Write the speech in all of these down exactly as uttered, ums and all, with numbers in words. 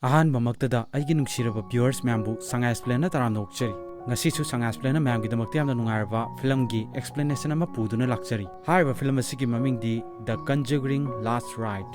ꯑꯍꯥꯟꯕꯃꯛꯇꯗ ꯑꯩꯒꯤ ꯅꯨꯡꯁꯤꯔꯕ viewers ꯃꯌꯥꯝꯕꯨ ꯁꯉꯥꯏ Explainꯅ ꯇꯔꯥꯝꯅ ꯑꯣꯛꯆꯔꯤ꯫ ꯉꯁꯤꯁꯨ ꯁꯉꯥꯏ Explainꯅ ꯃꯌꯥꯝꯒꯤꯗꯃꯛꯇ ꯌꯥꯝꯅ ꯅꯨꯡꯉꯥꯏꯔꯕ ꯐꯤꯂꯝꯒꯤ explanation ꯑꯃ ꯄꯨꯗꯨꯅ ꯂꯥꯛꯆꯔꯤ꯫ ꯍꯥꯏꯔꯤꯕ ꯐꯤꯂꯝ ꯑꯁꯤꯒꯤ ꯃꯃꯤꯡꯗꯤ The Conjuring Last Rite꯫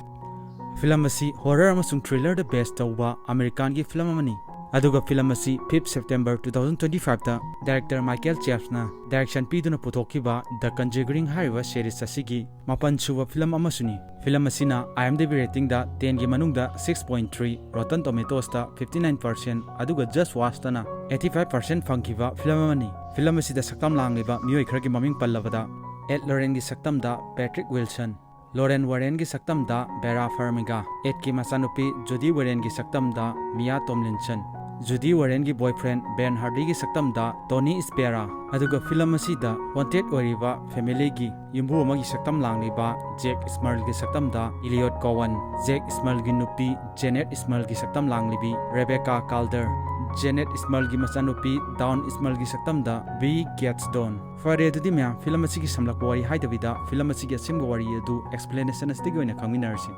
Film ꯑꯁꯤ horror ꯑꯃꯁꯨꯡ thrillerꯗ base ꯇꯧꯕ ꯑꯃꯦꯔꯤꯀꯥꯟꯒꯤ ꯐꯤꯂꯝ ꯑꯃꯅꯤ꯫ ꯑꯗꯨꯒ ꯐꯤꯂꯝ ꯑꯁꯤ fifth September two thousand twenty fiveꯇ director Michael Chaffꯅ direction ꯄꯤꯗꯨꯅ ꯄꯨꯊꯣꯛꯈꯤꯕ The Conjuring ꯍꯥꯏꯔꯤꯕ series ꯑꯁꯤꯒꯤ ꯃꯥꯄꯟ ꯁꯨꯕ ꯐꯤꯂꯝ ꯑꯃꯁꯨꯅꯤ꯫ ꯐꯤꯂꯝ ꯑꯁꯤꯅ IMDb ratingꯗ tenꯒꯤ ꯃꯅꯨꯡꯗ six point three, Rotten Tomatoesꯇ fifty nine percent, ꯑꯗꯨꯒ Just Watchꯇꯅ eighty five percent ꯐꯪꯈꯤꯕ ꯐꯤꯂꯝ ꯑꯃꯅꯤ꯫ ꯐꯤꯂꯝ ꯑꯁꯤꯗ ꯁꯛꯇꯝ ꯂꯥꯡꯂꯤꯕ ꯃꯤꯑꯣꯏ ꯈꯔꯒꯤ ꯃꯃꯤꯡ ꯄꯜꯂꯕꯗ, Ed Lorrainꯒꯤ ꯁꯛꯇꯝꯗ Patrick Wilson, Lorraine Warrenꯒꯤ ꯁꯛꯇꯝꯗ Vera Farmiga, Edꯀꯤ ꯃꯆꯥꯅꯨꯄꯤ Judy Warrenꯒꯤ ꯁꯛꯇꯝꯗ Mia Tomlinson, Judy Warrenꯒꯤ boyfriend Ben Hardyꯒꯤ ꯁꯛꯇꯝꯗ Tony Spera, ꯑꯗꯨꯒ ꯐꯤꯂꯝ ꯑꯁꯤꯗ wanted ꯑꯣꯏꯔꯤꯕ familyꯒꯤ ꯌꯨꯝꯕꯨ ꯑꯃꯒꯤ ꯁꯛꯇꯝ ꯂꯥꯡꯂꯤꯕ Jack Emeraldꯒꯤ ꯁꯛꯇꯝꯗ Elliot Cowan, Jack Emeraldꯒꯤ ꯅꯨꯄꯤ Janet Emeraldꯒꯤ ꯁꯛꯇꯝ ꯂꯥꯡꯂꯤꯕꯤ Rebecca Calder, Janet Emeraldꯒꯤ ꯃꯆꯥꯅꯨꯄꯤ Dawn Emeraldꯒꯤ ꯁꯛꯇꯝꯗ Bee Gadsden꯫ ꯐꯔꯦ, ꯑꯗꯨꯗꯤ ꯃꯌꯥꯝ, ꯐꯤꯂꯝ ꯑꯁꯤꯒꯤ ꯁꯝꯂꯞꯄ ꯋꯥꯔꯤ ꯍꯥꯏꯗꯕꯤꯗ ꯐꯤꯂꯝ ꯑꯁꯤꯒꯤ ꯑꯁꯦꯡꯕ ꯋꯥꯔꯤ ꯑꯗꯨ explanation ꯑꯁꯤꯗꯒꯤ ꯑꯣꯏꯅ ꯈꯪꯃꯤꯟꯅꯔꯁꯤ꯫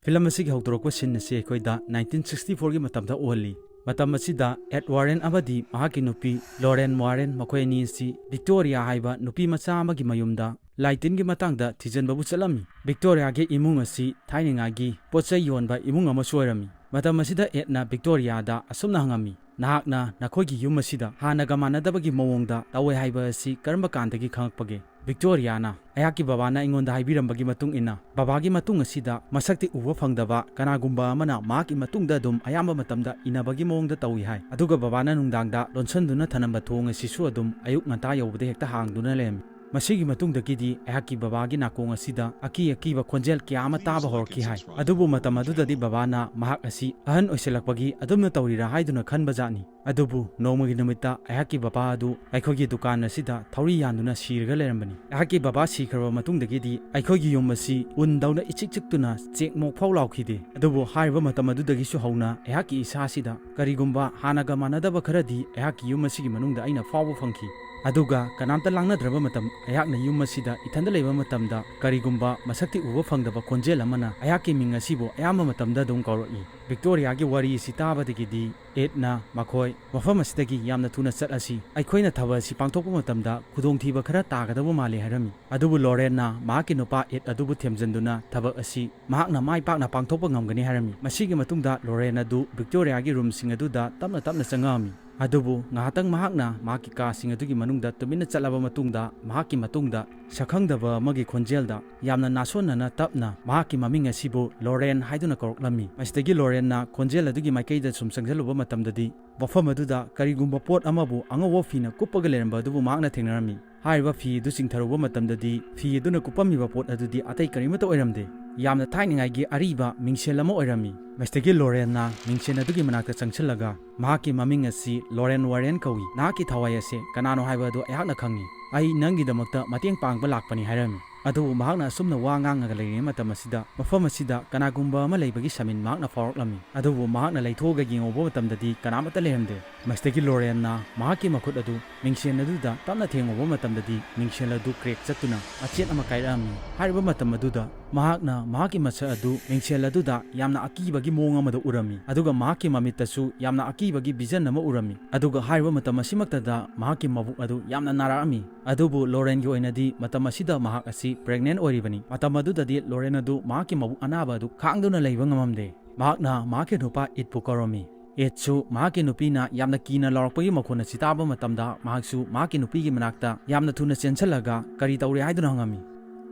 ꯐꯤꯂꯝ ꯑꯁꯤꯒꯤ ꯍꯧꯗꯣꯔꯛꯄ scene ꯑꯁꯤ ꯑꯩꯈꯣꯏꯗ nineteen sixty fourꯒꯤ ꯃꯇꯝꯗ ꯎꯍꯜꯂꯤ꯫ ꯃꯇꯝ ꯑꯁꯤꯗ Ed Warren ꯑꯃꯗꯤ ꯃꯍꯥꯛꯀꯤ ꯅꯨꯄꯤ Lorraine Warren, ꯃꯈꯣꯏ ꯑꯅꯤ ꯑꯁꯤ Victoria ꯍꯥꯏꯕ ꯅꯨꯄꯤ ꯃꯆꯥ ꯑꯃꯒꯤ ꯃꯌꯨꯝꯗ ꯂꯥꯏꯇꯤꯟꯒꯤ ꯃꯇꯥꯡꯗ ꯊꯤꯖꯤꯟꯕꯕꯨ ꯆꯠꯂꯝꯃꯤ꯫ Victoriaꯒꯤ ꯏꯃꯨꯡ ꯑꯁꯤ ꯊꯥꯏꯅꯉꯥꯏꯒꯤ ꯄꯣꯠ ꯆꯩ ꯌꯣꯟꯕ ꯏꯃꯨꯡ ꯑꯃꯁꯨ ꯑꯣꯏꯔꯝꯃꯤ꯫ ꯃꯇꯝ ꯑꯁꯤꯗ Edꯅ Victoriaꯗ ꯑꯁꯨꯝꯅ ꯍꯪꯉꯝꯃꯤ, "ꯅꯍꯥꯛꯅ ꯅꯈꯣꯏꯒꯤ ꯌꯨꯝ ꯑꯁꯤꯗ ꯍꯥꯟꯅꯒ ꯃꯥꯟꯅꯗꯕꯒꯤ ꯃꯑꯣꯡꯗ ꯇꯧꯋꯦ ꯍꯥꯏꯕ ꯑꯁꯤ ꯀꯔꯝꯕ ꯀꯥꯟꯗꯒꯤ ꯈꯪꯉꯛꯄꯒꯦ?" Victoriaꯅ, "ꯑꯩꯍꯥꯛꯀꯤ ꯕꯕꯥꯅ ꯑꯩꯉꯣꯟꯗ ꯍꯥꯏꯕꯤꯔꯝꯕꯒꯤ ꯃꯇꯨꯡ ꯏꯟꯅ, ꯕꯕꯥꯒꯤ ꯃꯇꯨꯡ ꯑꯁꯤꯗ ꯃꯁꯛꯇꯤ ꯎꯕ ꯐꯪꯗꯕ ꯀꯅꯥꯒꯨꯝꯕ ꯑꯃꯅ ꯃꯍꯥꯛꯀꯤ ꯃꯇꯨꯡꯗ ꯑꯗꯨꯝ ꯑꯌꯥꯝꯕ ꯃꯇꯝꯗ ꯏꯟꯅꯕꯒꯤ ꯃꯑꯣꯡꯗ ꯇꯧꯏ" ꯍꯥꯏ꯫ ꯑꯗꯨꯒ ꯕꯕꯥꯅ ꯅꯨꯡꯗꯥꯡꯗ ꯂꯣꯟꯁꯤꯟꯗꯨꯅ ꯊꯅꯝꯕ ꯊꯣꯡ ꯑꯁꯤꯁꯨ ꯑꯗꯨꯝ ꯑꯌꯨꯛ ꯉꯟꯇꯥ ꯌꯧꯕꯗ ꯍꯦꯛꯇ ꯍꯥꯡꯗꯨꯅ ꯂꯩꯔꯝꯃꯤ꯫ ꯃꯁꯤꯒꯤ ꯃꯇꯨꯡꯗꯒꯤꯗꯤ ꯑꯩꯍꯥꯛꯀꯤ ꯕꯕꯥꯒꯤ ꯅꯥꯀꯣꯡ ꯑꯁꯤꯗ ꯑꯀꯤ ꯑꯀꯤꯕ ꯈꯣꯟꯖꯦꯜ ꯀꯌꯥ ꯑꯃ ꯇꯥꯕ ꯍꯧꯔꯛꯈꯤ ꯍꯥꯏ꯫ ꯑꯗꯨꯕꯨ ꯃꯇꯝ ꯑꯗꯨꯗꯗꯤ ꯕꯕꯥꯅ ꯃꯍꯥꯛ ꯑꯁꯤ ꯑꯍꯟ ꯑꯣꯏꯁꯤꯜꯂꯛꯄꯒꯤ ꯑꯗꯨꯝꯅ ꯇꯧꯔꯤꯔꯥ ꯍꯥꯏꯗꯨꯅ ꯈꯟꯕꯖꯥꯠꯅꯤ꯫ ꯑꯗꯨꯕꯨ ꯅꯣꯡꯃꯒꯤ ꯅꯨꯃꯤꯠꯇ ꯑꯩꯍꯥꯛꯀꯤ ꯕꯕꯥ ꯑꯗꯨ ꯑꯩꯈꯣꯏꯒꯤ ꯗꯨꯀꯥꯟ ꯑꯁꯤꯗ ꯊꯧꯔꯤ ꯌꯥꯟꯗꯨꯅ ꯁꯤꯔꯒ ꯂꯩꯔꯝꯕꯅꯤ꯫ ꯑꯩꯍꯥꯛꯀꯤ ꯕꯕꯥ ꯁꯤꯈ꯭ꯔꯕ ꯃꯇꯨꯡꯗꯒꯤꯗꯤ ꯑꯩꯈꯣꯏꯒꯤ ꯌꯨꯝ ꯑꯁꯤ ꯎꯟꯗꯧꯅ ꯏꯆꯤꯛ ꯆꯤꯛꯇꯨꯅ ꯆꯦꯛ ꯃꯣꯛ ꯐꯥꯎ ꯂꯥꯎꯈꯤꯗꯦ꯫ ꯑꯗꯨꯕꯨ ꯍꯥꯏꯔꯤꯕ ꯃꯇꯝ ꯑꯗꯨꯗꯒꯤꯁꯨ ꯍꯧꯅ ꯑꯩꯍꯥꯛꯀꯤ ꯏꯁꯥꯁꯤꯗ ꯀꯔꯤꯒꯨꯝꯕ ꯍꯥꯟꯅꯒ ꯃꯥꯟꯅꯗꯕ ꯈꯔꯗꯤ ꯑꯩꯍꯥꯛꯀꯤ ꯌꯨꯝ ꯑꯁꯤꯒꯤ ꯃꯅꯨꯡꯗ ꯑꯩꯅ ꯐꯥꯎꯕ ꯐꯪꯈꯤ꯫ ꯑꯗꯨꯒ ꯀꯅꯥꯝꯇ ꯂꯥꯡꯅꯗ꯭ꯔꯕ ꯃꯇꯝ, ꯑꯩꯍꯥꯛꯅ ꯌꯨꯝ ꯑꯁꯤꯗ ꯏꯊꯟꯗ ꯂꯩꯕ ꯃꯇꯝꯗ ꯀꯔꯤꯒꯨꯝꯕ ꯃꯁꯛꯇꯤ ꯎꯕ ꯐꯪꯗꯕ ꯈꯣꯟꯖꯦꯜ ꯑꯃꯅ ꯑꯩꯍꯥꯛꯀꯤ ꯃꯤꯡ ꯑꯁꯤꯕꯨ ꯑꯌꯥꯝꯕ ꯃꯇꯝꯗ ꯑꯗꯨꯝ ꯀꯧꯔꯛꯏ꯫ ꯚꯤꯛꯇꯣꯔꯤꯌꯥꯒꯤ ꯋꯥꯔꯤ ꯑꯁꯤ ꯇꯥꯕꯗꯒꯤꯗꯤ ꯑꯦꯗꯅ ꯃꯈꯣꯏ ꯃꯐꯝ ꯑꯁꯤꯗꯒꯤ ꯌꯥꯝꯅ ꯊꯨꯅ ꯆꯠꯂꯁꯤ, ꯑꯩꯈꯣꯏꯅ ꯊꯕꯛ ꯑꯁꯤ ꯄꯥꯡꯊꯣꯛꯄ ꯃꯇꯝꯗ ꯈꯨꯗꯣꯡꯊꯤꯕ ꯈꯔ ꯇꯥꯒꯗꯕ ꯃꯥꯜꯂꯤ ꯍꯥꯏꯔꯝꯃꯤ꯫ ꯑꯗꯨꯕꯨ ꯂꯣꯔꯦꯟꯅ ꯃꯍꯥꯛꯀꯤ ꯅꯨꯄꯥ ꯑꯦꯗ ꯑꯗꯨꯕꯨ ꯊꯦꯝꯖꯤꯟꯗꯨꯅ ꯊꯕꯛ ꯑꯁꯤ ꯃꯍꯥꯛꯅ ꯃꯥꯏ ꯄꯥꯛꯅ ꯄꯥꯡꯊꯣꯛꯄ ꯉꯝꯒꯅꯤ ꯍꯥꯏꯔꯝꯃꯤ꯫ ꯃꯁꯤꯒꯤ ꯃꯇꯨꯡꯗ ꯂꯣꯔꯦꯟ ꯑꯗꯨ ꯚꯤꯛꯇꯣꯔꯤꯌꯥꯒꯤ ꯔꯨꯝꯁꯤꯡ ꯑꯗꯨꯗ ꯇꯞꯅ ꯇꯞꯅ ꯆꯪꯉꯛꯑꯝꯃꯤ꯫ ꯑꯗꯨꯕꯨ ꯉꯥꯏꯍꯥꯛꯇꯪ ꯃꯍꯥꯛꯅ ꯃꯍꯥꯛꯀꯤ ꯀꯥꯁꯤꯡ ꯑꯗꯨꯒꯤ ꯃꯅꯨꯡꯗ ꯇꯨꯃꯤꯟꯅ ꯆꯠꯂꯕ ꯃꯇꯨꯡꯗ, ꯃꯍꯥꯛꯀꯤ ꯃꯇꯨꯡꯗ ꯁꯛꯈꯪꯗꯕ ꯑꯃꯒꯤ ꯈꯣꯟꯖꯦꯜꯗ ꯌꯥꯝꯅ ꯅꯥꯁꯣꯟꯅꯅ ꯇꯞꯅ ꯃꯍꯥꯛꯀꯤ ꯃꯃꯤꯡ ꯑꯁꯤꯕꯨ ꯂꯣꯔꯦꯟ ꯍꯥꯏꯗꯨꯅ ꯀꯧꯔꯛꯂꯝꯃꯤ꯫ ꯃꯁꯤꯗꯒꯤ ꯂꯣꯔꯦꯟꯅ ꯈꯣꯟꯖꯦꯜ ꯑꯗꯨꯒꯤ ꯃꯥꯏꯀꯩꯗ ꯁꯨꯝ ꯆꯪꯁꯤꯜꯂꯨꯕ ꯃꯇꯝꯗꯗꯤ, ꯃꯐꯝ ꯑꯗꯨꯗ ꯀꯔꯤꯒꯨꯝꯕ ꯄꯣꯠ ꯑꯃꯕꯨ ꯑꯉꯧꯕ ꯐꯤꯅ ꯀꯨꯞꯄꯒ ꯂꯩꯔꯝꯕ ꯑꯗꯨꯕꯨ ꯃꯍꯥꯛꯅ ꯊꯦꯡꯅꯔꯝꯃꯤ꯫ ꯍꯥꯏꯔꯤꯕ ꯐꯤ ꯑꯗꯨ ꯆꯤꯡꯊꯔꯨꯕ ꯃꯇꯝꯗꯗꯤ, ꯐꯤ ꯑꯗꯨꯅ ꯀꯨꯞꯄꯝꯃꯤꯕ ꯄꯣꯠ ꯑꯗꯨꯗꯤ ꯑꯇꯩ ꯀꯔꯤꯃꯠꯇ ꯑꯣꯏꯔꯝꯗꯦ꯫ ꯌꯥꯝꯅ ꯊꯥꯏꯅꯉꯥꯏꯒꯤ ꯑꯔꯤꯕ ꯃꯤꯡꯁꯦꯜ ꯑꯃ ꯑꯣꯏꯔꯝꯃꯤ꯫ ꯃꯁꯤꯗꯒꯤ ꯂꯣꯔꯦꯟꯅ ꯃꯤꯡꯁꯦꯜ ꯑꯗꯨꯒꯤ ꯃꯅꯥꯛꯇ ꯆꯪꯁꯤꯜꯂꯒ, "ꯃꯍꯥꯛꯀꯤ ꯃꯃꯤꯡ ꯑꯁꯤ ꯂꯣꯔꯦꯟ ꯋꯥꯔꯦꯟ ꯀꯧꯏ꯫ ꯅꯍꯥꯛꯀꯤ ꯊꯋꯥꯏ ꯑꯁꯦ ꯀꯅꯥꯅꯣ ꯍꯥꯏꯕ ꯑꯗꯨ ꯑꯩꯍꯥꯛꯅ ꯈꯪꯏ꯫ ꯑꯩ ꯅꯪꯒꯤꯗꯃꯛꯇ ꯃꯇꯦꯡ ꯄꯥꯡꯕ ꯂꯥꯛꯄꯅꯤ" ꯍꯥꯏꯔꯝꯃꯤ꯫ ꯑꯗꯨꯕꯨ ꯃꯍꯥꯛꯅ ꯑꯁꯨꯝꯅ ꯋꯥ ꯉꯥꯡꯉꯒ ꯂꯩꯔꯤꯉꯩ ꯃꯇꯝ ꯑꯁꯤꯗ, ꯃꯐꯝ ꯑꯁꯤꯗ ꯀꯅꯥꯒꯨꯝꯕ ꯑꯃ ꯂꯩꯕꯒꯤ ꯁꯃꯤꯟ ꯃꯍꯥꯛꯅ ꯐꯥꯎꯔꯛꯂꯝꯃꯤ꯫ ꯑꯗꯨꯕꯨ ꯃꯍꯥꯛꯅ ꯂꯩꯊꯣꯛꯑꯒ ꯌꯦꯡꯉꯨꯕ ꯃꯇꯝꯗꯗꯤ ꯀꯅꯥꯃꯠꯇ ꯂꯩꯔꯝꯗꯦ꯫ ꯃꯁꯤꯗꯒꯤ ꯂꯣꯔꯦꯟꯅ ꯃꯍꯥꯛꯀꯤ ꯃꯈꯨꯠ ꯑꯗꯨ ꯃꯤꯡꯁꯦꯜ ꯑꯗꯨꯗ ꯇꯞꯅ ꯊꯦꯡꯉꯨꯕ ꯃꯇꯝꯗꯗꯤ, ꯃꯤꯡꯁꯦꯜ ꯑꯗꯨ ꯀ꯭ꯔꯦꯛ ꯆꯠꯇꯨꯅ ꯃꯆꯦꯠ ꯑꯃ ꯀꯥꯏꯔꯛꯑꯝꯃꯤ꯫ ꯍꯥꯏꯔꯤꯕ ꯃꯇꯝ ꯑꯗꯨꯗ ꯃꯍꯥꯛꯅ ꯃꯍꯥꯛꯀꯤ ꯃꯁꯛ ꯑꯗꯨ ꯃꯤꯡꯁꯦꯜ ꯑꯗꯨꯗ ꯌꯥꯝꯅ ꯑꯀꯤꯕꯒꯤ ꯃꯑꯣꯡ ꯑꯃꯗ ꯎꯔꯝꯃꯤ, ꯑꯗꯨꯒ ꯃꯍꯥꯛꯀꯤ ꯃꯃꯤꯠꯇꯁꯨ ꯌꯥꯝꯅ ꯑꯀꯤꯕꯒꯤ ꯚꯤꯖꯟ ꯑꯃ ꯎꯔꯝꯃꯤ꯫ ꯑꯗꯨꯒ ꯍꯥꯏꯔꯤꯕ ꯃꯇꯝ ꯑꯁꯤꯃꯛꯇꯗ ꯃꯍꯥꯛꯀꯤ ꯃꯕꯨꯛ ꯑꯗꯨ ꯌꯥꯝꯅ ꯅꯥꯔꯛꯑꯝꯃꯤ꯫ ꯑꯗꯨꯕꯨ ꯂꯣꯔꯦꯟꯒꯤ ꯑꯣꯏꯅꯗꯤ ꯃꯇꯝ ꯑꯁꯤꯗ ꯃꯍꯥꯛ ꯑꯁꯤ ꯄ꯭ꯔꯦꯒꯅꯦꯟ ꯑꯣꯏꯔꯤꯕꯅꯤ꯫ ꯃꯇꯝ ꯑꯗꯨꯗꯗꯤ ꯂꯣꯔꯦꯟ ꯑꯗꯨ ꯃꯍꯥꯛꯀꯤ ꯃꯕꯨꯛ ꯑꯅꯥꯕ ꯑꯗꯨ ꯈꯥꯡꯗꯨꯅ ꯂꯩꯕ ꯉꯝꯃꯝꯗꯦ꯫ ꯃꯍꯥꯛꯅ ꯃꯍꯥꯛꯀꯤ ꯅꯨꯄꯥ ꯏꯗꯄꯨ ꯀꯧꯔꯝꯃꯤ꯫ ꯏꯗꯁꯨ ꯃꯍꯥꯛꯀꯤ ꯅꯨꯄꯤꯅ ꯌꯥꯝꯅ ꯀꯤꯅ ꯂꯥꯎꯔꯛꯄꯒꯤ ꯃꯈꯣꯟ ꯑꯁꯤ ꯇꯥꯕ ꯃꯇꯝꯗ, ꯃꯍꯥꯛꯁꯨ ꯃꯍꯥꯛꯀꯤ ꯅꯨꯄꯤꯒꯤ ꯃꯅꯥꯛꯇ ꯌꯥꯝꯅ ꯊꯨꯅ ꯆꯦꯟꯁꯤꯜꯂꯒ ꯀꯔꯤ ꯇꯧꯔꯤ ꯍꯥꯏꯗꯨꯅ ꯍꯪꯉꯝꯃꯤ꯫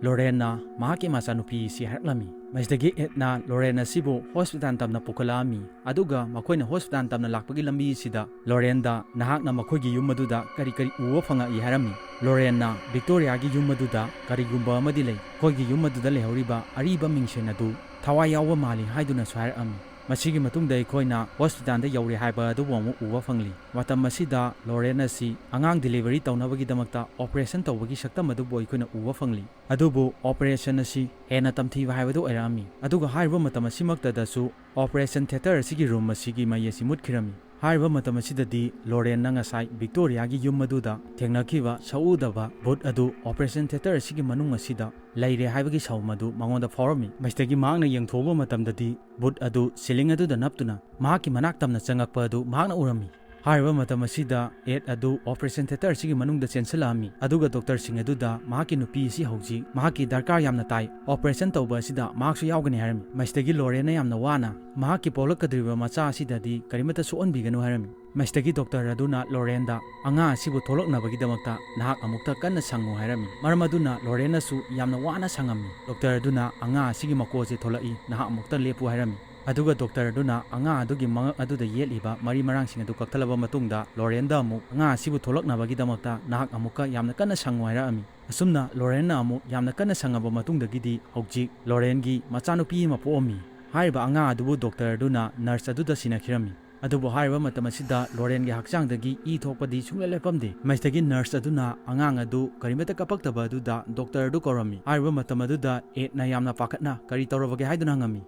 ꯂꯣꯔꯦꯟꯅ ꯃꯍꯥꯛꯀꯤ ꯃꯆꯥꯅꯨꯄꯤ ꯑꯁꯤ ꯍꯥꯏꯔꯛꯂꯝꯃꯤ꯫ ꯃꯁꯤꯗꯒꯤ ꯏꯗꯅ ꯂꯣꯔꯦꯟ ꯑꯁꯤꯕꯨ ꯍꯣꯁꯄꯤꯇꯥꯜ ꯇꯝꯅ ꯄꯨꯈꯠꯂꯛꯑꯝꯃꯤ꯫ ꯑꯗꯨꯒ ꯃꯈꯣꯏꯅ ꯍꯣꯁꯄꯤꯇꯥꯜ ꯇꯝꯅ ꯂꯥꯛꯄꯒꯤ ꯂꯝꯕꯤ ꯑꯁꯤꯗ ꯂꯣꯔꯦꯟꯗ, "ꯅꯍꯥꯛꯅ ꯃꯈꯣꯏꯒꯤ ꯌꯨꯝ ꯑꯗꯨꯗ ꯀꯔꯤ ꯀꯔꯤ ꯎꯕ ꯐꯪꯉꯛꯏ?" ꯍꯥꯏꯔꯝꯃꯤ꯫ ꯂꯣꯔꯦꯟꯅ ꯚꯤꯛꯇꯣꯔꯤꯌꯥꯒꯤ ꯌꯨꯝ ꯑꯗꯨꯗ ꯀꯔꯤꯒꯨꯝꯕ ꯑꯃꯗꯤ ꯂꯩ꯫ "ꯑꯩꯈꯣꯏꯒꯤ ꯌꯨꯝ ꯑꯗꯨꯗ ꯂꯩꯍꯧꯔꯤꯕ ꯑꯔꯤꯕ ꯃꯤꯡꯁꯦꯜ ꯑꯗꯨ ꯊꯋꯥꯏ ꯌꯥꯎꯕ ꯃꯥꯜꯂꯤ" ꯍꯥꯏꯗꯨꯅꯁꯨ ꯍꯥꯏꯔꯛꯑꯝꯃꯤ꯫ ꯃꯁꯤꯒꯤ ꯃꯇꯨꯡꯗ ꯑꯩꯈꯣꯏꯅ ꯍꯣꯁꯄꯤꯇꯥꯜꯗ ꯌꯧꯔꯦ ꯍꯥꯏꯕ ꯑꯗꯨꯕꯨ ꯑꯃꯨꯛ ꯎꯕ ꯐꯪꯂꯤ꯫ ꯃꯇꯝ ꯑꯁꯤꯗ ꯂꯣꯔꯦꯟ ꯑꯁꯤ ꯑꯉꯥꯡ ꯗꯤꯂꯤꯚꯔꯤ ꯇꯧꯅꯕꯒꯤꯗꯃꯛꯇ ꯑꯣꯄꯔꯦꯁꯟ ꯇꯧꯕꯒꯤ ꯁꯛꯇꯝ ꯑꯗꯨꯕꯨ ꯑꯩꯈꯣꯏꯅ ꯎꯕ ꯐꯪꯂꯤ꯫ ꯑꯗꯨꯕꯨ ꯑꯣꯄꯔꯦꯁꯟ ꯑꯁꯤ ꯍꯦꯟꯅ ꯇꯝꯊꯤꯕ ꯍꯥꯏꯕꯗꯨ ꯑꯣꯏꯔꯛꯑꯝꯃꯤ꯫ ꯑꯗꯨꯒ ꯍꯥꯏꯔꯤꯕ ꯃꯇꯝ ꯑꯁꯤꯃꯛꯇꯗꯁꯨ ꯑꯣꯄꯔꯦꯁꯟ ꯊꯤꯌꯦꯇꯔ ꯑꯁꯤꯒꯤ ꯔꯨꯝ ꯑꯁꯤꯒꯤ ꯃꯩ ꯑꯁꯤ ꯃꯨꯠꯈꯤꯔꯝꯃꯤ꯫ ꯍꯥꯏꯔꯤꯕ ꯃꯇꯝ ꯑꯁꯤꯗꯗꯤ ꯂꯣꯔꯦꯟꯅ ꯉꯁꯥꯏ ꯚꯤꯛꯇꯣꯔꯤꯌꯥꯒꯤ ꯌꯨꯝ ꯑꯗꯨꯗ ꯊꯦꯡꯅꯈꯤꯕ ꯁꯛꯎꯗꯕ ꯚꯨꯠ ꯑꯗꯨ ꯑꯣꯄꯔꯦꯁꯟ ꯊꯤꯌꯦꯇꯔ ꯑꯁꯤꯒꯤ ꯃꯅꯨꯡ ꯑꯁꯤꯗ ꯂꯩꯔꯦ ꯍꯥꯏꯕꯒꯤ ꯁꯥꯎꯝ ꯑꯗꯨ ꯃꯉꯣꯟꯗ ꯐꯥꯎꯔꯝꯃꯤ꯫ ꯃꯁꯤꯗꯒꯤ ꯃꯍꯥꯛꯅ ꯌꯦꯡꯊꯣꯛꯎꯕ ꯃꯇꯝꯗꯗꯤ ꯚꯨꯠ ꯑꯗꯨ ꯁꯤꯂꯤꯡ ꯑꯗꯨꯗ ꯅꯞꯇꯨꯅ ꯃꯍꯥꯛꯀꯤ ꯃꯅꯥꯛ ꯇꯝꯅ ꯆꯪꯉꯛꯄ ꯑꯗꯨ ꯃꯍꯥꯛꯅ ꯎꯔꯝꯃꯤ꯫ ꯍꯥꯏꯔꯤꯕ ꯃꯇꯝ ꯑꯁꯤꯗ ꯑꯦꯗ ꯑꯗꯨ ꯑꯣꯄꯔꯦꯁꯟ ꯊꯤꯌꯦꯇꯔ ꯑꯁꯤꯒꯤ ꯃꯅꯨꯡꯗ ꯆꯦꯟꯁꯤꯜꯂꯛꯑꯝꯃꯤ, ꯑꯗꯨꯒ ꯗꯣꯛꯇꯔꯁꯤꯡ ꯑꯗꯨꯗ ꯃꯍꯥꯛꯀꯤ ꯅꯨꯄꯤ ꯑꯁꯤ ꯍꯧꯖꯤꯛ ꯃꯍꯥꯛꯀꯤ ꯗꯔꯀꯥꯔ ꯌꯥꯝꯅ ꯇꯥꯏ, ꯑꯣꯄꯔꯦꯁꯟ ꯇꯧꯕ ꯑꯁꯤꯗ ꯃꯍꯥꯛꯁꯨ ꯌꯥꯎꯒꯅꯤ ꯍꯥꯏꯔꯝꯃꯤ꯫ ꯃꯁꯤꯗꯒꯤ ꯂꯣꯔꯦꯟꯅ ꯌꯥꯝꯅ ꯋꯥꯅ ꯃꯍꯥꯛꯀꯤ ꯄꯣꯛꯂꯛꯀꯗꯧꯔꯤꯕ ꯃꯆꯥ ꯑꯁꯤꯗꯗꯤ ꯀꯔꯤꯃꯠꯇ ꯁꯣꯛꯍꯟꯕꯤꯒꯅꯨ ꯍꯥꯏꯔꯝꯃꯤ꯫ ꯃꯁꯤꯗꯒꯤ ꯗꯣꯛꯇꯔ ꯑꯗꯨꯅ ꯂꯣꯔꯦꯟꯗ ꯑꯉꯥꯡ ꯑꯁꯤꯕꯨ ꯊꯣꯛꯂꯛꯅꯕꯒꯤꯗꯃꯛꯇ ꯅꯍꯥꯛ ꯑꯃꯨꯛꯇ ꯀꯟꯅ ꯁꯪꯉꯨ ꯍꯥꯏꯔꯝꯃꯤ꯫ ꯃꯔꯝ ꯑꯗꯨꯅ ꯂꯣꯔꯦꯟꯅꯁꯨ ꯌꯥꯝꯅ ꯋꯥꯅ ꯁꯪꯉꯝꯃꯤ꯫ ꯗꯣꯛꯇꯔ ꯑꯗꯨꯅ ꯑꯉꯥꯡ ꯑꯁꯤꯒꯤ ꯃꯀꯣꯛ ꯑꯁꯤ ꯊꯣꯛꯂꯛꯏ, ꯅꯍꯥꯛ ꯑꯃꯨꯛꯇ ꯂꯦꯞꯄꯨ ꯍꯥꯏꯔꯝꯃꯤ꯫ ꯑꯗꯨꯒ ꯗꯣꯛꯇꯔ ꯑꯗꯨꯅ ꯑꯉꯥꯡ ꯑꯗꯨꯒꯤ ꯃꯉꯛ ꯑꯗꯨꯗ ꯌꯦꯠꯂꯤꯕ ꯃꯔꯤ ꯃꯔꯥꯡꯁꯤꯡ ꯑꯗꯨ ꯀꯛꯊꯠꯂꯕ ꯃꯇꯨꯡꯗ ꯂꯣꯔꯦꯟꯗ ꯑꯃꯨꯛ ꯑꯉꯥꯡ ꯑꯁꯤꯕꯨ ꯊꯣꯛꯂꯛꯅꯕꯒꯤꯗꯃꯛꯇ ꯅꯍꯥꯛ ꯑꯃꯨꯛꯀ ꯌꯥꯝꯅ ꯀꯟꯅ ꯁꯪꯉꯨ ꯍꯥꯏꯔꯛꯑꯝꯃꯤ꯫ ꯑꯁꯨꯝꯅ ꯂꯣꯔꯦꯟꯅ ꯑꯃꯨꯛ ꯌꯥꯝꯅ ꯀꯟꯅ ꯁꯪꯉꯕ ꯃꯇꯨꯡꯗꯒꯤꯗꯤ ꯍꯧꯖꯤꯛ ꯂꯣꯔꯦꯟꯒꯤ ꯃꯆꯥꯅꯨꯄꯤ ꯑꯃ ꯄꯣꯛꯑꯝꯃꯤ꯫ ꯍꯥꯏꯔꯤꯕ ꯑꯉꯥꯡ ꯑꯗꯨꯕꯨ ꯗꯣꯛꯇꯔ ꯑꯗꯨꯅ ꯅꯔꯁ ꯑꯗꯨꯗ ꯁꯤꯟꯅꯈꯤꯔꯝꯃꯤ꯫ ꯑꯗꯨꯕꯨ ꯍꯥꯏꯔꯤꯕ ꯃꯇꯝ ꯑꯁꯤꯗ ꯂꯣꯔꯦꯟꯒꯤ ꯍꯛꯆꯥꯡꯗꯒꯤ ꯏ ꯊꯣꯛꯄꯗꯤ ꯁꯨꯡꯂꯦꯞ ꯂꯦꯞꯄꯝꯗꯦ꯫ ꯃꯁꯤꯗꯒꯤ ꯅꯔꯁ ꯑꯗꯨꯅ ꯑꯉꯥꯡ ꯑꯗꯨ ꯀꯔꯤꯃꯠꯇ ꯀꯞꯄꯛꯇꯕ ꯑꯗꯨꯗ ꯗꯣꯛꯇꯔ ꯑꯗꯨ ꯀꯧꯔꯝꯃꯤ꯫ ꯍꯥꯏꯔꯤꯕ ꯃꯇꯝ ꯑꯗꯨꯗ ꯑꯦꯗꯅ ꯌꯥꯝꯅ ꯄꯥꯈꯠꯅ ꯀꯔꯤ ꯇꯧꯔꯕꯒꯦ ꯍꯥꯏꯗꯨꯅ ꯍꯪꯉꯝꯃꯤ꯫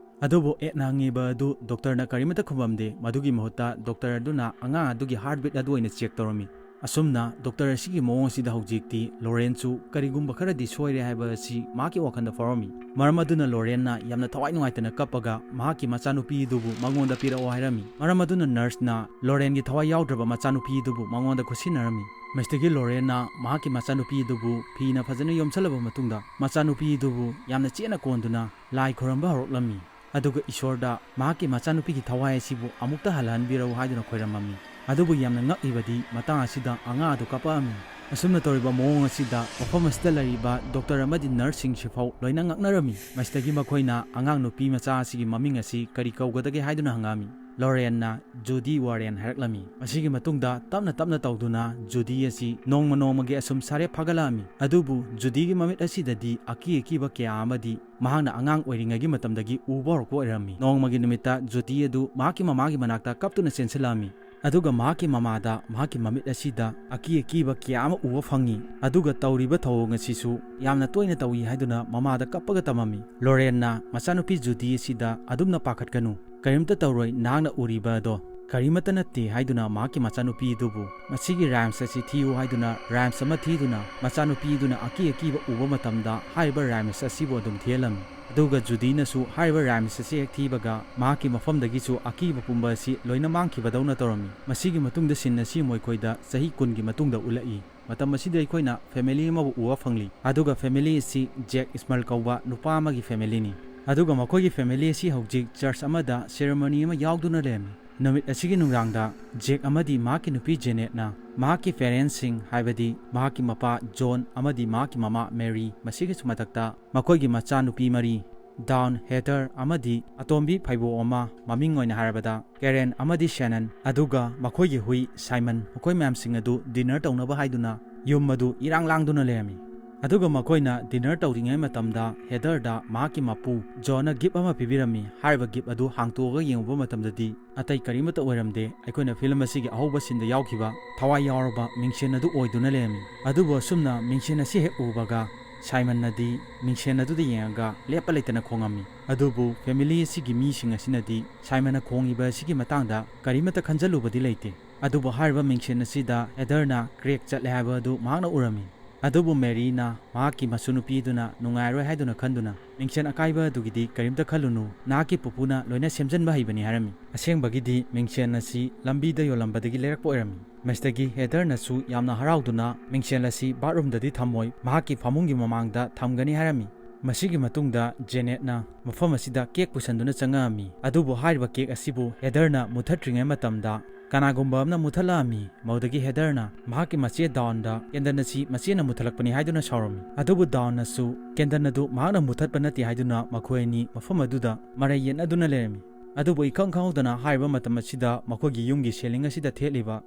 ꯑꯗꯨꯕꯨ ꯑꯦꯗꯅ ꯍꯪꯉꯤꯕ ꯑꯗꯨ ꯗꯣꯛꯇꯔꯅ ꯀꯔꯤꯃꯠꯇ ꯈꯨꯝꯃꯝꯗꯦ꯫ ꯃꯗꯨꯒꯤ ꯃꯍꯨꯠꯇ ꯗꯣꯛꯇꯔ ꯑꯗꯨꯅ ꯑꯉꯥꯡ ꯑꯗꯨꯒꯤ ꯍꯥꯔꯠ ꯕꯤꯠ ꯑꯗꯨ ꯑꯣꯏꯅ ꯆꯦꯛ ꯇꯧꯔꯝꯃꯤ꯫ ꯑꯁꯨꯝꯅ ꯗꯣꯛꯇꯔ ꯑꯁꯤꯒꯤ ꯃꯑꯣꯡ ꯑꯁꯤꯗ ꯍꯧꯖꯤꯛꯇꯤ ꯂꯣꯔꯦꯟꯁꯨ ꯀꯔꯤꯒꯨꯝꯕ ꯈꯔꯗꯤ ꯁꯣꯏꯔꯦ ꯍꯥꯏꯕ ꯑꯁꯤ ꯃꯍꯥꯛꯀꯤ ꯋꯥꯈꯜꯗ ꯐꯥꯎꯔꯝꯃꯤ꯫ ꯃꯔꯝ ꯑꯗꯨꯅ ꯂꯣꯔꯦꯟꯅ ꯌꯥꯝꯅ ꯊꯋꯥꯏ ꯅꯨꯡꯉꯥꯏꯇꯅ ꯀꯞꯄꯒ ꯃꯍꯥꯛꯀꯤ ꯃꯆꯥꯅꯨꯄꯤ ꯑꯗꯨꯕꯨ ꯃꯉꯣꯟꯗ ꯄꯤꯔꯛꯑꯣ ꯍꯥꯏꯔꯝꯃꯤ꯫ ꯃꯔꯝ ꯑꯗꯨꯅ ꯅꯔꯁꯅ ꯂꯣꯔꯦꯟꯒꯤ ꯊꯋꯥꯏ ꯌꯥꯎꯗ꯭ꯔꯕ ꯃꯆꯥꯅꯨꯄꯤ ꯑꯗꯨꯕꯨ ꯃꯉꯣꯟꯗ ꯈꯨꯠꯁꯤꯟꯅꯔꯝꯃꯤ꯫ ꯃꯁꯤꯗꯒꯤ ꯂꯣꯔꯦꯟꯅ ꯃꯍꯥꯛꯀꯤ ꯃꯆꯥꯅꯨꯄꯤ ꯑꯗꯨꯕꯨ ꯐꯤꯅ ꯐꯖꯅ ꯌꯣꯝꯁꯤꯜꯂꯕ ꯃꯇꯨꯡꯗ ꯃꯆꯥꯅꯨꯄꯤ ꯑꯗꯨꯕꯨ ꯌꯥꯝꯅ ꯆꯦꯠꯅ ꯀꯣꯟꯗꯨꯅ ꯂꯥꯏ ꯈꯨꯔꯨꯝꯕ ꯍꯧꯔꯛꯂꯝꯃꯤ꯫ ꯑꯗꯨꯒ ꯏꯁꯣꯔꯗ ꯃꯍꯥꯛꯀꯤ ꯃꯆꯥꯅꯨꯄꯤꯒꯤ ꯊꯋꯥꯏ ꯑꯁꯤꯕꯨ ꯑꯃꯨꯛꯇ ꯍꯜꯍꯟꯕꯤꯔꯛꯎ ꯍꯥꯏꯗꯨꯅ ꯈꯣꯏꯔꯝꯃꯝꯃꯤ꯫ ꯑꯗꯨꯕꯨ ꯌꯥꯝꯅ ꯉꯛꯏꯕꯗꯤ ꯃꯇꯥꯡ ꯑꯁꯤꯗ ꯑꯉꯥꯡ ꯑꯗꯨ ꯀꯞꯄꯛꯑꯝꯃꯤ꯫ ꯑꯁꯨꯝꯅ ꯇꯧꯔꯤꯕ ꯃꯑꯣꯡ ꯑꯁꯤꯗ ꯃꯐꯝ ꯑꯁꯤꯗ ꯂꯩꯔꯤꯕ ꯗꯣꯛꯇꯔ ꯑꯃꯗꯤ ꯅꯔꯁꯁꯤꯡꯁꯤꯐꯥꯎ ꯂꯣꯏꯅ ꯉꯛꯅꯔꯝꯃꯤ꯫ ꯃꯁꯤꯗꯒꯤ ꯃꯈꯣꯏꯅ ꯑꯉꯥꯡ ꯅꯨꯄꯤ ꯃꯆꯥ ꯑꯁꯤꯒꯤ ꯃꯃꯤꯡ ꯑꯁꯤ ꯀꯔꯤ ꯀꯧꯒꯗꯒꯦ ꯍꯥꯏꯗꯨꯅ ꯍꯪꯉꯛꯑꯝꯃꯤ꯫ ꯂꯣꯔꯦꯟꯅ ꯖꯨꯗꯤ ꯋꯥꯔꯦꯟ ꯍꯥꯏꯔꯛꯂꯝꯃꯤ꯫ ꯃꯁꯤꯒꯤ ꯃꯇꯨꯡꯗ ꯇꯞꯅ ꯇꯞꯅ ꯇꯧꯗꯨꯅ ꯖꯨꯗꯤ ꯑꯁꯤ ꯅꯣꯡꯃ ꯅꯣꯡꯃꯒꯤ ꯑꯁꯨꯝ ꯁꯥꯔꯦꯞ ꯐꯒꯠꯂꯛꯑꯝꯃꯤ꯫ ꯑꯗꯨꯕꯨ ꯖꯨꯗꯤꯒꯤ ꯃꯃꯤꯠ ꯑꯁꯤꯗꯗꯤ ꯑꯀꯤ ꯑꯀꯤꯕ ꯀꯌꯥ ꯑꯃꯗꯤ ꯃꯍꯥꯛꯅ ꯑꯉꯥꯡ ꯑꯣꯏꯔꯤꯉꯩꯒꯤ ꯃꯇꯝꯗꯒꯤ ꯎꯕ ꯍꯧꯔꯛꯄ ꯑꯣꯏꯔꯝꯃꯤ꯫ ꯅꯣꯡꯃꯒꯤ ꯅꯨꯃꯤꯠꯇ ꯖꯨꯗꯤ ꯑꯗꯨ ꯃꯍꯥꯛꯀꯤ ꯃꯃꯥꯒꯤ ꯃꯅꯥꯛꯇ ꯀꯞꯇꯨꯅ ꯆꯦꯟꯁꯤꯜꯂꯛꯑꯝꯃꯤ꯫ ꯑꯗꯨꯒ ꯃꯍꯥꯛꯀꯤ ꯃꯃꯥꯗ ꯃꯍꯥꯛꯀꯤ ꯃꯃꯤꯠ ꯑꯁꯤꯗ ꯑꯀꯤ ꯑꯀꯤꯕ ꯀꯌꯥ ꯑꯃ ꯎꯕ ꯐꯪꯉꯤ꯫ ꯑꯗꯨꯒ ꯇꯧꯔꯤꯕ ꯊꯧꯑꯣꯡ ꯑꯁꯤꯁꯨ ꯌꯥꯝꯅ ꯇꯣꯏꯅ ꯇꯧꯏ ꯍꯥꯏꯗꯨꯅ ꯃꯃꯥꯗ ꯀꯞꯄꯒ ꯇꯝꯃꯝꯃꯤ꯫ ꯂꯣꯔꯦꯟꯅ ꯃꯆꯥꯅꯨꯄꯤ ꯖꯨꯗꯤ ꯑꯁꯤꯗ ꯑꯗꯨꯝꯅ ꯄꯥꯈꯠꯀꯅꯨ, ꯀꯔꯤꯝꯇ ꯇꯧꯔꯣꯏ, ꯅꯍꯥꯛꯅ ꯎꯔꯤꯕ ꯑꯗꯣ ꯀꯔꯤꯃꯠꯇ ꯅꯠꯇꯦ ꯍꯥꯏꯗꯨꯅ ꯃꯍꯥꯛꯀꯤ ꯃꯆꯥꯅꯨꯄꯤ ꯑꯗꯨꯕꯨ ꯃꯁꯤꯒꯤ rhymes ꯑꯁꯤ ꯊꯤꯌꯨ ꯍꯥꯏꯗꯨꯅ rhymes ꯑꯃ ꯊꯤꯗꯨꯅ ꯃꯆꯥꯅꯨꯄꯤ ꯑꯗꯨꯅ ꯑꯀꯤ ꯑꯀꯤꯕ ꯎꯕ ꯃꯇꯝꯗ ꯍꯥꯏꯔꯤꯕ rhymes ꯑꯁꯤꯕꯨ ꯑꯗꯨꯝ ꯊꯤꯍꯜꯂꯝꯃꯤ꯫ ꯑꯗꯨꯒ ꯖꯨꯗꯤꯅꯁꯨ ꯍꯥꯏꯔꯤꯕ rhymes ꯑꯁꯤ ꯍꯦꯛ ꯊꯤꯕꯒ ꯃꯍꯥꯛꯀꯤ ꯃꯐꯝꯗꯒꯤꯁꯨ ꯑꯀꯤꯕ ꯄꯨꯝꯕ ꯑꯁꯤ ꯂꯣꯏꯅ ꯃꯥꯡꯈꯤꯕꯗꯧꯅ ꯇꯧꯔꯝꯃꯤ꯫ ꯃꯁꯤꯒꯤ ꯃꯇꯨꯡꯗ scene ꯑꯁꯤ ꯃꯈꯣꯏꯗ ꯆꯍꯤ ꯀꯨꯟꯒꯤ ꯃꯇꯨꯡꯗ ꯎꯠꯂꯛꯏ꯫ ꯃꯇꯝ ꯑꯁꯤꯗ ꯑꯩꯈꯣꯏꯅ family ꯑꯃꯕꯨ ꯎꯕ ꯐꯪꯂꯤ꯫ ꯑꯗꯨꯒ family ꯑꯁꯤ ꯖꯦꯛ ꯏꯁꯃꯔ ꯀꯧꯕ ꯅꯨꯄꯥ ꯑꯃꯒꯤ familyꯅꯤ꯫ ꯑꯗꯨꯒ ꯃꯈꯣꯏꯒꯤ family ꯑꯁꯤ ꯍꯧꯖꯤꯛ church ꯑꯃꯗ ceremony ꯑꯃ ꯌꯥꯎꯗꯨꯅ ꯂꯩꯔꯝꯃꯤ꯫ ꯅꯨꯃꯤꯠ ꯑꯁꯤꯒꯤ ꯅꯨꯡꯗꯥꯡꯗ ꯖꯦꯛ ꯑꯃꯗꯤ ꯃꯍꯥꯛꯀꯤ ꯅꯨꯄꯤ ꯖꯦꯅꯦꯠꯅ ꯃꯍꯥꯛꯀꯤ parentsꯁꯤꯡ, ꯍꯥꯏꯕꯗꯤ ꯃꯍꯥꯛꯀꯤ ꯃꯄꯥ ꯖꯣꯟ ꯑꯃꯗꯤ ꯃꯍꯥꯛꯀꯤ ꯃꯃꯥ ꯃꯦꯔꯤ, ꯃꯁꯤꯒꯤꯁꯨ ꯃꯊꯛꯇ ꯃꯈꯣꯏꯒꯤ ꯃꯆꯥꯅꯨꯄꯤ ꯃꯔꯤ, ꯗꯥꯎꯟ, ꯍꯦꯗꯔ ꯑꯃꯗꯤ ꯑꯇꯣꯝꯕꯤ ꯐꯩꯕꯣꯛ ꯑꯃ, ꯃꯃꯤꯡ ꯑꯣꯏꯅ ꯍꯥꯏꯔꯕꯗ ꯀꯦꯔꯦꯟ ꯑꯃꯗꯤ ꯁꯦꯅꯟ, ꯑꯗꯨꯒ ꯃꯈꯣꯏꯒꯤ ꯍꯨꯏ ꯁꯥꯏꯃꯟ, ꯃꯈꯣꯏ ꯃꯌꯥꯝꯁꯤꯡ ꯑꯗꯨ dinner ꯇꯧꯅꯕ ꯍꯥꯏꯗꯨꯅ ꯌꯨꯝ ꯑꯗꯨ ꯏꯔꯥꯡ ꯂꯥꯡꯗꯨꯅ ꯂꯩꯔꯝꯃꯤ꯫ ꯑꯗꯨꯒ ꯃꯈꯣꯏꯅ dinner ꯇꯧꯔꯤꯉꯩ ꯃꯇꯝꯗ ꯍꯦꯗꯔꯗ ꯃꯍꯥꯛꯀꯤ ꯃꯄꯨ ꯖꯣꯟꯅ gift ꯑꯃ ꯄꯤꯕꯤꯔꯝꯃꯤ꯫ ꯍꯥꯏꯔꯤꯕ gift ꯑꯗꯨ ꯍꯥꯡꯇꯣꯛꯑꯒ ꯌꯦꯡꯉꯨꯕ ꯃꯇꯝꯗꯗꯤ ꯑꯇꯩ ꯀꯔꯤꯃꯠꯇ ꯑꯣꯏꯔꯝꯗꯦ, ꯑꯩꯈꯣꯏꯅ film ꯑꯁꯤꯒꯤ ꯑꯍꯧꯕ sceneꯗ ꯌꯥꯎꯈꯤꯕ ꯊꯋꯥꯏ ꯌꯥꯎꯔꯕ ꯃꯤꯡꯁꯦꯟ ꯑꯗꯨ ꯑꯣꯏꯗꯨꯅ ꯂꯩꯔꯝꯃꯤ꯫ ꯑꯗꯨꯕꯨ ꯑꯁꯨꯝꯅ ꯃꯤꯡꯁꯦꯟ ꯑꯁꯤ ꯍꯦꯛ ꯎꯕꯒ ꯁꯥꯏꯃꯟꯅꯗꯤ ꯃꯤꯡꯁꯦꯟ ꯑꯗꯨꯗ ꯌꯦꯡꯉꯒ ꯂꯦꯞꯄ ꯂꯩꯇꯅ ꯈꯣꯡꯉꯝꯃꯤ꯫ ꯑꯗꯨꯕꯨ family ꯑꯁꯤꯒꯤ ꯃꯤꯁꯤꯡ ꯑꯁꯤꯅꯗꯤ ꯁꯥꯏꯃꯟꯅ ꯈꯣꯡꯉꯤꯕ ꯑꯁꯤꯒꯤ ꯃꯇꯥꯡꯗ ꯀꯔꯤꯃꯠꯇ ꯈꯟꯖꯜꯂꯨꯕꯗꯤ ꯂꯩꯇꯦ꯫ ꯑꯗꯨꯕꯨ ꯍꯥꯏꯔꯤꯕ ꯃꯤꯡꯁꯦꯟ ꯑꯁꯤꯗ ꯍꯦꯗꯔꯅ crack ꯆꯠꯂꯦ ꯍꯥꯏꯕ ꯑꯗꯨ ꯃꯍꯥꯛꯅ ꯎꯔꯝꯃꯤ꯫ ꯑꯗꯨꯕꯨ ꯃꯦꯔꯤꯅ ꯃꯍꯥꯛꯀꯤ ꯃꯁꯨꯅꯨꯄꯤꯗꯨꯅ ꯅꯨꯡꯉꯥꯏꯔꯣꯏ ꯍꯥꯏꯗꯨꯅ ꯈꯟꯗꯨꯅ, "ꯃꯤꯡꯁꯦꯟ ꯑꯀꯥꯏꯕ ꯑꯗꯨꯒꯤꯗꯤ ꯀꯔꯤꯝꯇ ꯈꯜꯂꯨꯅꯨ, ꯅꯍꯥꯛꯀꯤ ꯄꯨꯄꯨꯅ ꯂꯣꯏꯅ ꯁꯦꯝꯖꯤꯟꯕ ꯍꯩꯕꯅꯤ" ꯍꯥꯏꯔꯝꯃꯤ꯫ ꯑꯁꯦꯡꯕꯒꯤꯗꯤ ꯃꯤꯡꯁꯦꯟ ꯑꯁꯤ ꯂꯝꯕꯤꯗ ꯌꯣꯜꯂꯝꯕꯗꯒꯤ ꯂꯩꯔꯛꯄ ꯑꯣꯏꯔꯝꯃꯤ꯫ ꯃꯁꯤꯗꯒꯤ ꯍꯦꯗꯔꯅꯁꯨ ꯌꯥꯝꯅ ꯍꯔꯥꯎꯗꯨꯅ ꯃꯤꯡꯁꯦꯟ ꯑꯁꯤ bathroomꯗꯗꯤ ꯊꯝꯃꯣꯏ, ꯃꯍꯥꯛꯀꯤ ꯐꯃꯨꯡꯒꯤ ꯃꯃꯥꯡꯗ ꯊꯝꯒꯅꯤ ꯍꯥꯏꯔꯝꯃꯤ꯫ ꯃꯁꯤꯒꯤ ꯃꯇꯨꯡꯗ ꯖꯦꯅꯦꯠꯅ ꯃꯐꯝ ꯑꯁꯤꯗ cake ꯄꯨꯁꯟꯗꯨꯅ ꯆꯪꯉꯛꯑꯝꯃꯤ꯫ ꯑꯗꯨꯕꯨ ꯍꯥꯏꯔꯤꯕ cake ꯑꯁꯤꯕꯨ ꯍꯦꯗꯔꯅ ꯃꯨꯊꯠꯇ꯭ꯔꯤꯉꯩ ꯃꯇꯝꯗ ꯀꯅꯥꯒꯨꯝꯕ ꯑꯃꯅ ꯃꯨꯊꯠꯂꯛꯑꯝꯃꯤ꯫ ꯃꯗꯨꯗꯒꯤ ꯍꯦꯗꯔꯅ ꯃꯍꯥꯛꯀꯤ ꯃꯆꯦ ꯗꯥꯎꯟꯗ candle ꯑꯁꯤ ꯃꯆꯦꯅ ꯃꯨꯊꯠꯂꯛꯄꯅꯤ ꯍꯥꯏꯗꯨꯅ ꯁꯥꯎꯔꯝꯃꯤ꯫ ꯑꯗꯨꯕꯨ ꯗꯥꯎꯟꯅꯁꯨ candle ꯑꯗꯨ ꯃꯍꯥꯛꯅ ꯃꯨꯊꯠꯄ ꯅꯠꯇꯦ ꯍꯥꯏꯗꯨꯅ ꯃꯈꯣꯏ ꯑꯅꯤ ꯃꯐꯝ ꯑꯗꯨꯗ ꯃꯔꯩ ꯌꯦꯠꯅꯗꯨꯅ ꯂꯩꯔꯝꯃꯤ꯫ ꯑꯗꯨꯕꯨ ꯏꯈꯪ ꯈꯪꯍꯧꯗꯅ ꯍꯥꯏꯔꯤꯕ ꯃꯇꯝ ꯑꯁꯤꯗ ꯃꯈꯣꯏꯒꯤ ꯌꯨꯝꯒꯤ ceiling ꯑꯁꯤꯗ ꯊꯦꯠꯂꯤꯕ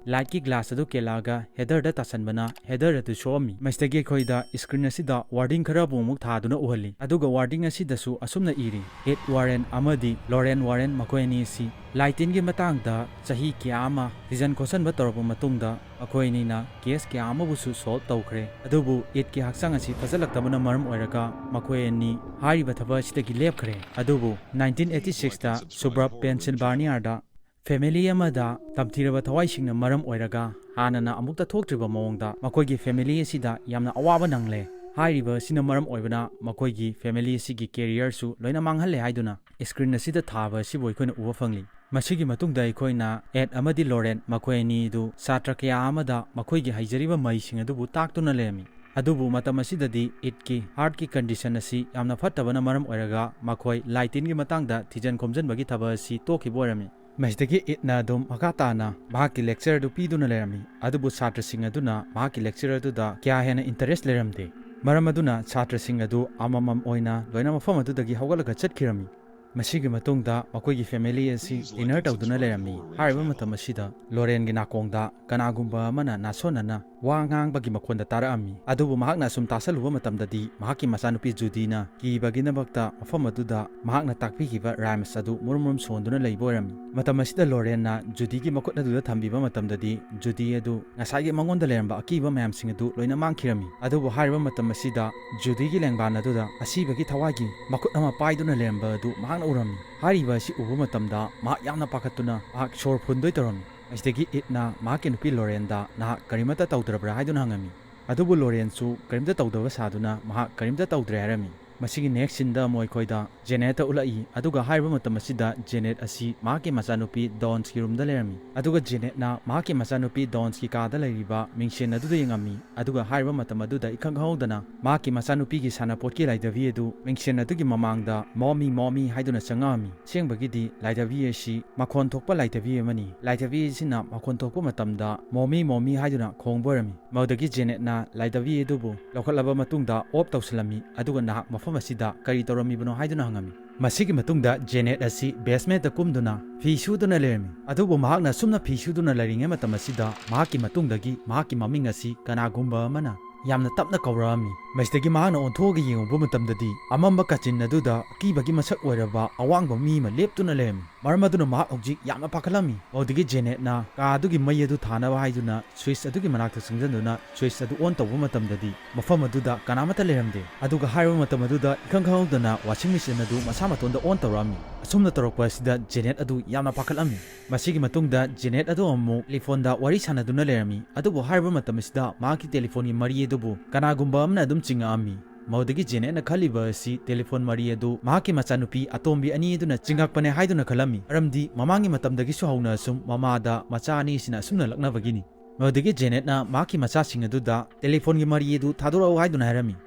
lightꯀꯤ glass ꯑꯗꯨ ꯀꯦꯜꯂꯛꯑꯒ ꯍꯦꯗꯔꯗ ꯇꯥꯁꯟꯕꯅ ꯍꯦꯗꯔ ꯑꯗꯨ ꯁꯣꯛꯑꯝꯃꯤ꯫ ꯃꯁꯤꯗꯒꯤ ꯑꯩꯈꯣꯏꯗ screen ꯑꯁꯤꯗ wording ꯈꯔꯕꯨ ꯑꯃꯨꯛ ꯊꯥꯗꯨꯅ ꯎꯍꯜꯂꯤ꯫ ꯑꯗꯨꯒ wording ꯑꯁꯤꯗꯁꯨ ꯑꯁꯨꯝꯅ ꯏꯔꯤ, "ꯑꯦꯗ ꯋꯥꯔꯦꯟ ꯑꯃꯗꯤ ꯂꯣꯔꯦꯟ ꯋꯥꯔꯦꯟ ꯃꯈꯣꯏ ꯑꯅꯤ ꯑꯁꯤ ꯂꯥꯏꯇꯤꯟꯒꯤ ꯃꯇꯥꯡꯗ ꯆꯍꯤ ꯀꯌꯥ ꯑꯃ ꯊꯤꯖꯟ ꯈꯣꯠꯆꯟꯕ ꯇꯧꯔꯕ ꯃꯇꯨꯡꯗ ꯃꯈꯣꯏ ꯑꯅꯤꯅ case ꯀꯌꯥ ꯑꯃꯕꯨꯁꯨ solve ꯇꯧꯈ꯭ꯔꯦ꯫ ꯑꯗꯨꯕꯨ ꯑꯦꯗꯀꯤ ꯍꯛꯆꯥꯡ ꯑꯁꯤ ꯐꯖꯜꯂꯛꯇꯕꯅ ꯃꯔꯝ ꯑꯣꯏꯔꯒ ꯃꯈꯣꯏ ꯑꯅꯤ ꯍꯥꯏꯔꯤꯕ ꯊꯕꯛ ꯑꯁꯤꯗꯒꯤ ꯂꯦꯞꯈ꯭ꯔꯦ꯫ ꯑꯗꯨꯕꯨ nineteen eighty sixꯇ suburb Pennsylvaniaꯗ ꯐꯦꯃꯤꯂꯤ ꯑꯃꯗ ꯇꯝꯊꯤꯔꯕ ꯊꯋꯥꯏꯁꯤꯡꯅ ꯃꯔꯝ ꯑꯣꯏꯔꯒ ꯍꯥꯟꯅꯅ ꯑꯃꯨꯛꯇ ꯊꯣꯛꯇ꯭ꯔꯤꯕ ꯃꯑꯣꯡꯗ ꯃꯈꯣꯏꯒꯤ ꯐꯦꯃꯤꯂꯤ ꯑꯁꯤꯗ ꯌꯥꯝꯅ ꯑꯋꯥꯕ ꯅꯪꯂꯦ꯫ ꯍꯥꯏꯔꯤꯕ ꯑꯁꯤꯅ ꯃꯔꯝ ꯑꯣꯏꯕꯅ ꯃꯈꯣꯏꯒꯤ ꯐꯦꯃꯤꯂꯤ ꯑꯁꯤꯒꯤ ꯀꯦꯔꯤꯌꯔꯁꯨ ꯂꯣꯏꯅ ꯃꯥꯡꯍꯜꯂꯦ ꯍꯥꯏꯗꯨꯅ ꯁ꯭ꯀ꯭ꯔꯤꯟ ꯑꯁꯤꯗ ꯊꯥꯕ ꯑꯁꯤꯕꯨ ꯑꯩꯈꯣꯏꯅ ꯎꯕ ꯐꯪꯂꯤ꯫ ꯃꯁꯤꯒꯤ ꯃꯇꯨꯡꯗ ꯑꯩꯈꯣꯏꯅ ꯑꯦꯗ ꯑꯃꯗꯤ ꯂꯣꯔꯦꯟ ꯃꯈꯣꯏ ꯑꯅꯤꯗꯨ ꯁꯥꯇ꯭ꯔ ꯀꯌꯥ ꯑꯃꯗ ꯃꯈꯣꯏꯒꯤ ꯍꯩꯖꯔꯤꯕ ꯃꯍꯩꯁꯤꯡ ꯑꯗꯨꯕꯨ ꯇꯥꯛꯇꯨꯅ ꯂꯩꯔꯝꯃꯤ꯫ ꯑꯗꯨꯕꯨ ꯃꯇꯝ ꯑꯁꯤꯗꯗꯤ ꯏꯗꯀꯤ ꯍꯥꯔꯠꯀꯤ ꯀꯟꯗꯤꯁꯟ ꯑꯁꯤ ꯌꯥꯝꯅ ꯐꯠꯇꯕꯅ ꯃꯔꯝ ꯑꯣꯏꯔꯒ ꯃꯈꯣꯏ ꯂꯥꯏ ꯇꯤꯟꯒꯤ ꯃꯇꯥꯡꯗ ꯊꯤꯖꯟ ꯈꯣꯝꯖꯟꯕꯒꯤ ꯊꯕꯛ ꯑꯁꯤ ꯇꯣꯛꯈꯤꯕ ꯑꯣꯏꯔꯝꯃꯤ꯫ ꯃꯁꯤꯗꯒꯤ ꯏꯗꯅ ꯑꯗꯨꯝ ꯃꯈꯥ ꯇꯥꯅ ꯃꯍꯥꯛꯀꯤ ꯂꯦꯛꯆꯔ ꯑꯗꯨ ꯄꯤꯗꯨꯅ ꯂꯩꯔꯝꯃꯤ꯫ ꯑꯗꯨꯕꯨ ꯁꯥꯇ꯭ꯔꯁꯤꯡ ꯑꯗꯨꯅ ꯃꯍꯥꯛꯀꯤ ꯂꯦꯛꯆꯔ ꯑꯗꯨꯗ ꯀꯌꯥ ꯍꯦꯟꯅ ꯏꯟꯇꯔꯦꯁ ꯂꯩꯔꯝꯗꯦ꯫ ꯃꯔꯝ ꯑꯗꯨꯅ ꯁꯥꯇ꯭ꯔꯁꯤꯡ ꯑꯗꯨ ꯑꯃꯃꯝ ꯑꯣꯏꯅ ꯂꯣꯏꯅ ꯃꯐꯝ ꯑꯗꯨꯗꯒꯤ ꯍꯧꯒꯠꯂꯒ ꯆꯠꯈꯤꯔꯝꯃꯤ꯫ ꯃꯁꯤꯒꯤ ꯃꯇꯨꯡꯗ ꯃꯈꯣꯏꯒꯤ ꯐꯦꯃꯤꯂꯤ ꯑꯁꯤ ꯗꯤꯅꯔ ꯇꯧꯗꯨꯅ ꯂꯩꯔꯝꯃꯤ꯫ ꯍꯥꯏꯔꯤꯕ ꯃꯇꯝ ꯑꯁꯤꯗ ꯂꯣꯔꯦꯟꯒꯤ ꯅꯥꯀꯣꯡꯗ ꯀꯅꯥꯒꯨꯝꯕ ꯑꯃꯅ ꯅꯥꯁꯣꯟꯅꯅ ꯋꯥ ꯉꯥꯡꯕꯒꯤ ꯃꯈꯣꯟꯗ ꯇꯥꯔꯛꯑꯝꯃꯤ꯫ ꯑꯗꯨꯕꯨ ꯃꯍꯥꯛꯅ ꯑꯁꯨꯝ ꯇꯥꯁꯜꯂꯨꯕ ꯃꯇꯝꯗꯗꯤ ꯃꯍꯥꯛꯀꯤ ꯃꯆꯥꯅꯨꯄꯤ ꯖꯨꯗꯤꯅ ꯀꯤꯕꯒꯤꯗꯃꯛꯇ ꯃꯐꯝ ꯑꯗꯨꯗ ꯃꯍꯥꯛꯅ ꯇꯥꯛꯄꯤꯈꯤꯕ ꯔꯥꯏꯝꯁ ꯑꯗꯨ ꯃꯨꯔꯨꯝ ꯃꯨꯔꯨꯝ ꯁꯣꯟꯗꯨꯅ ꯂꯩꯕ ꯑꯣꯏꯔꯝꯃꯤ꯫ ꯃꯇꯝ ꯑꯁꯤꯗ ꯂꯣꯔꯦꯟꯅ ꯖꯨꯗꯤꯒꯤ ꯃꯈꯨꯠ ꯑꯗꯨꯗ ꯊꯝꯕꯤꯕ ꯃꯇꯝꯗꯗꯤ ꯖꯨꯗꯤ ꯑꯗꯨ ꯉꯁꯥꯏꯒꯤ ꯃꯉꯣꯟꯗ ꯂꯩꯔꯝꯕ ꯑꯀꯤꯕ ꯃꯌꯥꯝꯁꯤꯡ ꯑꯗꯨ ꯂꯣꯏꯅ ꯃꯥꯡꯈꯤꯔꯝꯃꯤ꯫ ꯑꯗꯨꯕꯨ ꯍꯥꯏꯔꯤꯕ ꯃꯇꯝ ꯑꯁꯤꯗ ꯖꯨꯗꯤꯒꯤ ꯂꯦꯡꯕꯥꯟ ꯑꯗꯨꯗ ꯑꯁꯤꯕꯒꯤ ꯊꯋꯥꯏꯒꯤ ꯃꯈꯨꯠ ꯑꯃ ꯄꯥꯏꯗꯨꯅ ꯂꯩꯔꯝꯕ ꯑꯗꯨ ꯃꯍꯥꯛꯅ ꯎꯔꯝꯃꯤ꯫ ꯍꯥꯏꯔꯤꯕ ꯑꯁꯤ ꯎꯕ ꯃꯇꯝꯗ ꯃꯍꯥꯛ ꯌꯥꯝꯅ ꯄꯥꯈꯠꯇꯨꯅ ꯃꯍꯥꯛ ꯁꯣꯔ ꯐꯨꯟꯗꯣꯏ ꯇꯧꯔꯝꯃꯤ꯫ ꯑꯁꯤꯗꯒꯤ ꯏꯗꯅ ꯃꯍꯥꯛꯀꯤ ꯅꯨꯄꯤ ꯂꯣꯔꯦꯟꯗ, "ꯅꯍꯥꯛ ꯀꯔꯤꯃꯠꯇ ꯇꯧꯗ꯭ꯔꯕ꯭ꯔꯥ?" ꯍꯥꯏꯗꯨꯅ ꯍꯪꯉꯝꯃꯤ꯫ ꯑꯗꯨꯕꯨ ꯂꯣꯔꯦꯟꯁꯨ ꯀꯔꯤꯝꯇ ꯇꯧꯗꯕ ꯁꯥꯗꯨꯅ ꯃꯍꯥꯛ ꯀꯔꯤꯝꯇ ꯇꯧꯗ꯭ꯔꯦ ꯍꯥꯏꯔꯝꯃꯤ꯫ ꯃꯁꯤꯒꯤ ꯅꯦꯛꯁ ꯁꯤꯟꯗ ꯑꯃꯨꯛ ꯑꯩꯈꯣꯏꯗ ꯖꯦꯅꯦꯠꯇ ꯎꯠꯂꯛꯏ꯫ ꯑꯗꯨꯒ ꯍꯥꯏꯔꯤꯕ ꯃꯇꯝ ꯑꯁꯤꯗ ꯖꯦꯅꯦꯠ ꯑꯁꯤ ꯃꯍꯥꯛꯀꯤ ꯃꯆꯥꯅꯨꯄꯤ ꯗꯣꯟꯁꯀꯤ ꯔꯨꯝꯗ ꯂꯩꯔꯝꯃꯤ꯫ ꯑꯗꯨꯒ ꯖꯦꯅꯦꯠꯅ ꯃꯍꯥꯛꯀꯤ ꯃꯆꯥꯅꯨꯄꯤ ꯗꯣꯟꯁꯀꯤ ꯀꯥꯗ ꯂꯩꯔꯤꯕ ꯃꯤꯡꯁꯦꯟ ꯑꯗꯨꯗ ꯌꯦꯡꯉꯝꯃꯤ꯫ ꯑꯗꯨꯒ ꯍꯥꯏꯔꯤꯕ ꯃꯇꯝ ꯑꯗꯨꯗ ꯏꯈꯪ ꯈꯪꯍꯧꯗꯅ ꯃꯍꯥꯛꯀꯤ ꯃꯆꯥꯅꯨꯄꯤꯒꯤ ꯁꯥꯟꯅꯄꯣꯠꯀꯤ ꯂꯥꯏꯙꯕꯤ ꯑꯗꯨ ꯃꯤꯡꯁꯦꯟ ꯑꯗꯨꯒꯤ ꯃꯃꯥꯡꯗ "ꯃꯣꯃꯤ, ꯃꯣꯃꯤ" ꯍꯥꯏꯗꯨꯅ ꯆꯪꯉꯛꯑꯝꯃꯤ꯫ ꯑꯁꯦꯡꯕꯒꯤꯗꯤ ꯂꯥꯏꯙꯕꯤ ꯑꯁꯤ ꯃꯈꯣꯟ ꯊꯣꯛꯄ ꯂꯥꯏꯙꯕꯤ ꯑꯃꯅꯤ꯫ ꯂꯥꯏꯙꯕꯤ ꯑꯁꯤꯅ ꯃꯈꯣꯟ ꯊꯣꯛꯄ ꯃꯇꯝꯗ "ꯃꯣꯃꯤ, ꯃꯣꯃꯤ" ꯍꯥꯏꯗꯨꯅ ꯈꯣꯡꯕ ꯑꯣꯏꯔꯝꯃꯤ꯫ ꯃꯗꯨꯗꯒꯤ ꯖꯦꯅꯦꯠꯅ ꯂꯥꯏꯙꯕꯤ ꯑꯗꯨꯕꯨ ꯂꯧꯈꯠꯂꯕ ꯃꯇꯨꯡꯗ ꯑꯣꯐ ꯇꯧꯁꯤꯜꯂꯝꯃꯤ, ꯑꯗꯨꯒ ꯅꯍꯥꯛ ꯃꯐꯝ ꯑꯁꯤꯗ ꯀꯔꯤ ꯇꯧꯔꯝꯃꯤꯕꯅꯣ ꯍꯥꯏꯗꯨꯅ ꯍꯪꯉꯝꯃꯤ꯫ ꯃꯁꯤꯒꯤ ꯃꯇꯨꯡꯗ ꯖꯦꯅꯦꯠ ꯑꯁꯤ ꯕꯦꯁꯃꯦꯟꯠꯇ ꯀꯨꯝꯗꯨꯅ ꯐꯤ ꯁꯨꯗꯨꯅ ꯂꯩꯔꯝꯃꯤ꯫ ꯑꯗꯨꯕꯨ ꯃꯍꯥꯛꯅ ꯑꯁꯨꯝꯅ ꯐꯤ ꯁꯨꯗꯨꯅ ꯂꯩꯔꯤꯉꯩ ꯃꯇꯝ ꯑꯁꯤꯗ ꯃꯍꯥꯛꯀꯤ ꯃꯇꯨꯡꯗꯒꯤ ꯃꯍꯥꯛꯀꯤ ꯃꯃꯤꯡ ꯑꯁꯤ ꯀꯅꯥꯒꯨꯝꯕ ꯑꯃꯅ ꯌꯥꯝꯅ ꯇꯞꯅ ꯀꯧꯔꯛꯑꯝꯃꯤ꯫ ꯃꯁꯤꯗꯒꯤ ꯃꯍꯥꯛꯅ ꯑꯣꯟꯊꯣꯛꯑꯒ ꯌꯦꯡꯉꯨꯕ ꯃꯇꯝꯗꯗꯤ ꯑꯃꯝꯕ ꯀꯥꯆꯤꯟ ꯑꯗꯨꯗ ꯑꯀꯤꯕꯒꯤ ꯃꯁꯛ ꯑꯣꯏꯔꯕ ꯑꯋꯥꯡꯕ ꯃꯤ ꯑꯃ ꯂꯦꯞꯇꯨꯅ ꯂꯩꯔꯝꯃꯤ꯫ ꯃꯔꯝ ꯑꯗꯨꯅ ꯃꯍꯥꯛ ꯍꯧꯖꯤꯛ ꯌꯥꯝꯅ ꯄꯥꯈꯠꯂꯝꯃꯤ꯫ ꯃꯗꯨꯗꯒꯤ ꯖꯦꯅꯦꯠꯅ ꯀꯥ ꯑꯗꯨꯒꯤ ꯃꯩ ꯑꯗꯨ ꯊꯥꯅꯕ ꯍꯥꯏꯗꯨꯅ ꯁ꯭ꯋꯤꯆ ꯑꯗꯨꯒꯤ ꯃꯅꯥꯛꯇ ꯆꯪꯁꯤꯟꯗꯨꯅ ꯁ꯭ꯋꯤꯆ ꯑꯗꯨ ꯑꯣꯟ ꯇꯧꯕ ꯃꯇꯝꯗꯗꯤ ꯃꯐꯝ ꯑꯗꯨꯗ ꯀꯅꯥꯃꯠꯇ ꯂꯩꯔꯝꯗꯦ꯫ ꯑꯗꯨꯒ ꯍꯥꯏꯔꯤꯕ ꯃꯇꯝ ꯑꯗꯨꯗ ꯏꯈꯪ ꯈꯪꯍꯧꯗꯅ ꯋꯥꯁꯤꯡ ꯃꯦꯆꯤꯟ ꯑꯗꯨ ꯃꯁꯥ ꯃꯇꯣꯟꯗ ꯑꯣꯟ ꯇꯧꯔꯛꯑꯝꯃꯤ꯫ ꯑꯁꯨꯝꯅ ꯇꯧꯔꯛꯄ ꯑꯁꯤꯗ ꯖꯦꯅꯦꯠ ꯑꯗꯨ ꯌꯥꯝꯅ ꯄꯥꯈꯠꯂꯝꯃꯤ꯫ ꯃꯁꯤꯒꯤ ꯃꯇꯨꯡꯗ ꯖꯦꯅꯦꯠ ꯑꯗꯨ ꯑꯃꯨꯛ ꯇꯦꯂꯤꯐꯣꯟꯗ ꯋꯥꯔꯤ ꯁꯥꯟꯅꯗꯨꯅ ꯂꯩꯔꯝꯃꯤ꯫ ꯑꯗꯨꯕꯨ ꯍꯥꯏꯔꯤꯕ ꯃꯇꯝ ꯑꯁꯤꯗ ꯃꯍꯥꯛꯀꯤ ꯇꯦꯂꯤꯐꯣꯟꯒꯤ ꯃꯔꯤ ꯑꯗꯨꯕꯨ ꯀꯅꯥꯒꯨꯝꯕ ꯑꯃꯅ ꯑꯗꯨꯝ ꯆꯤꯡꯉꯛꯑꯝꯃꯤ꯫ ꯃꯗꯨꯗꯒꯤ ꯖꯦꯅꯦꯠꯅ ꯈꯜꯂꯤꯕ ꯑꯁꯤ ꯇꯦꯂꯤꯐꯣꯟ ꯃꯔꯤ ꯑꯗꯨ ꯃꯍꯥꯛꯀꯤ ꯃꯆꯥꯅꯨꯄꯤ ꯑꯇꯣꯝꯕꯤ ꯑꯅꯤ ꯑꯗꯨꯅ ꯆꯤꯡꯉꯛꯄꯅꯦ ꯍꯥꯏꯗꯨꯅ ꯈꯜꯂꯝꯃꯤ, ꯃꯔꯝꯗꯤ ꯃꯃꯥꯡꯒꯤ ꯃꯇꯝꯗꯒꯤꯁꯨ ꯍꯧꯅ ꯑꯁꯨꯝ ꯃꯃꯥꯗ ꯃꯆꯥ ꯑꯅꯤꯁꯤꯅ ꯑꯁꯨꯝꯅ ꯂꯛꯅꯕꯒꯤꯅꯤ꯫ ꯃꯗꯨꯗꯒꯤ ꯖꯦꯅꯦꯠꯅ ꯃꯍꯥꯛꯀꯤ ꯃꯆꯥꯁꯤꯡ ꯑꯗꯨꯗ ꯇꯦꯂꯤꯐꯣꯟꯒꯤ ꯃꯔꯤ ꯑꯗꯨ ꯊꯥꯗꯣꯔꯛꯎ ꯍꯥꯏꯗꯨꯅ ꯍꯥꯏꯔꯝꯃꯤ꯫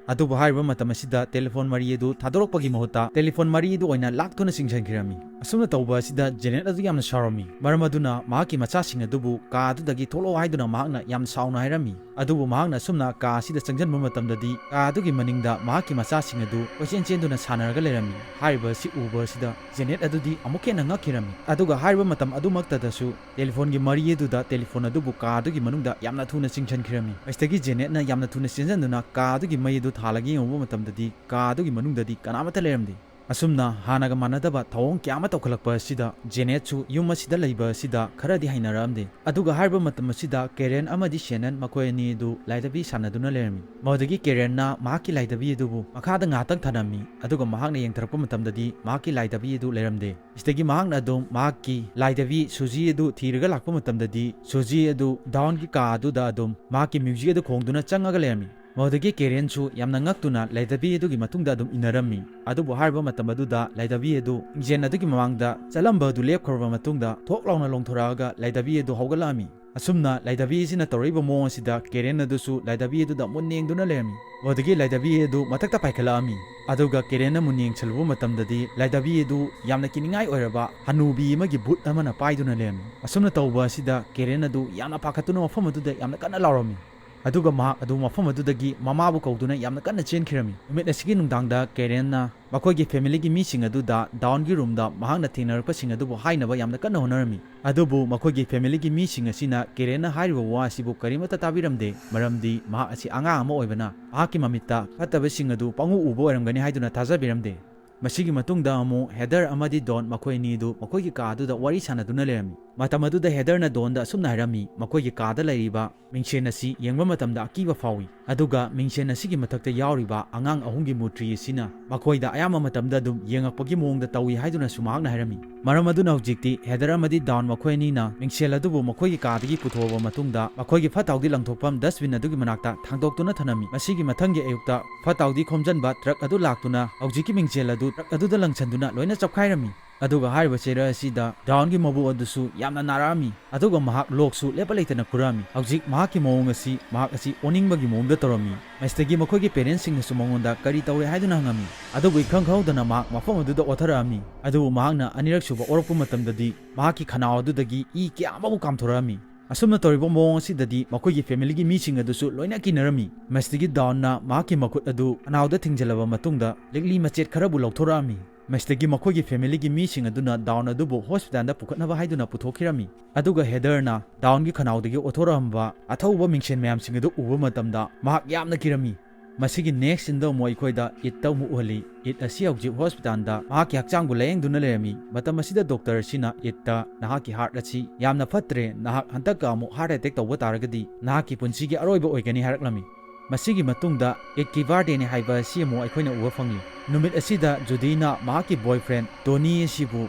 ꯑꯗꯨꯕꯨ ꯍꯥꯏꯔꯤꯕ ꯃꯇꯝ ꯑꯁꯤꯗ ꯇꯦꯂꯤꯐꯣꯟ ꯃꯔꯤ ꯑꯗꯨ ꯊꯥꯗꯣꯔꯛꯄꯒꯤ ꯃꯍꯨꯠꯇ ꯇꯦꯂꯤꯐꯣꯟ ꯃꯔꯤ ꯑꯗꯨ ꯑꯣꯏꯅ ꯂꯥꯛꯇꯨꯅ ꯆꯤꯡꯁꯤꯟꯈꯤꯔꯝꯃꯤ꯫ ꯑꯁꯨꯝꯅ ꯇꯧꯕ ꯑꯁꯤꯗ ꯖꯦꯅꯦꯠ ꯑꯗꯨ ꯌꯥꯝꯅ ꯁꯥꯎꯔꯝꯃꯤ꯫ ꯃꯔꯝ ꯑꯗꯨꯅ ꯃꯍꯥꯛꯀꯤ ꯃꯆꯥꯁꯤꯡ ꯑꯗꯨꯕꯨ ꯀꯥ ꯑꯗꯨꯗꯒꯤ ꯊꯣꯛꯂꯛꯑꯣ ꯍꯥꯏꯗꯨꯅ ꯃꯍꯥꯛꯅ ꯌꯥꯝ ꯁꯥꯎꯅ ꯍꯥꯏꯔꯝꯃꯤ꯫ ꯑꯗꯨꯕꯨ ꯃꯍꯥꯛꯅ ꯑꯁꯨꯝꯅ ꯀꯥ ꯑꯁꯤꯗ ꯆꯪꯁꯤꯟꯕ ꯃꯇꯝꯗꯗꯤ ꯀꯥ ꯑꯗꯨꯒꯤ ꯃꯅꯤꯡꯗ ꯃꯍꯥꯛꯀꯤ ꯃꯆꯥꯁꯤꯡ ꯑꯗꯨ ꯀꯣꯏꯆꯦꯟ ꯆꯦꯟꯗꯨꯅ ꯁꯥꯟꯅꯔꯒ ꯂꯩꯔꯝꯃꯤ꯫ ꯍꯥꯏꯔꯤꯕ ꯑꯁꯤ ꯎꯕ ꯑꯁꯤꯗ ꯖꯦꯅꯦꯠ ꯑꯗꯨꯗꯤ ꯑꯃꯨꯛꯀ ꯍꯦꯟꯅ ꯉꯛꯈꯤꯔꯝꯃꯤ꯫ ꯑꯗꯨꯒ ꯍꯥꯏꯔꯤꯕ ꯃꯇꯝ ꯑꯗꯨꯃꯛꯇꯗꯁꯨ ꯇꯦꯂꯤꯐꯣꯟꯒꯤ ꯃꯔꯤ ꯑꯗꯨꯗ ꯇꯦꯂꯤꯐꯣꯟ ꯑꯗꯨꯕꯨ ꯀꯥ ꯑꯗꯨꯒꯤ ꯃꯅꯨꯡꯗ ꯌꯥꯝꯅ ꯊꯨꯅ ꯆꯤꯡꯁꯤꯟꯈꯤꯔꯝꯃꯤ꯫ ꯃꯁꯤꯗꯒꯤ ꯖꯦꯅꯦꯠꯅ ꯌꯥꯝꯅ ꯊꯨꯅ ꯆꯦꯟꯁꯤꯟꯗꯨꯅ ꯀꯥ ꯑꯗꯨꯒꯤ ꯃꯩ ꯑꯗꯨ ꯊꯥꯜꯂꯒ ꯌꯦꯡꯉꯨꯕ ꯃꯇꯝꯗꯗꯤ ꯀꯥ ꯑꯗꯨꯒꯤ ꯃꯅꯨꯡꯗꯗꯤ ꯀꯅꯥꯃꯠꯇ ꯂꯩꯔꯝꯗꯦ꯫ ꯑꯁꯨꯝꯅ ꯍꯥꯟꯅꯒ ꯃꯥꯟꯅꯗꯕ ꯊꯧꯑꯣꯡ ꯀꯌꯥ ꯑꯃ ꯇꯧꯈꯠꯂꯛꯄ ꯑꯁꯤꯗ ꯖꯦꯅꯦꯠꯁꯨ ꯌꯨꯝ ꯑꯁꯤꯗ ꯂꯩꯕ ꯑꯁꯤꯗ ꯈꯔꯗꯤ ꯍꯩꯅꯔꯛꯑꯝꯗꯦ꯫ ꯑꯗꯨꯒ ꯍꯥꯏꯔꯤꯕ ꯃꯇꯝ ꯑꯁꯤꯗ ꯀꯦꯔꯦꯟ ꯑꯃꯗꯤ ꯁꯦꯅꯟ ꯃꯈꯣꯏ ꯑꯅꯤ ꯑꯗꯨ ꯂꯥꯏꯙꯕꯤ ꯁꯥꯟꯅꯗꯨꯅ ꯂꯩꯔꯝꯃꯤ꯫ ꯃꯗꯨꯗꯒꯤ ꯀꯦꯔꯦꯟꯅ ꯃꯍꯥꯛꯀꯤ ꯂꯥꯏꯙꯕꯤ ꯑꯗꯨꯕꯨ ꯃꯈꯥꯗ ꯉꯥꯏꯍꯥꯛꯇꯪ ꯊꯅꯝꯃꯤ꯫ ꯑꯗꯨꯒ ꯃꯍꯥꯛꯅ ꯌꯦꯡꯊꯔꯛꯄ ꯃꯇꯝꯗꯗꯤ ꯃꯍꯥꯛꯀꯤ ꯂꯥꯏꯙꯕꯤ ꯑꯗꯨ ꯂꯩꯔꯝꯗꯦ꯫ ꯁꯤꯗꯒꯤ ꯃꯍꯥꯛꯅ ꯑꯗꯨꯝ ꯃꯍꯥꯛꯀꯤ ꯂꯥꯏꯙꯕꯤ ꯁꯨꯖꯤ ꯑꯗꯨ ꯊꯤꯔꯒ ꯂꯥꯛꯄ ꯃꯇꯝꯗꯗꯤ ꯁꯨꯖꯤ ꯑꯗꯨ ꯗꯥꯎꯟꯒꯤ ꯀꯥ ꯑꯗꯨꯗ ꯑꯗꯨꯝ ꯃꯍꯥꯛꯀꯤ ꯃ꯭ꯌꯨꯖꯤꯛ ꯑꯗꯨ ꯈꯣꯡꯗꯨꯅ ꯆꯪꯉꯒ ꯂꯩꯔꯝꯃꯤ꯫ ꯃꯗꯨꯗꯒꯤ ꯀꯦꯔꯦꯟꯁꯨ ꯌꯥꯝꯅ ꯉꯛꯇꯨꯅ ꯂꯥꯏꯙꯕꯤ ꯑꯗꯨꯒꯤ ꯃꯇꯨꯡꯗ ꯑꯗꯨꯝ ꯏꯟꯅꯔꯝꯃꯤ꯫ ꯑꯗꯨꯕꯨ ꯍꯥꯏꯔꯤꯕ ꯃꯇꯝ ꯑꯗꯨꯗ ꯂꯥꯏꯙꯕꯤ ꯑꯗꯨ ꯃꯤꯡꯖꯦꯜ ꯑꯗꯨꯒꯤ ꯃꯃꯥꯡꯗ ꯆꯠꯂꯝꯕ ꯑꯗꯨ ꯂꯦꯞꯈ꯭ꯔꯕ ꯃꯇꯨꯡꯗ ꯊꯣꯛ ꯂꯥꯎꯅ ꯂꯣꯡꯊꯣꯔꯛꯑꯒ ꯂꯥꯏꯙꯕꯤ ꯑꯗꯨ ꯍꯧꯒꯠꯂꯛꯑꯝꯃꯤ꯫ ꯑꯁꯨꯝꯅ ꯂꯥꯏꯙꯕꯤ ꯑꯁꯤꯅ ꯇꯧꯔꯛꯏꯕ ꯃꯑꯣꯡ ꯑꯁꯤꯗ ꯀꯦꯔꯦꯟ ꯑꯗꯨꯁꯨ ꯂꯥꯏꯙꯕꯤ ꯑꯗꯨꯗ ꯃꯨꯟꯅ ꯌꯦꯡꯗꯨꯅ ꯂꯩꯔꯝꯃꯤ꯫ ꯃꯗꯨꯗꯒꯤ ꯂꯥꯏꯙꯕꯤ ꯑꯗꯨ ꯃꯊꯛꯇ ꯄꯥꯏꯈꯠꯂꯛꯑꯝꯃꯤ꯫ ꯑꯗꯨꯒ ꯀꯦꯔꯦꯟꯅ ꯃꯨꯟꯅ ꯌꯦꯡꯁꯤꯜꯂꯨꯕ ꯃꯇꯝꯗꯗꯤ ꯂꯥꯏꯙꯕꯤ ꯑꯗꯨ ꯌꯥꯝꯅ ꯀꯤꯅꯤꯡꯉꯥꯏ ꯑꯣꯏꯔꯕ ꯍꯅꯨꯕꯤ ꯑꯃꯒꯤ ꯚꯨꯠ ꯑꯃꯅ ꯄꯥꯏꯗꯨꯅ ꯂꯩꯔꯝꯃꯤ꯫ ꯑꯁꯨꯝꯅ ꯇꯧꯕ ꯑꯁꯤꯗ ꯀꯦꯔꯦꯟ ꯑꯗꯨ ꯌꯥꯝꯅ ꯄꯥꯈꯠꯇꯨꯅ ꯃꯐꯝ ꯑꯗꯨꯗ ꯌꯥꯝꯅ ꯀꯟꯅ ꯂꯥꯎꯔꯝꯃꯤ꯫ ꯑꯗꯨꯒ ꯃꯍꯥꯛ ꯑꯗꯨ ꯃꯐꯝ ꯑꯗꯨꯗꯒꯤ ꯃꯃꯥꯕꯨ ꯀꯧꯗꯨꯅ ꯌꯥꯝꯅ ꯀꯟꯅ ꯆꯦꯟꯈꯤꯔꯝꯃꯤ꯫ ꯅꯨꯃꯤꯠ ꯑꯁꯤꯒꯤ ꯅꯨꯡꯗꯥꯡꯗ ꯀꯦꯔꯦꯟꯅ ꯃꯈꯣꯏꯒꯤ ꯐꯦꯃꯤꯂꯤꯒꯤ ꯃꯤꯁꯤꯡ ꯑꯗꯨꯗ ꯗꯥꯎꯟꯒꯤ ꯔꯨꯝꯗ ꯃꯍꯥꯛꯅ ꯊꯦꯡꯅꯔꯛꯄꯁꯤꯡ ꯑꯗꯨꯕꯨ ꯍꯥꯏꯅꯕ ꯌꯥꯝꯅ ꯀꯟꯅ ꯍꯣꯠꯅꯔꯝꯃꯤ꯫ ꯑꯗꯨꯕꯨ ꯃꯈꯣꯏꯒꯤ ꯐꯦꯃꯤꯂꯤꯒꯤ ꯃꯤꯁꯤꯡ ꯑꯁꯤꯅ ꯀꯦꯔꯦꯟꯅ ꯍꯥꯏꯔꯤꯕ ꯋꯥ ꯑꯁꯤꯕꯨ ꯀꯔꯤꯃꯠꯇ ꯇꯥꯕꯤꯔꯝꯗꯦ, ꯃꯔꯝꯗꯤ ꯃꯍꯥꯛ ꯑꯁꯤ ꯑꯉꯥꯡ ꯑꯃ ꯑꯣꯏꯕꯅ ꯃꯍꯥꯛꯀꯤ ꯃꯃꯤꯠꯇ ꯐꯠꯇꯕꯁꯤꯡ ꯑꯗꯨ ꯄꯪꯎ ꯎꯕ ꯑꯣꯏꯔꯝꯒꯅꯤ ꯍꯥꯏꯗꯨꯅ ꯊꯥꯖꯕꯤꯔꯝꯗꯦ꯫ ꯃꯁꯤꯒꯤ ꯃꯇꯨꯡꯗ ꯑꯃꯨꯛ ꯍꯦꯗꯔ ꯑꯃꯗꯤ ꯗꯣꯟ ꯃꯈꯣꯏ ꯑꯅꯤꯗꯨ ꯃꯈꯣꯏꯒꯤ ꯀꯥ ꯑꯗꯨꯗ ꯋꯥꯔꯤ ꯁꯥꯟꯅꯗꯨꯅ ꯂꯩꯔꯝꯃꯤ꯫ ꯃꯇꯝ ꯑꯗꯨꯗ ꯍꯦꯗꯔꯅ ꯗꯣꯟꯗ ꯑꯁꯨꯝꯅ ꯍꯥꯏꯔꯝꯃꯤ, "ꯃꯈꯣꯏꯒꯤ ꯀꯥꯗ ꯂꯩꯔꯤꯕ ꯃꯤꯡꯁꯦꯟ ꯑꯁꯤ ꯌꯦꯡꯕ ꯃꯇꯝꯗ ꯑꯀꯤꯕ ꯐꯥꯎꯏ, ꯑꯗꯨꯒ ꯃꯤꯡꯁꯦꯟ ꯑꯁꯤꯒꯤ ꯃꯊꯛꯇ ꯌꯥꯎꯔꯤꯕ ꯑꯉꯥꯡ ꯑꯍꯨꯝꯒꯤ ꯃꯨꯔꯇ꯭ꯔꯤ ꯑꯁꯤꯅ ꯃꯈꯣꯏꯗ ꯑꯌꯥꯝꯕ ꯃꯇꯝꯗ ꯑꯗꯨꯝ ꯌꯦꯡꯉꯛꯄꯒꯤ ꯃꯑꯣꯡꯗ ꯇꯧꯏ" ꯍꯥꯏꯗꯨꯅꯁꯨ ꯃꯍꯥꯛꯅ ꯍꯥꯏꯔꯝꯃꯤ꯫ ꯃꯔꯝ ꯑꯗꯨꯅ ꯍꯧꯖꯤꯛꯇꯤ ꯍꯦꯗꯔ ꯑꯃꯗꯤ ꯗꯥꯎꯟ ꯃꯈꯣꯏ ꯑꯅꯤꯅ ꯃꯤꯡꯁꯦꯜ ꯑꯗꯨꯕꯨ ꯃꯈꯣꯏꯒꯤ ꯀꯥꯗꯒꯤ ꯄꯨꯊꯣꯛꯑꯕ ꯃꯇꯨꯡꯗ, ꯃꯈꯣꯏꯒꯤ ꯐꯠꯇ ꯍꯥꯎꯗꯤ ꯂꯪꯊꯣꯛꯐꯝ ꯗꯁꯕꯤꯟ ꯑꯗꯨꯒꯤ ꯃꯅꯥꯛꯇ ꯊꯥꯡꯗꯣꯛꯇꯨꯅ ꯊꯅꯝꯃꯤ꯫ ꯃꯁꯤꯒꯤ ꯃꯊꯪꯒꯤ ꯑꯌꯨꯛꯇ ꯐꯠꯇ ꯍꯥꯎꯗꯤ ꯈꯣꯝꯖꯟꯕ ꯇ꯭ꯔꯛ ꯑꯗꯨ ꯂꯥꯛꯇꯨꯅ ꯍꯧꯖꯤꯛꯀꯤ ꯃꯤꯡꯁꯦꯜ ꯑꯗꯨ ꯇ꯭ꯔꯛ ꯑꯗꯨꯗ ꯂꯪꯁꯟꯗꯨꯅ ꯂꯣꯏꯅ ꯆꯞꯈꯥꯏꯔꯝꯃꯤ꯫ ꯑꯗꯨꯒ ꯍꯥꯏꯔꯤꯕ ꯆꯦꯔ ꯑꯁꯤꯗ ꯗꯥꯎꯟꯒꯤ ꯃꯕꯨꯛ ꯑꯗꯨꯁꯨ ꯌꯥꯝꯅ ꯅꯥꯔꯛꯑꯝꯃꯤ, ꯑꯗꯨꯒ ꯃꯍꯥꯛ ꯂꯣꯛꯁꯨ ꯂꯦꯞꯄ ꯂꯩꯇꯅ ꯈꯨꯔꯛꯑꯝꯃꯤ꯫ ꯍꯧꯖꯤꯛ ꯃꯍꯥꯛꯀꯤ ꯃꯑꯣꯡ ꯑꯁꯤ, ꯃꯍꯥꯛ ꯑꯁꯤ ꯑꯣꯅꯤꯡꯕꯒꯤ ꯃꯑꯣꯡꯗ ꯇꯧꯔꯝꯃꯤ꯫ ꯃꯁꯤꯗꯒꯤ ꯃꯈꯣꯏꯒꯤ ꯄꯦꯔꯦꯟꯁꯁꯤꯡꯅꯁꯨ ꯃꯉꯣꯟꯗ ꯀꯔꯤ ꯇꯧꯔꯦ ꯍꯥꯏꯗꯨꯅ ꯍꯪꯉꯝꯃꯤ, ꯑꯗꯨꯕꯨ ꯏꯈꯪ ꯈꯪꯍꯧꯗꯅ ꯃꯍꯥꯛ ꯃꯐꯝ ꯑꯗꯨꯗ ꯑꯣꯊꯔꯛꯑꯝꯃꯤ꯫ ꯑꯗꯨꯕꯨ ꯃꯍꯥꯛꯅ ꯑꯅꯤꯔꯛ ꯁꯨꯕ ꯑꯣꯔꯛꯄ ꯃꯇꯝꯗꯗꯤ ꯃꯍꯥꯛꯀꯤ ꯈꯅꯥꯎ ꯑꯗꯨꯗꯒꯤ ꯏ ꯀꯌꯥ ꯑꯃꯕꯨ ꯀꯥꯝꯊꯣꯔꯛꯑꯝꯃꯤ꯫ ꯑꯁꯨꯝꯅ ꯇꯧꯔꯤꯕ ꯃꯑꯣꯡ ꯑꯁꯤꯗꯗꯤ ꯃꯈꯣꯏꯒꯤ ꯐꯦꯃꯤꯂꯤꯒꯤ ꯃꯤꯁꯤꯡ ꯑꯗꯨꯁꯨ ꯂꯣꯏꯅ ꯀꯤꯅꯔꯝꯃꯤ꯫ ꯃꯁꯤꯗꯒꯤ ꯗꯥꯎꯟꯅ ꯃꯍꯥꯛꯀꯤ ꯃꯈꯨꯠ ꯑꯗꯨ ꯈꯅꯥꯎꯗ ꯊꯤꯡꯖꯤꯜꯂꯕ ꯃꯇꯨꯡꯗ ꯂꯤꯛꯂꯤ ꯃꯆꯦꯠ ꯈꯔꯕꯨ ꯂꯧꯊꯣꯔꯛꯑꯝꯃꯤ꯫ ꯃꯁꯤꯗꯒꯤ ꯃꯈꯣꯏꯒꯤ ꯐꯦꯃꯤꯂꯤꯒꯤ ꯃꯤꯁꯤꯡ ꯑꯗꯨꯅ ꯗꯥꯎꯟ ꯑꯗꯨꯕꯨ ꯍꯣꯁꯄꯤꯇꯥꯜꯗ ꯄꯨꯈꯠꯅꯕ ꯍꯥꯏꯗꯨꯅ ꯄꯨꯊꯣꯛꯈꯤꯔꯝꯃꯤ꯫ ꯑꯗꯨꯒ ꯍꯦꯗꯔꯅ ꯗꯥꯎꯟꯒꯤ ꯈꯅꯥꯎꯗꯒꯤ ꯑꯣꯊꯣꯔꯛꯑꯝꯕ ꯑꯊꯧꯕ ꯃꯤꯡꯁꯦꯟ ꯃꯌꯥꯝꯁꯤꯡ ꯑꯗꯨ ꯎꯕ ꯃꯇꯝꯗ ꯃꯍꯥꯛ ꯌꯥꯝꯅ ꯀꯤꯔꯝꯃꯤ꯫ ꯃꯁꯤꯒꯤ ꯅꯦꯛꯁ ꯁꯤꯟꯗ ꯑꯃꯨꯛ ꯑꯩꯈꯣꯏꯗ ꯏꯠꯇ ꯑꯃꯨꯛ ꯎꯍꯜꯂꯤ꯫ ꯏꯠ ꯑꯁꯤ ꯍꯧꯖꯤꯛ ꯍꯣꯁꯄꯤꯇꯥꯜꯗ ꯃꯍꯥꯛꯀꯤ ꯍꯛꯆꯥꯡꯕꯨ ꯂꯥꯌꯦꯡꯗꯨꯅ ꯂꯩꯔꯝꯃꯤ꯫ ꯃꯇꯝ ꯑꯁꯤꯗ ꯗꯣꯛꯇꯔ ꯑꯁꯤꯅ ꯏꯠꯇ, "ꯅꯍꯥꯛꯀꯤ ꯍꯥꯔꯠ ꯑꯁꯤ ꯌꯥꯝꯅ ꯐꯠꯇ꯭ꯔꯦ, ꯅꯍꯥꯛ ꯍꯟꯗꯛꯀ ꯑꯃꯨꯛ ꯍꯥꯔꯠ ꯑꯦꯇꯦꯛ ꯇꯧꯕ ꯇꯥꯔꯒꯗꯤ ꯅꯍꯥꯛꯀꯤ ꯄꯨꯟꯁꯤꯒꯤ ꯑꯔꯣꯏꯕ ꯑꯣꯏꯒꯅꯤ" ꯍꯥꯏꯔꯛꯂꯝꯃꯤ꯫ ꯃꯁꯤꯒꯤ ꯃꯇꯨꯡꯗ ꯏꯠꯀꯤ ꯕꯥꯔꯗꯦꯅꯤ ꯍꯥꯏꯕ ꯑꯁꯤ ꯑꯃꯨꯛ ꯑꯩꯈꯣꯏꯅ ꯎꯕ ꯐꯪꯂꯤ꯫ ꯅꯨꯃꯤꯠ ꯑꯁꯤꯗ ꯖꯨꯗꯤꯅ ꯃꯍꯥꯛꯀꯤ ꯕꯣꯏꯐ꯭ꯔꯦꯟ ꯇꯣꯅꯤ ꯑꯁꯤꯕꯨ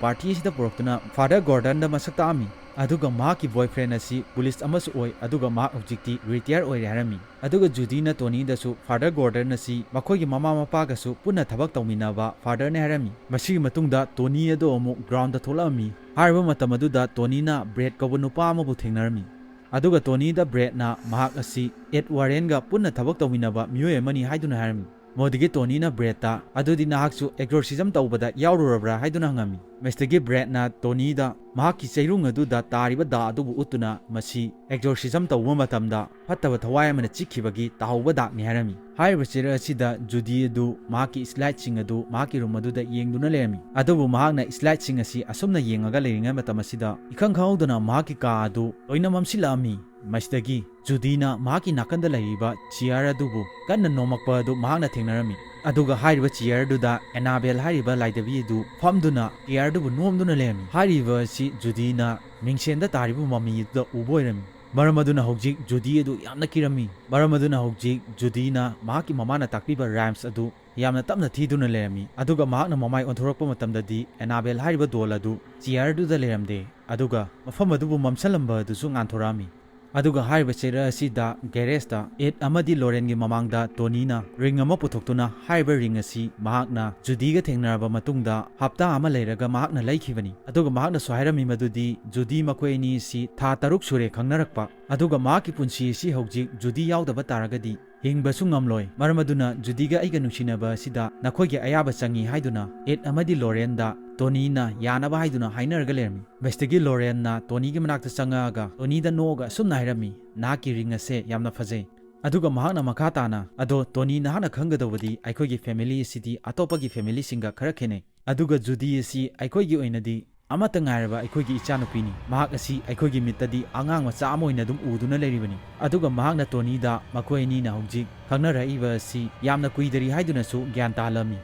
ꯄꯥꯔꯇꯤ ꯑꯁꯤꯗ ꯄꯨꯔꯛꯇꯨꯅ ꯐꯥꯗꯔ ꯒꯣꯔꯗꯟꯗ ꯃꯁꯛ ꯇꯥꯛꯑꯝꯃꯤ꯫ ꯑꯗꯨꯒ ꯃꯍꯥꯛꯀꯤ ꯕꯣꯏꯐ꯭ꯔꯦꯟ ꯑꯁꯤ ꯄꯨꯂꯤꯁ ꯑꯃꯁꯨ ꯑꯣꯏ, ꯑꯗꯨꯒ ꯃꯍꯥꯛ ꯍꯧꯖꯤꯛꯇꯤ ꯔꯤꯇꯥꯌꯔ ꯑꯣꯏꯔꯦ ꯍꯥꯏꯔꯝꯃꯤ꯫ ꯑꯗꯨꯒ ꯖꯨꯗꯤꯅ ꯇꯣꯅꯤꯗꯁꯨ ꯐꯥꯗꯔ ꯒꯣꯔꯗꯟ ꯑꯁꯤ ꯃꯈꯣꯏꯒꯤ ꯃꯃꯥ ꯃꯄꯥꯒꯁꯨ ꯄꯨꯟꯅ ꯊꯕꯛ ꯇꯧꯃꯤꯟꯅꯕ ꯐꯥꯗꯔꯅꯦ ꯍꯥꯏꯔꯝꯃꯤ꯫ ꯃꯁꯤꯒꯤ ꯃꯇꯨꯡꯗ ꯇꯣꯅꯤ ꯑꯗꯨ ꯑꯃꯨꯛ ꯒ꯭ꯔꯥꯎꯟꯗ ꯊꯣꯛꯂꯛꯑꯝꯃꯤ꯫ ꯍꯥꯏꯔꯤꯕ ꯃꯇꯝ ꯑꯗꯨꯗ ꯇꯣꯅꯤꯅ ꯕ꯭ꯔꯦꯗ ꯀꯧꯕ ꯅꯨꯄꯥ ꯑꯃꯕꯨ ꯊꯦꯡꯅꯔꯝꯃꯤ꯫ ꯑꯗꯨꯒ ꯇꯣꯅꯤꯗ ꯕ꯭ꯔꯦꯗꯅ ꯃꯍꯥꯛ ꯑꯁꯤ ꯑꯦꯗ ꯋꯥꯔꯦꯟꯒ ꯄꯨꯟꯅ ꯊꯕꯛ ꯇꯧꯃꯤꯟꯅꯕ ꯃꯤꯑꯣꯏ ꯑꯃꯅꯤ ꯍꯥꯏꯗꯨꯅ ꯍꯥꯏꯔꯝꯃꯤ꯫ ꯃꯗꯨꯗꯒꯤ ꯇꯣꯅꯤꯅ ꯕ꯭ꯔꯦꯗꯇ, "ꯑꯗꯨꯗꯤ ꯅꯍꯥꯛꯁꯨ ꯑꯦꯛꯖꯣꯔꯁꯤꯖꯝ ꯇꯧꯕꯗ ꯌꯥꯎꯔꯨꯔꯕ꯭ꯔꯥ?" ꯍꯥꯏꯗꯨꯅ ꯍꯪꯉꯝꯃꯤ꯫ ꯃꯁꯤꯗꯒꯤ ꯕ꯭ꯔꯦꯗꯅ ꯇꯣꯅꯤꯗ ꯃꯍꯥꯛꯀꯤ ꯆꯩꯔꯨꯡ ꯑꯗꯨꯗ ꯇꯥꯔꯤꯕ ꯗꯥꯛ ꯑꯗꯨꯕꯨ ꯎꯠꯇꯨꯅ ꯃꯁꯤ ꯑꯦꯛꯖꯣꯔꯁꯤꯖꯝ ꯇꯧꯕ ꯃꯇꯝꯗ ꯐꯠꯇꯕ ꯊꯋꯥꯏ ꯑꯃꯅ ꯆꯤꯛꯈꯤꯕꯒꯤ ꯇꯥꯍꯧꯕ ꯗꯥꯛꯅꯤ ꯍꯥꯏꯔꯝꯃꯤ꯫ ꯍꯥꯏꯔꯤꯕ ꯆꯦꯔ ꯑꯁꯤꯗ ꯖꯨꯗꯤ ꯑꯗꯨ ꯃꯍꯥꯛꯀꯤ ꯁ꯭ꯂꯥꯏꯗꯁꯤꯡ ꯑꯗꯨ ꯃꯍꯥꯛꯀꯤ ꯔꯨꯝ ꯑꯗꯨꯗ ꯌꯦꯡꯗꯨꯅ ꯂꯩꯔꯝꯃꯤ꯫ ꯑꯗꯨꯕꯨ ꯃꯍꯥꯛꯅ ꯁ꯭ꯂꯥꯏꯗꯁꯤꯡ ꯑꯁꯤ ꯑꯁꯨꯝꯅ ꯌꯦꯡꯉꯒ ꯂꯩꯔꯤꯉꯩ ꯃꯇꯝ ꯑꯁꯤꯗ ꯏꯈꯪ ꯈꯪꯍꯧꯗꯅ ꯃꯍꯥꯛꯀꯤ ꯀꯥ ꯑꯗꯨ ꯂꯣꯏꯅ ꯃꯝꯁꯤꯜꯂꯛꯑꯝꯃꯤ꯫ ꯃꯁꯤꯗꯒꯤ ꯖꯨꯗꯤꯅ ꯃꯍꯥꯛꯀꯤ ꯅꯥꯀꯟꯗ ꯂꯩꯔꯤꯕ ꯆꯤꯌꯥꯔ ꯑꯗꯨꯕꯨ ꯀꯟꯅ ꯅꯣꯝꯃꯛꯄ ꯑꯗꯨ ꯃꯍꯥꯛꯅ ꯊꯦꯡꯅꯔꯝꯃꯤ꯫ ꯑꯗꯨꯒ ꯍꯥꯏꯔꯤꯕ chairꯗꯨꯗ ꯑꯦꯅꯥꯕꯦꯜ ꯍꯥꯏꯔꯤꯕ ꯂꯥꯏꯙꯕꯤ ꯑꯗꯨ ꯐꯝꯗꯨꯅ chairꯗꯨꯕꯨ ꯅꯣꯝꯗꯨꯅ ꯂꯩꯔꯝꯃꯤ꯫ ꯍꯥꯏꯔꯤꯕ ꯑꯁꯤ ꯖꯨꯗꯤꯅ ꯃꯤꯡꯁꯦꯟꯗ ꯇꯥꯔꯤꯕ ꯃꯃꯤ ꯑꯗꯨꯗ ꯎꯕ ꯑꯣꯏꯔꯝꯃꯤ꯫ ꯃꯔꯝ ꯑꯗꯨꯅ ꯍꯧꯖꯤꯛ ꯖꯨꯗꯤ ꯑꯗꯨ ꯌꯥꯝꯅ ꯀꯤꯔꯝꯃꯤ꯫ ꯃꯔꯝ ꯑꯗꯨꯅ ꯍꯧꯖꯤꯛ ꯖꯨꯗꯤꯅ ꯃꯍꯥꯛꯀꯤ ꯃꯃꯥꯅ ꯇꯥꯛꯄꯤꯕ rhymes ꯑꯗꯨ ꯌꯥꯝꯅ ꯇꯞꯅ ꯊꯤꯗꯨꯅ ꯂꯩꯔꯝꯃꯤ꯫ ꯑꯗꯨꯒ ꯃꯍꯥꯛꯅ ꯃꯃꯥꯏ ꯑꯣꯟꯊꯣꯔꯛꯄ ꯃꯇꯝꯗꯗꯤ ꯑꯦꯅꯥꯕꯦꯜ ꯍꯥꯏꯔꯤꯕ doll ꯑꯗꯨ chairꯗꯨꯗ ꯂꯩꯔꯝꯗꯦ꯫ ꯑꯗꯨꯒ ꯃꯐꯝ ꯑꯗꯨꯕꯨ ꯃꯝꯁꯜꯂꯝꯕ ꯑꯗꯨꯁꯨ ꯉꯥꯟꯊꯣꯔꯛꯑꯝꯃꯤ꯫ ꯑꯗꯨꯒ ꯍꯥꯏꯔꯤꯕ chair ꯑꯁꯤꯗ garageꯇ ꯑꯦꯗ ꯑꯃꯗꯤ ꯂꯣꯔꯦꯟꯒꯤ ꯃꯃꯥꯡꯗ ꯇꯣꯅꯤꯅ ring ꯑꯃ ꯄꯨꯊꯣꯛꯇꯨꯅ ꯍꯥꯏꯔꯤꯕ ring ꯑꯁꯤ ꯃꯍꯥꯛꯅ ꯖꯨꯗꯤꯒ ꯊꯦꯡꯅꯔꯕ ꯃꯇꯨꯡꯗ ꯍꯞꯇꯥ ꯑꯃ ꯂꯩꯔꯒ ꯃꯍꯥꯛꯅ ꯂꯩꯈꯤꯕꯅꯤ꯫ ꯑꯗꯨꯒ ꯃꯍꯥꯛꯅꯁꯨ ꯍꯥꯏꯔꯝꯃꯤ ꯃꯗꯨꯗꯤ ꯖꯨꯗꯤ ꯃꯈꯣꯏ ꯑꯅꯤ ꯑꯁꯤ ꯊꯥ ꯇꯔꯨꯛ ꯁꯨꯔꯦ ꯈꯪꯅꯔꯛꯄ꯫ ꯑꯗꯨꯒ ꯃꯍꯥꯛꯀꯤ ꯄꯨꯟꯁꯤ ꯑꯁꯤ ꯍꯧꯖꯤꯛ ꯖꯨꯗꯤ ꯌꯥꯎꯗꯕ ꯇꯥꯔꯒꯗꯤ ꯍꯤꯡꯕꯁꯨ ꯉꯝꯂꯣꯏ꯫ ꯃꯔꯝ ꯑꯗꯨꯅ ꯖꯨꯗꯤꯒ ꯑꯩꯒ ꯅꯨꯡꯁꯤꯅꯕ ꯑꯁꯤꯗ ꯅꯈꯣꯏꯒꯤ ꯑꯌꯥꯕ ꯆꯪꯏ ꯍꯥꯏꯗꯨꯅ ꯑꯦꯗ ꯑꯃꯗꯤ ꯂꯣꯔꯦꯟꯗ ꯇꯣꯅꯤꯅ ꯌꯥꯅꯕ ꯍꯥꯏꯗꯨꯅ ꯍꯥꯏꯅꯔꯒ ꯂꯩꯔꯝꯃꯤ꯫ ꯃꯁꯤꯗꯒꯤ ꯂꯣꯔꯦꯟꯅ ꯇꯣꯅꯤꯒꯤ ꯃꯅꯥꯛꯇ ꯆꯪꯉꯛꯑꯒ ꯇꯣꯅꯤꯗ ꯅꯣꯛꯑꯒ ꯑꯁꯨꯝꯅ ꯍꯥꯏꯔꯝꯃꯤ, "ꯅꯍꯥꯛꯀꯤ ring ꯑꯁꯦ ꯌꯥꯝꯅ ꯐꯖꯩ"꯫ ꯑꯗꯨꯒ ꯃꯍꯥꯛꯅ ꯃꯈꯥ ꯇꯥꯅ, "ꯑꯗꯣ ꯇꯣꯅꯤ, ꯅꯍꯥꯛꯅ ꯈꯪꯒꯗꯧꯕꯗꯤ ꯑꯩꯈꯣꯏꯒꯤ family ꯑꯁꯤꯗꯤ ꯑꯇꯣꯞꯄꯒꯤ familyꯁꯤꯡꯒ ꯈꯔ ꯈꯦꯠꯅꯩ꯫ ꯑꯗꯨꯒ ꯖꯨꯗꯤ ꯑꯁꯤ ꯑꯩꯈꯣꯏꯒꯤ ꯑꯣꯏꯅꯗꯤ ꯑꯃꯠꯇ ꯉꯥꯏꯔꯕ ꯑꯩꯈꯣꯏꯒꯤ ꯏꯆꯥꯅꯨꯄꯤꯅꯤ꯫ ꯃꯍꯥꯛ ꯑꯁꯤ ꯑꯩꯈꯣꯏꯒꯤ ꯃꯤꯠꯇꯗꯤ ꯑꯉꯥꯡ ꯃꯆꯥ ꯑꯃ ꯑꯣꯏꯅ ꯑꯗꯨꯝ ꯎꯗꯨꯅ ꯂꯩꯔꯤꯕꯅꯤ"꯫ ꯑꯗꯨꯒ ꯃꯍꯥꯛꯅ ꯇꯣꯅꯤꯗ ꯃꯈꯣꯏ ꯑꯅꯤꯅ ꯍꯧꯖꯤꯛ ꯈꯪꯅꯔꯛꯏꯕ ꯑꯁꯤ ꯌꯥꯝꯅ ꯀꯨꯏꯗꯔꯤ ꯍꯥꯏꯗꯨꯅꯁꯨ ꯒ꯭ꯌꯥꯟ ꯇꯥꯍꯜꯂꯝꯃꯤ꯫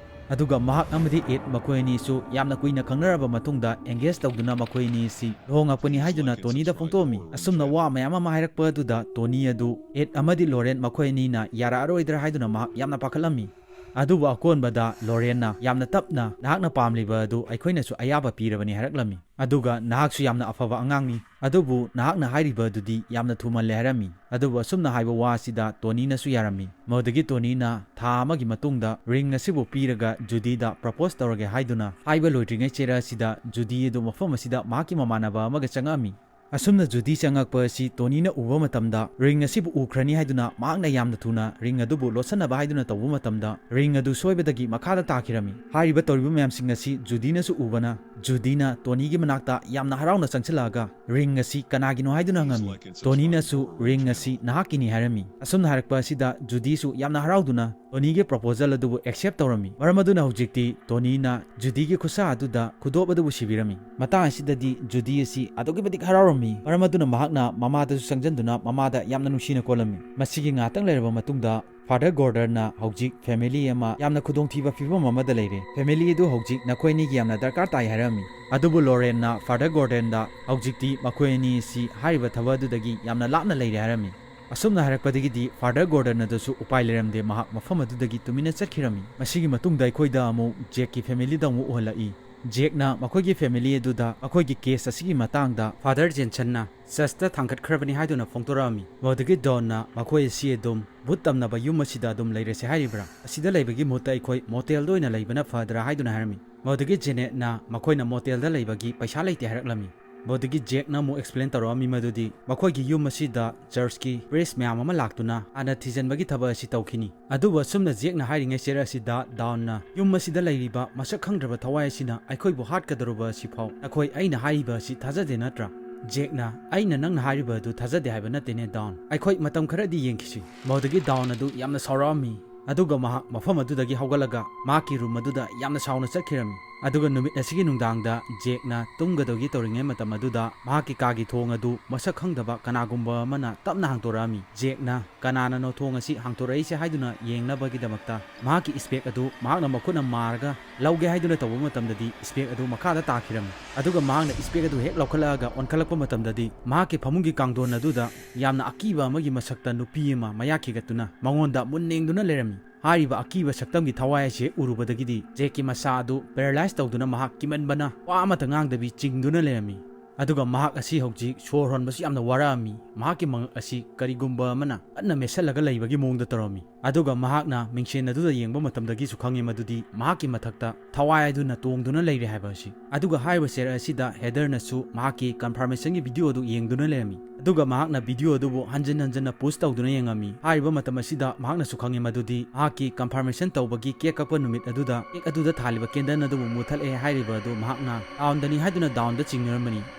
ꯑꯗꯨꯒ ꯃꯍꯥꯛ ꯑꯃꯗꯤ ꯑꯦꯗ ꯃꯈꯣꯏ ꯑꯅꯤꯁꯨ ꯌꯥꯝꯅ ꯀꯨꯏꯅ ꯈꯪꯅꯔꯕ ꯃꯇꯨꯡꯗ engage ꯇꯧꯗꯨꯅ ꯃꯈꯣꯏ ꯑꯅꯤ ꯑꯁꯤ ꯂꯨꯍꯣꯡꯉꯛꯄꯅꯤ ꯍꯥꯏꯗꯨꯅ ꯇꯣꯅꯤꯗ ꯐꯣꯡꯗꯣꯛꯑꯝꯃꯤ꯫ ꯑꯁꯨꯝꯅ ꯋꯥ ꯃꯌꯥꯝ ꯑꯃ ꯍꯥꯏꯔꯛꯄ ꯑꯗꯨꯗ ꯇꯣꯅꯤ ꯑꯗꯨ ꯑꯦꯗ ꯑꯃꯗꯤ ꯂꯣꯔꯦꯟ ꯃꯈꯣꯏ ꯑꯅꯤꯅ ꯌꯥꯔꯛꯑꯔꯣꯏꯗ꯭ꯔꯥ ꯍꯥꯏꯗꯨꯅ ꯃꯍꯥꯛ ꯌꯥꯝꯅ ꯄꯥꯈꯠꯂꯝꯃꯤ꯫ ꯑꯗꯨꯕꯨ ꯑꯀꯣꯟꯕꯗ ꯂꯣꯔꯦꯟꯅ ꯌꯥꯝꯅ ꯇꯞꯅ, "ꯅꯍꯥꯛꯅ ꯄꯥꯝꯂꯤꯕ ꯑꯗꯨ ꯑꯩꯈꯣꯏꯅꯁꯨ ꯑꯌꯥꯕ ꯄꯤꯔꯕꯅꯤ" ꯍꯥꯏꯔꯛꯂꯝꯃꯤ꯫ ꯑꯗꯨꯒ "ꯅꯍꯥꯛꯁꯨ ꯌꯥꯝꯅ ꯑꯐꯕ ꯑꯉꯥꯡꯅꯤ, ꯑꯗꯨꯕꯨ ꯅꯍꯥꯛꯅ ꯍꯥꯏꯔꯤꯕ ꯑꯗꯨꯗꯤ ꯌꯥꯝꯅ ꯊꯨꯃꯜꯂꯦ" ꯍꯥꯏꯔꯝꯃꯤ꯫ ꯑꯗꯨꯕꯨ ꯑꯁꯨꯝꯅ ꯍꯥꯏꯕ ꯋꯥ ꯑꯁꯤꯗ ꯇꯣꯅꯤꯅꯁꯨ ꯌꯥꯔꯝꯃꯤ꯫ ꯃꯗꯨꯗꯒꯤ ꯇꯣꯅꯤꯅ ꯊꯥ ꯑꯃꯒꯤ ꯃꯇꯨꯡꯗ ring ꯑꯁꯤꯕꯨ ꯄꯤꯔꯒ ꯖꯨꯗꯤꯗ propose ꯇꯧꯔꯒꯦ ꯍꯥꯏꯗꯨꯅ ꯍꯥꯏꯕ ꯂꯣꯏꯗ꯭ꯔꯤꯉꯩ ꯆꯦꯔ ꯑꯁꯤꯗ ꯖꯨꯗꯤ ꯑꯗꯨ ꯃꯐꯝ ꯑꯁꯤꯗ ꯃꯍꯥꯛꯀꯤ ꯃꯃꯥꯟꯅꯕ ꯑꯃꯒ ꯆꯪꯉꯛꯑꯝꯃꯤ꯫ ꯑꯁꯨꯝꯅ ꯖꯨꯗꯤ ꯆꯪꯉꯛꯄ ꯑꯁꯤ ꯇꯣꯅꯤꯅ ꯎꯕ ꯃꯇꯝꯗ ring ꯑꯁꯤꯕꯨ ꯎꯈ꯭ꯔꯅꯤ ꯍꯥꯏꯗꯨꯅ ꯃꯍꯥꯛꯅ ꯌꯥꯝꯅ ꯊꯨꯅ ring ꯑꯗꯨꯕꯨ ꯂꯣꯠꯁꯟꯅꯕ ꯍꯥꯏꯗꯨꯅ ꯇꯧꯕ ꯃꯇꯝꯗ ring ꯑꯗꯨ ꯁꯣꯏꯕꯗꯒꯤ ꯃꯈꯥꯗ ꯇꯥꯈꯤꯔꯝꯃꯤ꯫ ꯍꯥꯏꯔꯤꯕ ꯇꯧꯔꯤꯕ ꯃꯌꯥꯝꯁꯤꯡ ꯑꯁꯤ ꯖꯨꯗꯤꯅꯁꯨ ꯎꯕꯅ ꯖꯨꯗꯤꯅ ꯇꯣꯅꯤꯒꯤ ꯃꯅꯥꯛꯇ ꯌꯥꯝꯅ ꯍꯔꯥꯎꯅ ꯆꯪꯁꯤꯜꯂꯛꯑꯒ ring ꯑꯁꯤ ꯀꯅꯥꯒꯤꯅꯣ ꯍꯥꯏꯗꯨꯅ ꯍꯪꯉꯝꯃꯤ꯫ ꯇꯣꯅꯤꯅꯁꯨ "ring ꯑꯁꯤ ꯅꯍꯥꯛꯀꯤꯅꯤ" ꯍꯥꯏꯔꯝꯃꯤ꯫ ꯑꯁꯨꯝꯅ ꯍꯥꯏꯔꯛꯄ ꯑꯁꯤꯗ ꯖꯨꯗꯤꯁꯨ ꯌꯥꯝꯅ ꯍꯔꯥꯎꯗꯨꯅ ꯇꯣꯅꯤꯒꯤ proposal ꯑꯗꯨꯕꯨ accept ꯇꯧꯔꯝꯃꯤ꯫ ꯃꯔꯝ ꯑꯗꯨꯅ ꯍꯧꯖꯤꯛꯇꯤ ꯇꯣꯅꯤꯅ ꯖꯨꯗꯤꯒꯤ ꯈꯨꯠꯁꯥ ꯑꯗꯨꯗ ꯈꯨꯗꯣꯞ ꯑꯗꯨꯕꯨ ꯁꯤꯕꯤꯔꯝꯃꯤ꯫ ꯃꯇꯥꯡ ꯑꯁꯤꯗꯗꯤ ꯖꯨꯗꯤ ꯑꯁꯤ ꯑꯗꯨꯛꯀꯤ ꯃꯇꯤꯛ ꯍꯔꯥꯎꯔꯝꯃꯤ꯫ ꯃꯔꯝ ꯑꯗꯨꯅ ꯃꯍꯥꯛꯅ ꯃꯃꯥꯗꯁꯨ ꯆꯪꯁꯤꯟꯗꯨꯅ ꯃꯃꯥꯗ ꯌꯥꯝꯅ ꯅꯨꯡꯁꯤꯅ ꯀꯣꯜꯂꯝꯃꯤ꯫ ꯃꯁꯤꯒꯤ ꯉꯥꯏꯍꯥꯛꯇꯪ ꯂꯩꯔꯕ ꯃꯇꯨꯡꯗ Father Gordonꯅ ꯍꯧꯖꯤꯛ family ꯑꯃ ꯌꯥꯝꯅ ꯈꯨꯗꯣꯡꯊꯤꯕ ꯐꯤꯕꯝ ꯑꯃꯗ ꯂꯩꯔꯦ꯫ Family ꯑꯗꯨ ꯍꯧꯖꯤꯛ ꯅꯈꯣꯏ ꯑꯅꯤꯒꯤ ꯌꯥꯝꯅ ꯗꯔꯀꯥꯔ ꯇꯥꯏ ꯍꯥꯏꯔꯝꯃꯤ꯫ ꯑꯗꯨꯕꯨ Laurenꯅ Father Gordonꯗ ꯍꯧꯖꯤꯛꯇꯤ ꯃꯈꯣꯏ ꯑꯅꯤ ꯑꯁꯤ ꯍꯥꯏꯔꯤꯕ ꯊꯕꯛ ꯑꯗꯨꯗꯒꯤ ꯌꯥꯝꯅ ꯂꯥꯞꯅ ꯂꯩꯔꯦ ꯍꯥꯏꯔꯝꯃꯤ꯫ ꯑꯁꯨꯝꯅ ꯍꯥꯏꯔꯛꯄꯗꯒꯤꯗꯤ Father Gordon ꯑꯗꯨꯁꯨ ꯎꯄꯥꯏ ꯂꯩꯔꯝꯗꯦ, ꯃꯍꯥꯛ ꯃꯐꯝ ꯑꯗꯨꯗꯒꯤ ꯇꯨꯃꯤꯟꯅ ꯆꯠꯈꯤꯔꯝꯃꯤ꯫ ꯃꯁꯤꯒꯤ ꯃꯇꯨꯡꯗ ꯑꯩꯈꯣꯏꯗ ꯑꯃꯨꯛ Jackꯀꯤ familyꯗ ꯑꯃꯨꯛ ꯎꯍꯜꯂꯛꯏ꯫ Jackꯅ ꯃꯈꯣꯏꯒꯤ family ꯑꯗꯨꯗ ꯑꯩꯈꯣꯏꯒꯤ case ꯑꯁꯤꯒꯤ ꯃꯇꯥꯡꯗ Father Jensenꯅ churchꯇ ꯊꯥꯡꯒꯠꯈ꯭ꯔꯕꯅꯤ ꯍꯥꯏꯗꯨꯅ ꯐꯣꯡꯗꯣꯔꯛꯑꯝꯃꯤ꯫ ꯃꯗꯨꯗꯒꯤ Donꯅ ꯃꯈꯣꯏ ꯑꯁꯤ ꯑꯗꯨꯝ ꯚꯨꯠ ꯇꯝꯅꯕ ꯌꯨꯝ ꯑꯁꯤꯗ ꯑꯗꯨꯝ ꯂꯩꯔꯁꯤ ꯍꯥꯏꯔꯤꯕ꯭ꯔꯥ? ꯑꯁꯤꯗ ꯂꯩꯕꯒꯤ ꯃꯍꯨꯠꯇ ꯑꯩꯈꯣꯏ motelꯗ ꯑꯣꯏꯅ ꯂꯩꯕꯅ ꯐꯗ꯭ꯔꯥ ꯍꯥꯏꯗꯨꯅ ꯍꯥꯏꯔꯝꯃꯤ꯫ ꯃꯗꯨꯗꯒꯤ Janetꯅ ꯃꯈꯣꯏꯅ motelꯗ ꯂꯩꯕꯒꯤ ꯄꯩꯁꯥ ꯂꯩꯇꯦ ꯍꯥꯏꯔꯛꯂꯝꯃꯤ꯫ ꯃꯗꯨꯗꯒꯤ Jackꯅ ꯑꯃꯨꯛ explain ꯇꯧꯔꯛꯑꯝꯃꯤ ꯃꯗꯨꯗꯤ ꯃꯈꯣꯏꯒꯤ ꯌꯨꯝ ꯑꯁꯤꯗ churchꯀꯤ priest ꯃꯌꯥꯝ ꯑꯃ ꯂꯥꯛꯇꯨꯅ ꯍꯥꯟꯅ ꯊꯤꯖꯤꯟꯕꯒꯤ ꯊꯕꯛ ꯑꯁꯤ ꯇꯧꯈꯤꯅꯤ꯫ ꯑꯗꯨꯕꯨ ꯑꯁꯨꯝꯅ Jackꯅ ꯍꯥꯏꯔꯤꯉꯩ ꯆꯦꯔ ꯑꯁꯤꯗ Donꯅ, "ꯌꯨꯝ ꯑꯁꯤꯗ ꯂꯩꯔꯤꯕ ꯃꯁꯛ ꯈꯪꯗ꯭ꯔꯕ ꯊꯋꯥꯏ ꯑꯁꯤꯅ ꯑꯩꯈꯣꯏꯕꯨ ꯍꯥꯠꯀꯗꯧꯔꯕ ꯑꯁꯤ ꯐꯥꯎ ꯅꯈꯣꯏ ꯑꯩꯅ ꯍꯥꯏꯔꯤꯕ ꯑꯁꯤ ꯊꯥꯖꯗꯦ ꯅꯠꯇ꯭ꯔꯥ?" Jackꯅ, "ꯑꯩꯅ ꯅꯪꯅ ꯍꯥꯏꯔꯤꯕ ꯑꯗꯨ ꯊꯥꯖꯗꯦ ꯍꯥꯏꯕ ꯅꯠꯇꯦꯅꯦ Don, ꯑꯩꯈꯣꯏ ꯃꯇꯝ ꯈꯔꯗꯤ ꯌꯦꯡꯈꯤꯁꯤ"꯫ ꯃꯗꯨꯗꯒꯤ Don ꯑꯗꯨ ꯌꯥꯝꯅ ꯁꯥꯎꯔꯛꯑꯝꯃꯤ꯫ ꯑꯗꯨꯒ ꯃꯍꯥꯛ ꯃꯐꯝ ꯑꯗꯨꯗꯒꯤ ꯍꯧꯒꯠꯂꯒ ꯃꯍꯥꯛꯀꯤ room ꯑꯗꯨꯗ ꯌꯥꯝꯅ ꯁꯥꯎꯅ ꯆꯠꯈꯤꯔꯝꯃꯤ꯫ ꯑꯗꯨꯒ ꯅꯨꯃꯤꯠ ꯑꯁꯤꯒꯤ ꯅꯨꯡꯗꯥꯡꯗ Jackꯅ ꯇꯨꯝꯒꯗꯧꯒꯤ ꯇꯧꯔꯤꯉꯩ ꯃꯇꯝ ꯑꯗꯨꯗ ꯃꯍꯥꯛꯀꯤ ꯀꯥꯒꯤ ꯊꯣꯡ ꯑꯗꯨ ꯃꯁꯛ ꯈꯪꯗꯕ ꯀꯅꯥꯒꯨꯝꯕ ꯑꯃꯅ ꯇꯞꯅ ꯍꯥꯡꯗꯣꯔꯛꯑꯝꯃꯤ꯫ Jackꯅ, "ꯀꯅꯥꯅꯅꯣ ꯊꯣꯡ ꯑꯁꯤ ꯍꯥꯡꯗꯣꯔꯛꯏꯁꯦ?" ꯍꯥꯏꯗꯨꯅ ꯌꯦꯡꯅꯕꯒꯤꯗꯃꯛꯇ ꯃꯍꯥꯛꯀꯤ spec ꯑꯗꯨ ꯃꯍꯥꯛꯅ ꯃꯈꯨꯠꯅ ꯃꯥꯔꯒ ꯂꯧꯒꯦ ꯍꯥꯏꯗꯨꯅ ꯇꯧꯕ ꯃꯇꯝꯗꯗꯤ spec ꯑꯗꯨ ꯃꯈꯥꯗ ꯇꯥꯈꯤꯔꯝꯃꯤ꯫ ꯑꯗꯨꯒ ꯃꯍꯥꯛꯅ spec ꯑꯗꯨ ꯍꯦꯛ ꯂꯧꯈꯠꯂꯛꯑꯒ ꯑꯣꯟꯈꯠꯂꯛꯄ ꯃꯇꯝꯗꯗꯤ ꯃꯍꯥꯛꯀꯤ ꯐꯃꯨꯡꯒꯤ ꯀꯥꯡꯊꯣꯟ ꯑꯗꯨꯗ ꯌꯥꯝꯅ ꯑꯀꯤꯕ ꯑꯃꯒꯤ ꯃꯁꯛꯇ ꯅꯨꯄꯤ ꯑꯃ ꯃꯌꯥ ꯈꯤꯒꯠꯇꯨꯅ ꯃꯉꯣꯟꯗ ꯃꯨꯟꯅ ꯌꯦꯡꯗꯨꯅ ꯂꯩꯔꯝꯃꯤ꯫ ꯍꯥꯏꯔꯤꯕ ꯑꯀꯤꯕ ꯁꯛꯇꯝꯒꯤ ꯊꯋꯥꯏ ꯑꯁꯤ ꯍꯦꯛ ꯎꯔꯨꯕꯗꯒꯤꯗꯤ Jackꯀꯤ ꯃꯁꯥ ꯑꯗꯨ paralyze ꯇꯧꯗꯨꯅ ꯃꯍꯥꯛ ꯀꯤꯃꯟꯕꯅ ꯋꯥ ꯑꯃꯠꯇ ꯉꯥꯡꯗꯕꯤ ꯆꯤꯡꯗꯨꯅ ꯂꯩꯔꯝꯃꯤ꯫ ꯑꯗꯨꯒ ꯃꯍꯥꯛ ꯑꯁꯤ ꯍꯧꯖꯤꯛ ꯁꯣꯔ ꯍꯣꯟꯕꯁꯨ ꯌꯥꯝꯅ ꯋꯥꯔꯛꯑꯝꯃꯤ꯫ ꯃꯍꯥꯛꯀꯤ ꯃꯉꯛ ꯑꯁꯤ ꯀꯔꯤꯒꯨꯝꯕ ꯑꯃꯅ ꯀꯟꯅ ꯃꯦꯠꯁꯤꯜꯂꯒ ꯂꯩꯕꯒꯤ ꯃꯑꯣꯡꯗ ꯇꯧꯔꯝꯃꯤ꯫ ꯑꯗꯨꯒ ꯃꯍꯥꯛꯅ ꯃꯤꯡꯁꯦꯟ ꯑꯗꯨꯗ ꯌꯦꯡꯕ ꯃꯇꯝꯗꯒꯤꯁꯨ ꯈꯪꯉꯤ ꯃꯗꯨꯗꯤ ꯃꯍꯥꯛꯀꯤ ꯃꯊꯛꯇ ꯊꯋꯥꯏ ꯑꯗꯨꯅ ꯇꯣꯡꯗꯨꯅ ꯂꯩꯔꯦ ꯍꯥꯏꯕ ꯑꯁꯤ꯫ ꯑꯗꯨꯒ ꯍꯥꯏꯔꯤꯕ ꯆꯦꯔ ꯑꯁꯤꯗ Heatherꯅꯁꯨ ꯃꯍꯥꯛꯀꯤ confirmationꯒꯤ video ꯑꯗꯨ ꯌꯦꯡꯗꯨꯅ ꯂꯩꯔꯝꯃꯤ꯫ ꯑꯗꯨꯒ ꯃꯍꯥꯛꯅ video ꯑꯗꯨꯕꯨ ꯍꯟꯖꯤꯟ ꯍꯟꯖꯤꯟꯅ pause ꯇꯧꯗꯨꯅ ꯌꯦꯡꯉꯝꯃꯤ꯫ ꯍꯥꯏꯔꯤꯕ ꯃꯇꯝ ꯑꯁꯤꯗ ꯃꯍꯥꯛꯅꯁꯨ ꯈꯪꯉꯤ ꯃꯗꯨꯗꯤ ꯃꯍꯥꯛꯀꯤ confirmation ꯇꯧꯕꯒꯤ cake ꯀꯛꯄ ꯅꯨꯃꯤꯠ ꯑꯗꯨꯗ cake ꯑꯗꯨꯗ ꯊꯥꯜꯂꯤꯕ candle ꯑꯗꯨꯕꯨ ꯃꯨꯊꯠꯂꯦ ꯍꯥꯏꯔꯤꯕ ꯑꯗꯨ ꯃꯍꯥꯛꯅ Donꯗꯅꯤ ꯍꯥꯏꯗꯨꯅ Donꯗ ꯆꯤꯡꯅꯔꯝꯕꯅꯤ꯫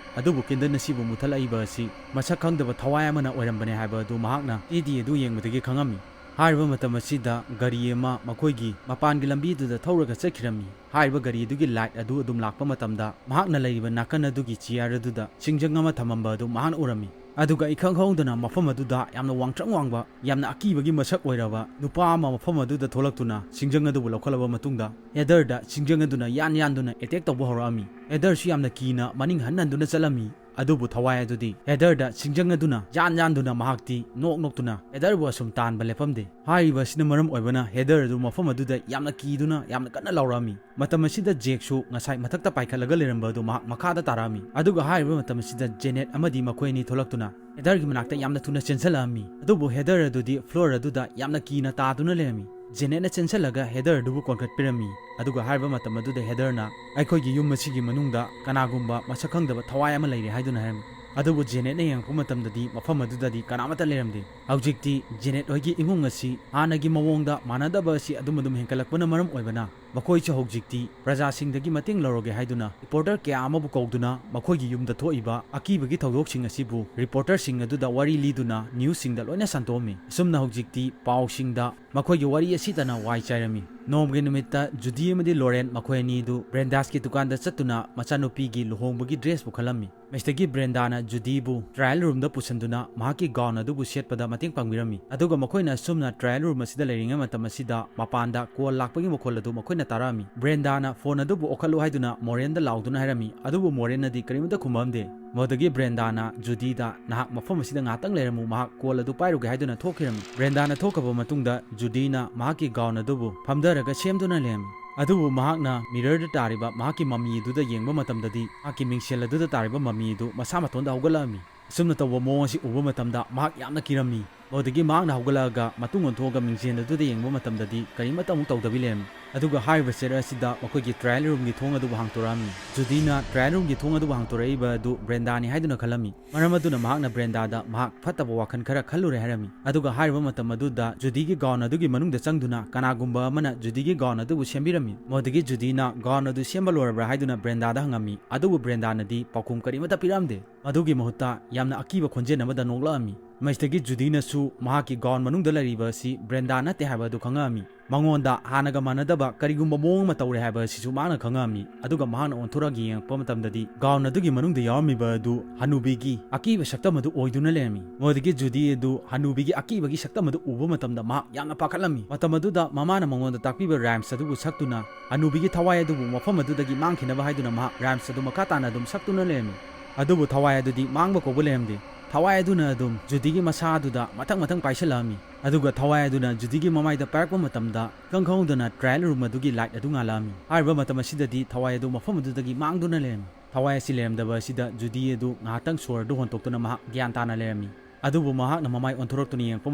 ꯑꯗꯨꯕꯨ candle ꯑꯁꯤꯕꯨ ꯃꯨꯊꯠꯂꯛꯏꯕ ꯑꯁꯤ ꯃꯁꯛ ꯈꯪꯗꯕ ꯊꯋꯥꯏ ꯑꯃꯅ ꯑꯣꯏꯔꯝꯕꯅꯦ ꯍꯥꯏꯕ ꯑꯗꯨ ꯃꯍꯥꯛꯅ ꯇꯦꯗꯤ ꯑꯗꯨ ꯌꯦꯡꯕꯗꯒꯤ ꯈꯪꯉꯝꯃꯤ꯫ ꯍꯥꯏꯔꯤꯕ ꯃꯇꯝ ꯑꯁꯤꯗ ꯒꯥꯔꯤ ꯑꯃ ꯃꯈꯣꯏꯒꯤ ꯃꯄꯥꯟꯒꯤ ꯂꯝꯕꯤꯗꯨꯗ ꯊꯧꯔꯒ ꯆꯠꯈꯤꯔꯝꯃꯤ꯫ ꯍꯥꯏꯔꯤꯕ ꯒꯥꯔꯤ ꯑꯗꯨꯒꯤ ꯂꯥꯏꯠ ꯑꯗꯨ ꯑꯗꯨꯝ ꯂꯥꯛꯄ ꯃꯇꯝꯗ ꯃꯍꯥꯛꯅ ꯂꯩꯔꯤꯕ ꯅꯥꯀꯟ ꯑꯗꯨꯒꯤ ꯆꯤꯌꯥꯔ ꯑꯗꯨꯗ ꯁꯤꯡꯖꯪ ꯑꯃ ꯊꯝꯃꯝꯕ ꯑꯗꯨ ꯃꯍꯥꯛꯅ ꯎꯔꯝꯃꯤ꯫ ꯑꯗꯨꯒ ꯏꯈꯪ ꯈꯪꯍꯧꯗꯅ ꯃꯐꯝ ꯑꯗꯨꯗ ꯌꯥꯝꯅ ꯋꯥꯡꯇ꯭ꯔꯪ ꯋꯥꯡꯕ, ꯌꯥꯝꯅ ꯑꯀꯤꯕꯒꯤ ꯃꯁꯛ ꯑꯣꯏꯔꯕ ꯅꯨꯄꯥ ꯑꯃ ꯃꯐꯝ ꯑꯗꯨꯗ ꯊꯣꯛꯂꯛꯇꯨꯅ ꯁꯤꯡꯖꯪ ꯑꯗꯨꯕꯨ ꯂꯧꯈꯠꯂꯕ ꯃꯇꯨꯡꯗ, ꯍꯦꯗꯔꯗ ꯁꯤꯡꯖꯪ ꯑꯗꯨꯅ ꯌꯥꯟ ꯌꯥꯟꯗꯨꯅ ꯑꯦꯇꯦꯛ ꯇꯧꯕ ꯍꯧꯔꯛꯑꯝꯃꯤ꯫ ꯍꯦꯗꯔꯁꯨ ꯌꯥꯝꯅ ꯀꯤꯅ ꯃꯅꯤꯡ ꯍꯟ ꯍꯟꯗꯨꯅ ꯆꯠꯂꯝꯃꯤ꯫ ꯑꯗꯨꯕꯨ ꯊꯋꯥꯏ ꯑꯗꯨꯗꯤ ꯍꯦꯗꯔꯗ ꯁꯤꯡꯖꯪ ꯑꯗꯨꯅ ꯌꯥꯟ ꯌꯥꯟꯗꯨꯅ ꯃꯍꯥꯛꯇꯤ ꯅꯣꯛ ꯅꯣꯛꯇꯨꯅ ꯍꯦꯗꯔꯕꯨ ꯑꯁꯨꯝ ꯇꯥꯟꯕ ꯂꯦꯞꯄꯝꯗꯦ꯫ ꯍꯥꯏꯔꯤꯕ ꯑꯁꯤꯅ ꯃꯔꯝ ꯑꯣꯏꯕꯅ ꯍꯦꯗꯔ ꯑꯗꯨ ꯃꯐꯝ ꯑꯗꯨꯗ ꯌꯥꯝꯅ ꯀꯤꯗꯨꯅ ꯌꯥꯝꯅ ꯀꯟꯅ ꯂꯥꯎꯔꯛꯑꯝꯃꯤ꯫ ꯃꯇꯝ ꯑꯁꯤꯗ ꯖꯦꯛꯁꯨ ꯉꯁꯥꯏ ꯃꯊꯛꯇ ꯄꯥꯏꯈꯠꯂꯒ ꯂꯩꯔꯝꯕ ꯑꯗꯨ ꯃꯍꯥꯛ ꯃꯈꯥꯗ ꯇꯥꯔꯛꯑꯝꯃꯤ꯫ ꯑꯗꯨꯒ ꯍꯥꯏꯔꯤꯕ ꯃꯇꯝ ꯑꯁꯤꯗ ꯖꯦꯅꯦꯠ ꯑꯃꯗꯤ ꯃꯈꯣꯏ ꯑꯅꯤ ꯊꯣꯛꯂꯛꯇꯨꯅ ꯍꯦꯗꯔꯒꯤ ꯃꯅꯥꯛꯇ ꯌꯥꯝꯅ ꯊꯨꯅ ꯆꯦꯟꯁꯤꯜꯂꯛꯑꯝꯃꯤ꯫ ꯑꯗꯨꯕꯨ ꯍꯦꯗꯔ ꯑꯗꯨꯗꯤ ꯐ꯭ꯂꯣꯔ ꯑꯗꯨꯗ ꯌꯥꯝꯅ ꯀꯤꯅ ꯇꯥꯗꯨꯅ ꯂꯩꯔꯝꯃꯤ꯫ ꯖꯦꯅꯦꯠꯅ ꯆꯦꯟꯁꯤꯜꯂꯒ ꯍꯦꯗꯔ ꯑꯗꯨꯕꯨ ꯀꯣꯟꯈꯠꯄꯤꯔꯝꯃꯤ꯫ ꯑꯗꯨꯒ ꯍꯥꯏꯔꯤꯕ ꯃꯇꯝ ꯑꯗꯨꯗ ꯍꯦꯗꯔꯅ ꯑꯩꯈꯣꯏꯒꯤ ꯌꯨꯝ ꯑꯁꯤꯒꯤ ꯃꯅꯨꯡꯗ ꯀꯅꯥꯒꯨꯝꯕ ꯃꯁꯛ ꯈꯪꯗꯕ ꯊꯋꯥꯏ ꯑꯃ ꯂꯩꯔꯦ ꯍꯥꯏꯗꯨꯅ ꯍꯥꯏꯔꯝꯃꯤ꯫ ꯑꯗꯨꯕꯨ ꯖꯦꯅꯦꯠꯅ ꯌꯦꯡꯉꯛꯄ ꯃꯇꯝꯗꯗꯤ ꯃꯐꯝ ꯑꯗꯨꯗꯗꯤ ꯀꯅꯥꯃꯠꯇ ꯂꯩꯔꯝꯗꯦ꯫ ꯍꯧꯖꯤꯛꯇꯤ ꯖꯦꯅꯦꯠ ꯍꯣꯏꯒꯤ ꯏꯃꯨꯡ ꯑꯁꯤ ꯍꯥꯟꯅꯒꯤ ꯃꯑꯣꯡꯗ ꯃꯥꯟꯅꯗꯕ ꯑꯁꯤ ꯑꯗꯨꯝ ꯑꯗꯨꯝ ꯍꯦꯟꯒꯠꯂꯛꯄꯅ ꯃꯔꯝ ꯑꯣꯏꯕꯅ ꯃꯈꯣꯏꯁꯨ ꯍꯧꯖꯤꯛꯇꯤ ꯄ꯭ꯔꯖꯥꯁꯤꯡꯗꯒꯤ ꯃꯇꯦꯡ ꯂꯧꯔꯒꯦ ꯍꯥꯏꯗꯨꯅ ꯔꯤꯄꯣꯔꯇꯔ ꯀꯌꯥ ꯑꯃꯕꯨ ꯀꯧꯗꯨꯅ ꯃꯈꯣꯏꯒꯤ ꯌꯨꯝꯗ ꯊꯣꯛꯏꯕ ꯑꯀꯤꯕꯒꯤ ꯊꯧꯗꯣꯛꯁꯤꯡ ꯑꯁꯤꯕꯨ ꯔꯤꯄꯣꯔꯇꯔꯁꯤꯡ ꯑꯗꯨꯗ ꯋꯥꯔꯤ ꯂꯤꯗꯨꯅ ꯅ꯭ꯌꯨꯁꯁꯤꯡꯗ ꯂꯣꯏꯅ ꯁꯟꯗꯣꯛꯑꯝꯃꯤ꯫ ꯑꯁꯨꯝꯅ ꯍꯧꯖꯤꯛꯇꯤ ꯄꯥꯎꯁꯤꯡꯗ ꯃꯈꯣꯏꯒꯤ ꯋꯥꯔꯤ ꯑꯁꯤꯇꯅ ꯋꯥꯏ ꯆꯥꯏꯔꯝꯃꯤ꯫ ꯅꯣꯡꯃꯒꯤ ꯅꯨꯃꯤꯠꯇ ꯖꯨꯗꯤ ꯑꯃꯗꯤ ꯂꯣꯔꯦꯟ ꯃꯈꯣꯏ ꯑꯅꯤꯗꯨ ꯕ꯭ꯔꯦꯟꯗꯥꯁꯀꯤ ꯗꯨꯀꯥꯟꯗ ꯆꯠꯇꯨꯅ ꯃꯆꯥꯅꯨꯄꯤꯒꯤ ꯂꯨꯍꯣꯡꯕꯒꯤ ꯗ꯭ꯔꯦꯁꯄꯨ ꯈꯜꯂꯝꯃꯤ꯫ ꯃꯁꯤꯗꯒꯤ ꯕ꯭ꯔꯦꯟꯗꯥꯅ ꯖꯨꯗꯤꯕꯨ ꯇ꯭ꯔꯥꯌꯦꯜ ꯔꯨꯝꯗ ꯄꯨꯁꯤꯟꯗꯨꯅ ꯃꯍꯥꯛꯀꯤ ꯒꯥꯎꯟ ꯑꯗꯨꯕꯨ ꯁꯦꯠꯄꯗ ꯃꯇꯦꯡ ꯄꯥꯡꯕꯤꯔꯝꯃꯤ꯫ ꯑꯗꯨꯒ ꯃꯈꯣꯏꯅ ꯑꯁꯨꯝꯅ ꯇ꯭ꯔꯥꯌꯦꯜ ꯔꯨꯝ ꯑꯁꯤꯗ ꯂꯩꯔꯤꯉꯩ ꯃꯇꯝ ꯑꯁꯤꯗ ꯃꯄꯥꯟꯗ ꯀꯣꯜ ꯂꯥꯛꯄꯒꯤ ꯃꯈꯣꯜ ꯑꯗꯨ ꯃꯈꯣꯏꯅ ꯇꯥꯔꯛꯑꯝꯃꯤ꯫ ꯕ꯭ꯔꯦꯟꯗꯥꯅ ꯐꯣꯟ ꯑꯗꯨꯕꯨ ꯑꯣꯛꯈꯠꯂꯨ ꯍꯥꯏꯗꯨꯅ ꯃꯣꯔꯦꯟꯗ ꯂꯥꯎꯗꯨꯅ ꯍꯥꯏꯔꯝꯃꯤ꯫ ꯑꯗꯨꯕꯨ ꯃꯣꯔꯦꯟꯅꯗꯤ ꯀꯔꯤꯃꯠꯇ ꯈꯨꯝꯃꯛꯑꯝꯗꯦ꯫ ꯃꯗꯨꯗꯒꯤ ꯕ꯭ꯔꯦꯟꯗꯥꯅ ꯖꯨꯗꯤꯗ, "ꯅꯍꯥꯛ ꯃꯐꯝ ꯑꯁꯤꯗ ꯉꯥꯏꯍꯥꯛꯇꯪ ꯂꯩꯔꯝꯃꯨ, ꯃꯍꯥꯛ ꯀꯣꯜ ꯑꯗꯨ ꯄꯥꯏꯔꯨꯒꯦ" ꯍꯥꯏꯗꯨꯅ ꯊꯣꯛꯈꯤꯔꯝꯃꯤ꯫ ꯕ꯭ꯔꯦꯟꯗꯥꯅ ꯊꯣꯛꯈ꯭ꯔꯕ ꯃꯇꯨꯡꯗ ꯖꯨꯗꯤꯅ ꯃꯍꯥꯛꯀꯤ ꯒꯥꯎꯟ ꯑꯗꯨꯕꯨ ꯐꯝꯊꯔꯒ ꯁꯦꯝꯗꯨꯅ ꯂꯩꯔꯝꯃꯤ꯫ ꯑꯗꯨꯕꯨ ꯃꯍꯥꯛꯅ ꯃꯤꯔꯔꯗ ꯇꯥꯔꯤꯕ ꯃꯍꯥꯛꯀꯤ ꯃꯃꯤ ꯑꯗꯨꯗ ꯌꯦꯡꯕ ꯃꯇꯝꯗꯗꯤ ꯃꯍꯥꯛꯀꯤ ꯃꯤꯡꯁꯦꯜ ꯑꯗꯨꯗ ꯇꯥꯔꯤꯕ ꯃꯃꯤ ꯑꯗꯨ ꯃꯁꯥ ꯃꯇꯣꯟꯗ ꯍꯧꯒꯠꯂꯛꯑꯝꯃꯤ꯫ ꯑꯁꯨꯝꯅ ꯇꯧꯕ ꯃꯑꯣꯡ ꯑꯁꯤ ꯎꯕ ꯃꯇꯝꯗ ꯃꯍꯥꯛ ꯌꯥꯝꯅ ꯀꯤꯔꯝꯃꯤ꯫ ꯃꯗꯨꯗꯒꯤ ꯃꯍꯥꯛꯅ ꯍꯧꯒꯠꯂꯛꯑꯒ ꯃꯇꯨꯡ ꯑꯣꯟꯊꯣꯛꯑꯒ ꯃꯤꯡꯁꯦꯜ ꯑꯗꯨꯗ ꯌꯦꯡꯕ ꯃꯇꯝꯗꯗꯤ ꯀꯔꯤꯃꯠꯇ ꯑꯃꯨꯛ ꯇꯧꯗꯕꯤ ꯂꯩꯔꯝꯃꯤ꯫ ꯑꯗꯨꯒ ꯍꯥꯏꯔꯤꯕ ꯆꯦꯠ ꯑꯁꯤꯗ ꯃꯈꯣꯏꯒꯤ ꯇ꯭ꯔꯥꯌꯦꯜ ꯔꯨꯝꯒꯤ ꯊꯣꯡ ꯑꯗꯨꯕꯨ ꯍꯥꯡꯇꯣꯔꯛꯑꯝꯃꯤ꯫ ꯖꯨꯗꯤꯅ ꯇ꯭ꯔꯥꯌꯦꯜ ꯔꯨꯝꯒꯤ ꯊꯣꯡ ꯑꯗꯨꯕꯨ ꯍꯥꯡꯇꯣꯔꯛꯏꯕ ꯑꯗꯨ ꯕ꯭ꯔꯦꯟꯗꯥꯅꯤ ꯍꯥꯏꯗꯨꯅ ꯈꯜꯂꯝꯃꯤ꯫ ꯃꯔꯝ ꯑꯗꯨꯅ ꯃꯍꯥꯛꯅ ꯕ꯭ꯔꯦꯟꯗꯥꯗ ꯃꯍꯥꯛ ꯐꯠꯇꯕ ꯋꯥꯈꯜ ꯈꯔ ꯈꯜꯂꯨꯔꯦ ꯍꯥꯏꯔꯝꯃꯤ꯫ ꯑꯗꯨꯒ ꯍꯥꯏꯔꯤꯕ ꯃꯇꯝ ꯑꯗꯨꯗ ꯖꯨꯗꯤꯒꯤ ꯒꯥꯎꯟ ꯑꯗꯨꯒꯤ ꯃꯅꯨꯡꯗ ꯆꯪꯗꯨꯅ ꯀꯅꯥꯒꯨꯝꯕ ꯑꯃꯅ ꯖꯨꯗꯤꯒꯤ ꯒꯥꯎꯟ ꯑꯗꯨꯕꯨ ꯁꯦꯝꯕꯤꯔꯝꯃꯤ꯫ ꯃꯗꯨꯗꯒꯤ ꯖꯨꯗꯤꯅ ꯒꯥꯎꯟ ꯑꯗꯨ ꯁꯦꯝꯕ ꯂꯣꯏꯔꯕ꯭ꯔꯥ ꯍꯥꯏꯗꯨꯅ ꯕ꯭ꯔꯦꯟꯗꯥꯗ ꯍꯪꯉꯝꯃꯤ꯫ ꯑꯗꯨꯕꯨ ꯕ꯭ꯔꯦꯟꯗꯥꯅꯗꯤ ꯄꯥꯎꯈꯨꯝ ꯀꯔꯤꯃꯠꯇ ꯄꯤꯔꯛꯑꯝꯗꯦ꯫ ꯃꯗꯨꯒꯤ ꯃꯍꯨꯠꯇ ꯌꯥꯝꯅ ꯑꯀꯤꯕ ꯈꯣꯟꯖꯦꯜ ꯑꯃꯗ ꯅꯣꯛꯂꯛꯑꯝꯃꯤ꯫ ꯃꯁꯤꯗꯒꯤ ꯖꯨꯗꯤꯅꯁꯨ ꯃꯍꯥꯛꯀꯤ ꯒꯥꯎꯟ ꯃꯅꯨꯡꯗ ꯂꯩꯔꯤꯕ ꯑꯁꯤ ꯕ꯭ꯔꯦꯟꯗꯥ ꯅꯠꯇꯦ ꯍꯥꯏꯕ ꯑꯗꯨ ꯈꯪꯉꯛꯑꯝꯃꯤ꯫ ꯃꯉꯣꯟꯗ ꯍꯥꯟꯅꯒ ꯃꯥꯟꯅꯗꯕ ꯀꯔꯤꯒꯨꯝꯕ ꯃꯑꯣꯡ ꯑꯃ ꯇꯧꯔꯦ ꯍꯥꯏꯕ ꯑꯁꯤꯁꯨ ꯃꯍꯥꯛꯅ ꯈꯪꯉꯛꯑꯝꯃꯤ꯫ ꯑꯗꯨꯒ ꯃꯍꯥꯛꯅ ꯑꯣꯟꯊꯣꯔꯛꯑꯒ ꯌꯦꯡꯉꯛꯄ ꯃꯇꯝꯗꯗꯤ ꯒꯥꯎꯟ ꯑꯗꯨꯒꯤ ꯃꯅꯨꯡꯗ ꯌꯥꯎꯔꯝꯃꯤꯕ ꯑꯗꯨ ꯍꯅꯨꯕꯤꯒꯤ ꯑꯀꯤꯕ ꯁꯛꯇꯝ ꯑꯗꯨ ꯑꯣꯏꯗꯨꯅ ꯂꯩꯔꯝꯃꯤ꯫ ꯃꯗꯨꯗꯒꯤ ꯖꯨꯗꯤ ꯑꯗꯨ ꯍꯅꯨꯕꯤꯒꯤ ꯑꯀꯤꯕꯒꯤ ꯁꯛꯇꯝ ꯑꯗꯨ ꯎꯕ ꯃꯇꯝꯗ ꯃꯍꯥꯛ ꯌꯥꯝꯅ ꯄꯥꯈꯠꯂꯝꯃꯤ꯫ ꯃꯇꯝ ꯑꯗꯨꯗ ꯃꯃꯥꯅ ꯃꯉꯣꯟꯗ ꯇꯥꯛꯄꯤꯕ ꯔꯥꯏꯝꯁ ꯑꯗꯨꯕꯨ ꯁꯛꯇꯨꯅ ꯍꯅꯨꯕꯤꯒꯤ ꯊꯋꯥꯏ ꯑꯗꯨꯕꯨ ꯃꯐꯝ ꯑꯗꯨꯗꯒꯤ ꯃꯥꯡꯈꯤꯅꯕ ꯍꯥꯏꯗꯨꯅ ꯃꯍꯥꯛ ꯔꯥꯏꯝꯁ ꯑꯗꯨ ꯃꯈꯥ ꯇꯥꯅ ꯑꯗꯨꯝ ꯁꯛꯇꯨꯅ ꯂꯩꯔꯝꯃꯤ꯫ ꯑꯗꯨꯕꯨ ꯊꯋꯥꯏ ꯑꯗꯨꯗꯤ ꯃꯥꯡꯕ ꯀꯧꯕ ꯂꯩꯔꯝꯗꯦ꯫ ꯊꯋꯥꯏ ꯑꯗꯨꯅ ꯑꯗꯨꯝ ꯖꯨꯗꯤꯒꯤ ꯃꯁꯥ ꯑꯗꯨꯗ ꯃꯊꯪ ꯃꯊꯪ ꯄꯥꯏꯁꯤꯜꯂꯛꯑꯝꯃꯤ꯫ ꯑꯗꯨꯒ ꯊꯋꯥꯏ ꯑꯗꯨꯅ ꯖꯨꯗꯤꯒꯤ ꯃꯃꯥꯏꯗ ꯄꯥꯏꯔꯛꯄ ꯃꯇꯝꯗ ꯏꯈꯪ ꯈꯪꯍꯧꯗꯅ ꯇ꯭ꯔꯥꯌꯦꯜ ꯔꯨꯝ ꯑꯗꯨꯒꯤ ꯂꯥꯏꯠ ꯑꯗꯨ ꯉꯥꯜꯂꯛꯑꯝꯃꯤ꯫ ꯍꯥꯏꯔꯤꯕ ꯃꯇꯝ ꯑꯁꯤꯗꯗꯤ ꯊꯋꯥꯏ ꯑꯗꯨ ꯃꯐꯝ ꯑꯗꯨꯗꯒꯤ ꯃꯥꯡꯗꯨꯅ ꯂꯩꯔꯝꯃꯤ꯫ ꯊꯋꯥꯏ ꯑꯁꯤ ꯂꯩꯔꯝꯗꯕ ꯑꯁꯤꯗ ꯖꯨꯗꯤ ꯑꯗꯨ ꯉꯥꯏꯍꯥꯛꯇꯪ ꯁꯣꯔ ꯑꯗꯨ ꯍꯣꯟꯇꯣꯛꯇꯨꯅ ꯃꯍꯥꯛ ꯒ꯭ꯌꯥꯟ ꯇꯥꯅ ꯂꯩꯔꯝꯃꯤ꯫ ꯑꯗꯨꯕꯨ ꯃꯍꯥꯛꯅ ꯃꯃꯥꯏ ꯑꯣꯟꯊꯣꯔꯛꯇꯨꯅ ꯌꯦꯡꯉꯛꯄ